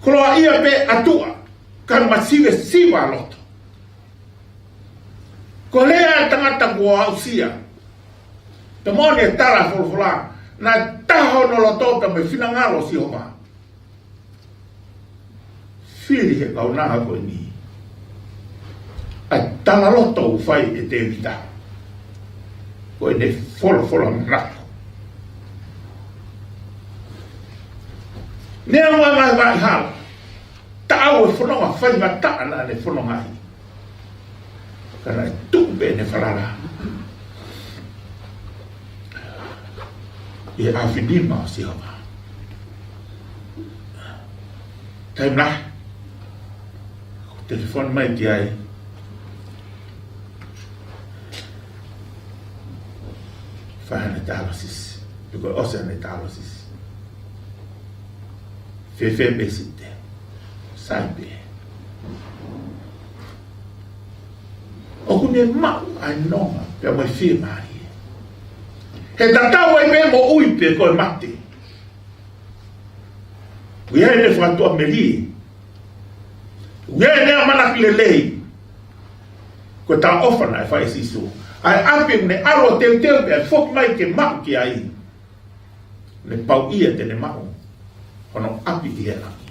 koloaʻia pē ʻa tuʻa, ka masivesiva loto. Ko e lea ʻa e tangata kuo aʻusia. Pea moʻoni e tala folofola, naʻe taha hono loto pea mo e finangalo ʻo Sihova. Fili he kaunanga ko eni ʻa e talaloto ʻoku fai ʻe Tēvita. Ko ʻene folofola manako. Neongo e ngaahi vaʻinga hala, taʻau e fononga faingataʻa naʻa ne fononga ai, ka naʻe tuku pē ʻene falala ʻi he ʻafio nima ʻo Sihova. Taimi lahi, ʻoku telefoni mai ki ai fai haʻane dialysis, pe ko e ʻosi haʻane dialysis. Fēfē pē site? Sai pē. ʻOku ne maʻu ʻa e nonga pea mo e fiemālie. He tatau ai pē moʻui pe ko e mate. ʻOku ʻi ai ʻene fakatuʻamelie. ʻOku ʻi ai ʻene ʻamanaki lelei. Ko e talaʻofa naʻe fai ʻe Sīsū, ʻa e ʻapi ʻoku ne ʻalu ʻo teuteu pea foki mai ke maʻu ki ai, ne pau ia te ne maʻu hono ʻapi ʻi he langi.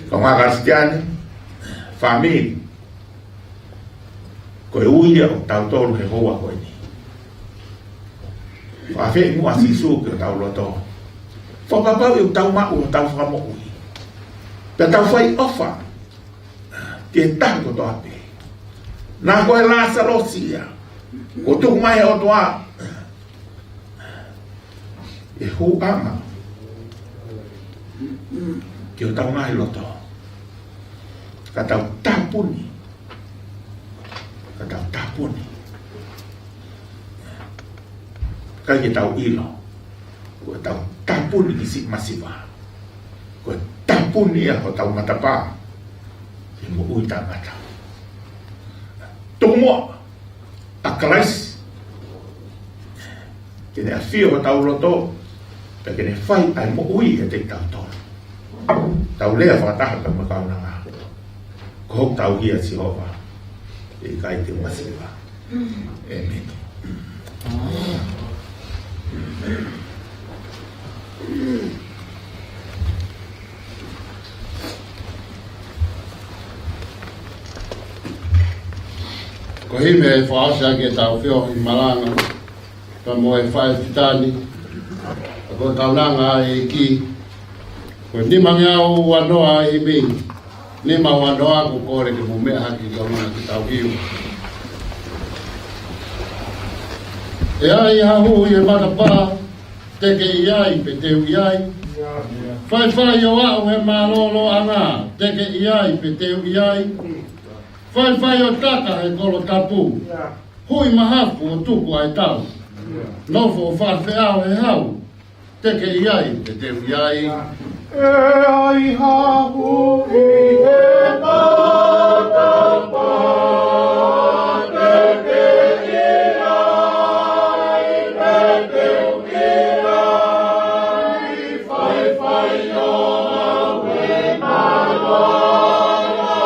Kaungā Kalisitiane, fāmili, ko e ui ia ʻo tautolu he houa ko eni. Fakafeʻiloaki muʻa Sīsū ki hotau loto. Fakapapauʻi ʻoku tau maʻu hotau fakamoʻui. Pea tau fai ʻofa ki he taha kotoa pē. Naʻa ko e Lāsalosi ia kuo tuku mai he ʻOtua, ʻe hū ʻa e anga ki hotau ngaahi loto. Ka tau tāpuni. Ka tau tāpuni. Ka ke tau ʻilo, ko ʻetau tāpuni ki siʻi masiva, ko e tāpuni ia hotau matapā ki he moʻui taʻengata. Tuku muʻa ʻa Kalaisi ke ne ʻafio hotau loto, pea ke ne fai ʻa e moʻui ʻiate kitautolu. Tau lea fakataha pea mo e kaunanga. Ko hoku tauhi ʻa Sihova, ʻe ʻikai te u masiva. ʻĒmeni. Ko e himi ʻe fakaʻosi ʻaki ʻetau feohi malanga, pea mo e faifitani, ʻa ko e kaunanga ʻa e ʻEiki, ko e nima ngeau ua noa ʻa e himi, nima ua noa. Ko e kole ke mou meʻa hake ki ʻolunga ke tau hiu. ʻE ai ha hū ʻi he matapā, te ke ʻi ai pe te u ʻi ai? Faifai ʻo aʻu he mālōlōʻanga, te ke ʻi ai pe te u ʻi ai? Faifai ʻo taka he kolo tapu, hui mahafu ʻo tuku ʻa e tau, nofo ʻo faʻa feʻao he hau, te ke ʻi ai pe te u ʻi ai? ʻE ai ha hū ʻi he matapā, te ke ʻi ai pe te u ʻi ai? Faifai ʻo aʻu he mālōlōʻanga, te ke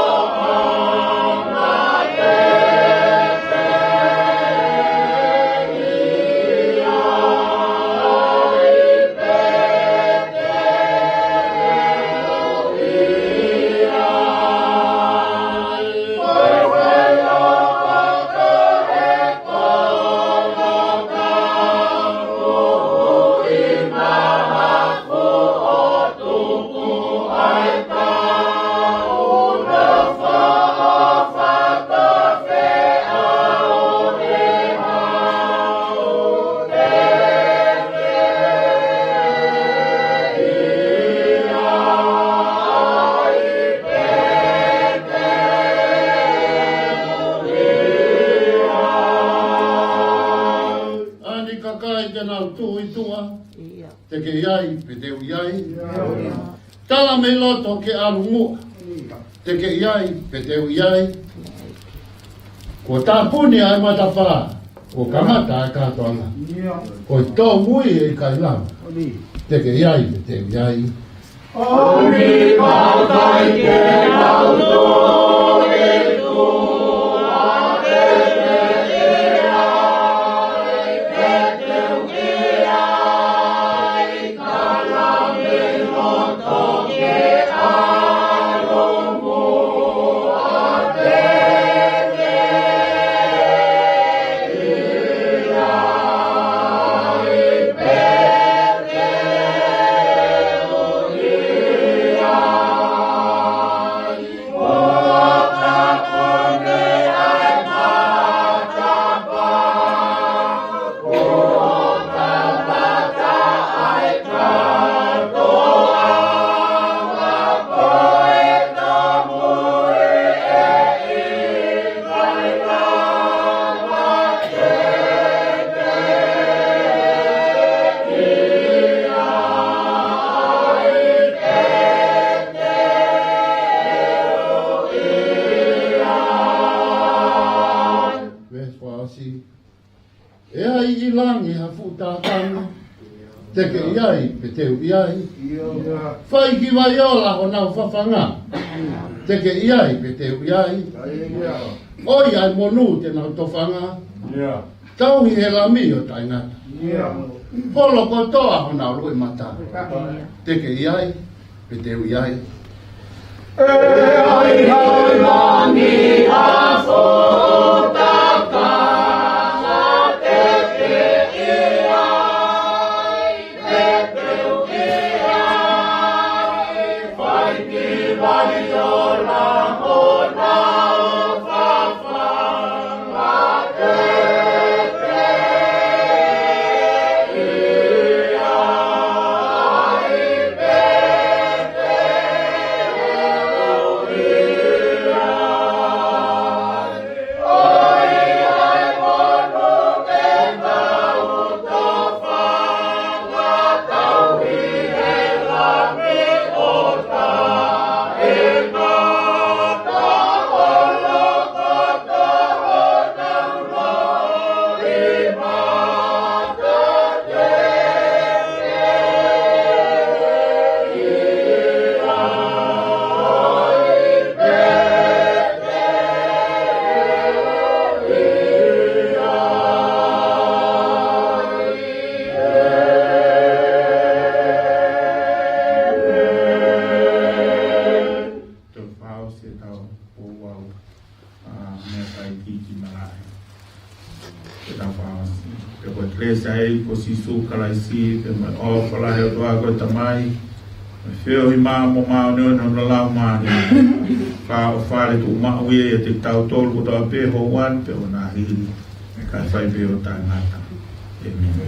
ʻi ai pe te u ʻi ai? Faifai ʻo taka he kolo tapu, hui mahafu ʻo tuku ʻa e tau, nofo ʻo faʻa feʻao he hau, te ke ʻi ai pe te u ʻi ai? ʻA e kakai te nau tuʻu ʻi tuʻa, te ke ʻi ai pe te u ʻi ai? Tala mei loto ke ʻalu muʻa, te ke ʻi ai pe te u ʻi ai? Kuo tāpuni ʻa e matapā, kuo kamata ʻa e kātoanga, ko e tōmui ʻe ʻikai lava, te ke ʻi ai pe te u ʻi ai? ʻOku ʻi ai ha kakai te nau tuʻu ʻi tuʻa, te ke ʻi ai pe te u ʻi ai? Tala mei loto ke ʻalu muʻa, te ke ʻi ai pe te u ʻi ai? Kuo tāpuni ʻa e matapā, kuo kamata ʻa e kātoanga, ko e tōmui ʻe ʻikai lava, te ke ʻi ai pe te u ʻi ai? Veesi fakaʻosi. ʻE ai ʻi langi ha fuʻu tātanga, te ke ʻi ai pe te u ʻi ai? Fai ki Vaiola honau fafanga, te ke ʻi ai pe te u ʻi ai? ʻOi ʻa e monū te nau tofanga, tauhi he Lami ʻo taʻengata, holo kotoa honau loʻimata, te ke ʻi ai pe te u ʻi ai? ʻE ai ʻi langi ha fuʻu tātanga, te ke ʻi ai Meʻakai ki ki malae. Ke tau fāʻofua. Pea ko e kelesi ʻa e ʻEiki ko Sīsū Kalaisi, pea mo e ʻofa lahi ʻa e ʻOtua ko e Tamai, mo e feohi mo e māʻoniʻoni ʻa e Laumālie, fakaʻofoʻofa tuʻumaʻu ia ʻiate kitautolu kotoa pē, houa ni pea ʻo nāhili, kae fai pē ʻo taʻengata. ʻĒmeni.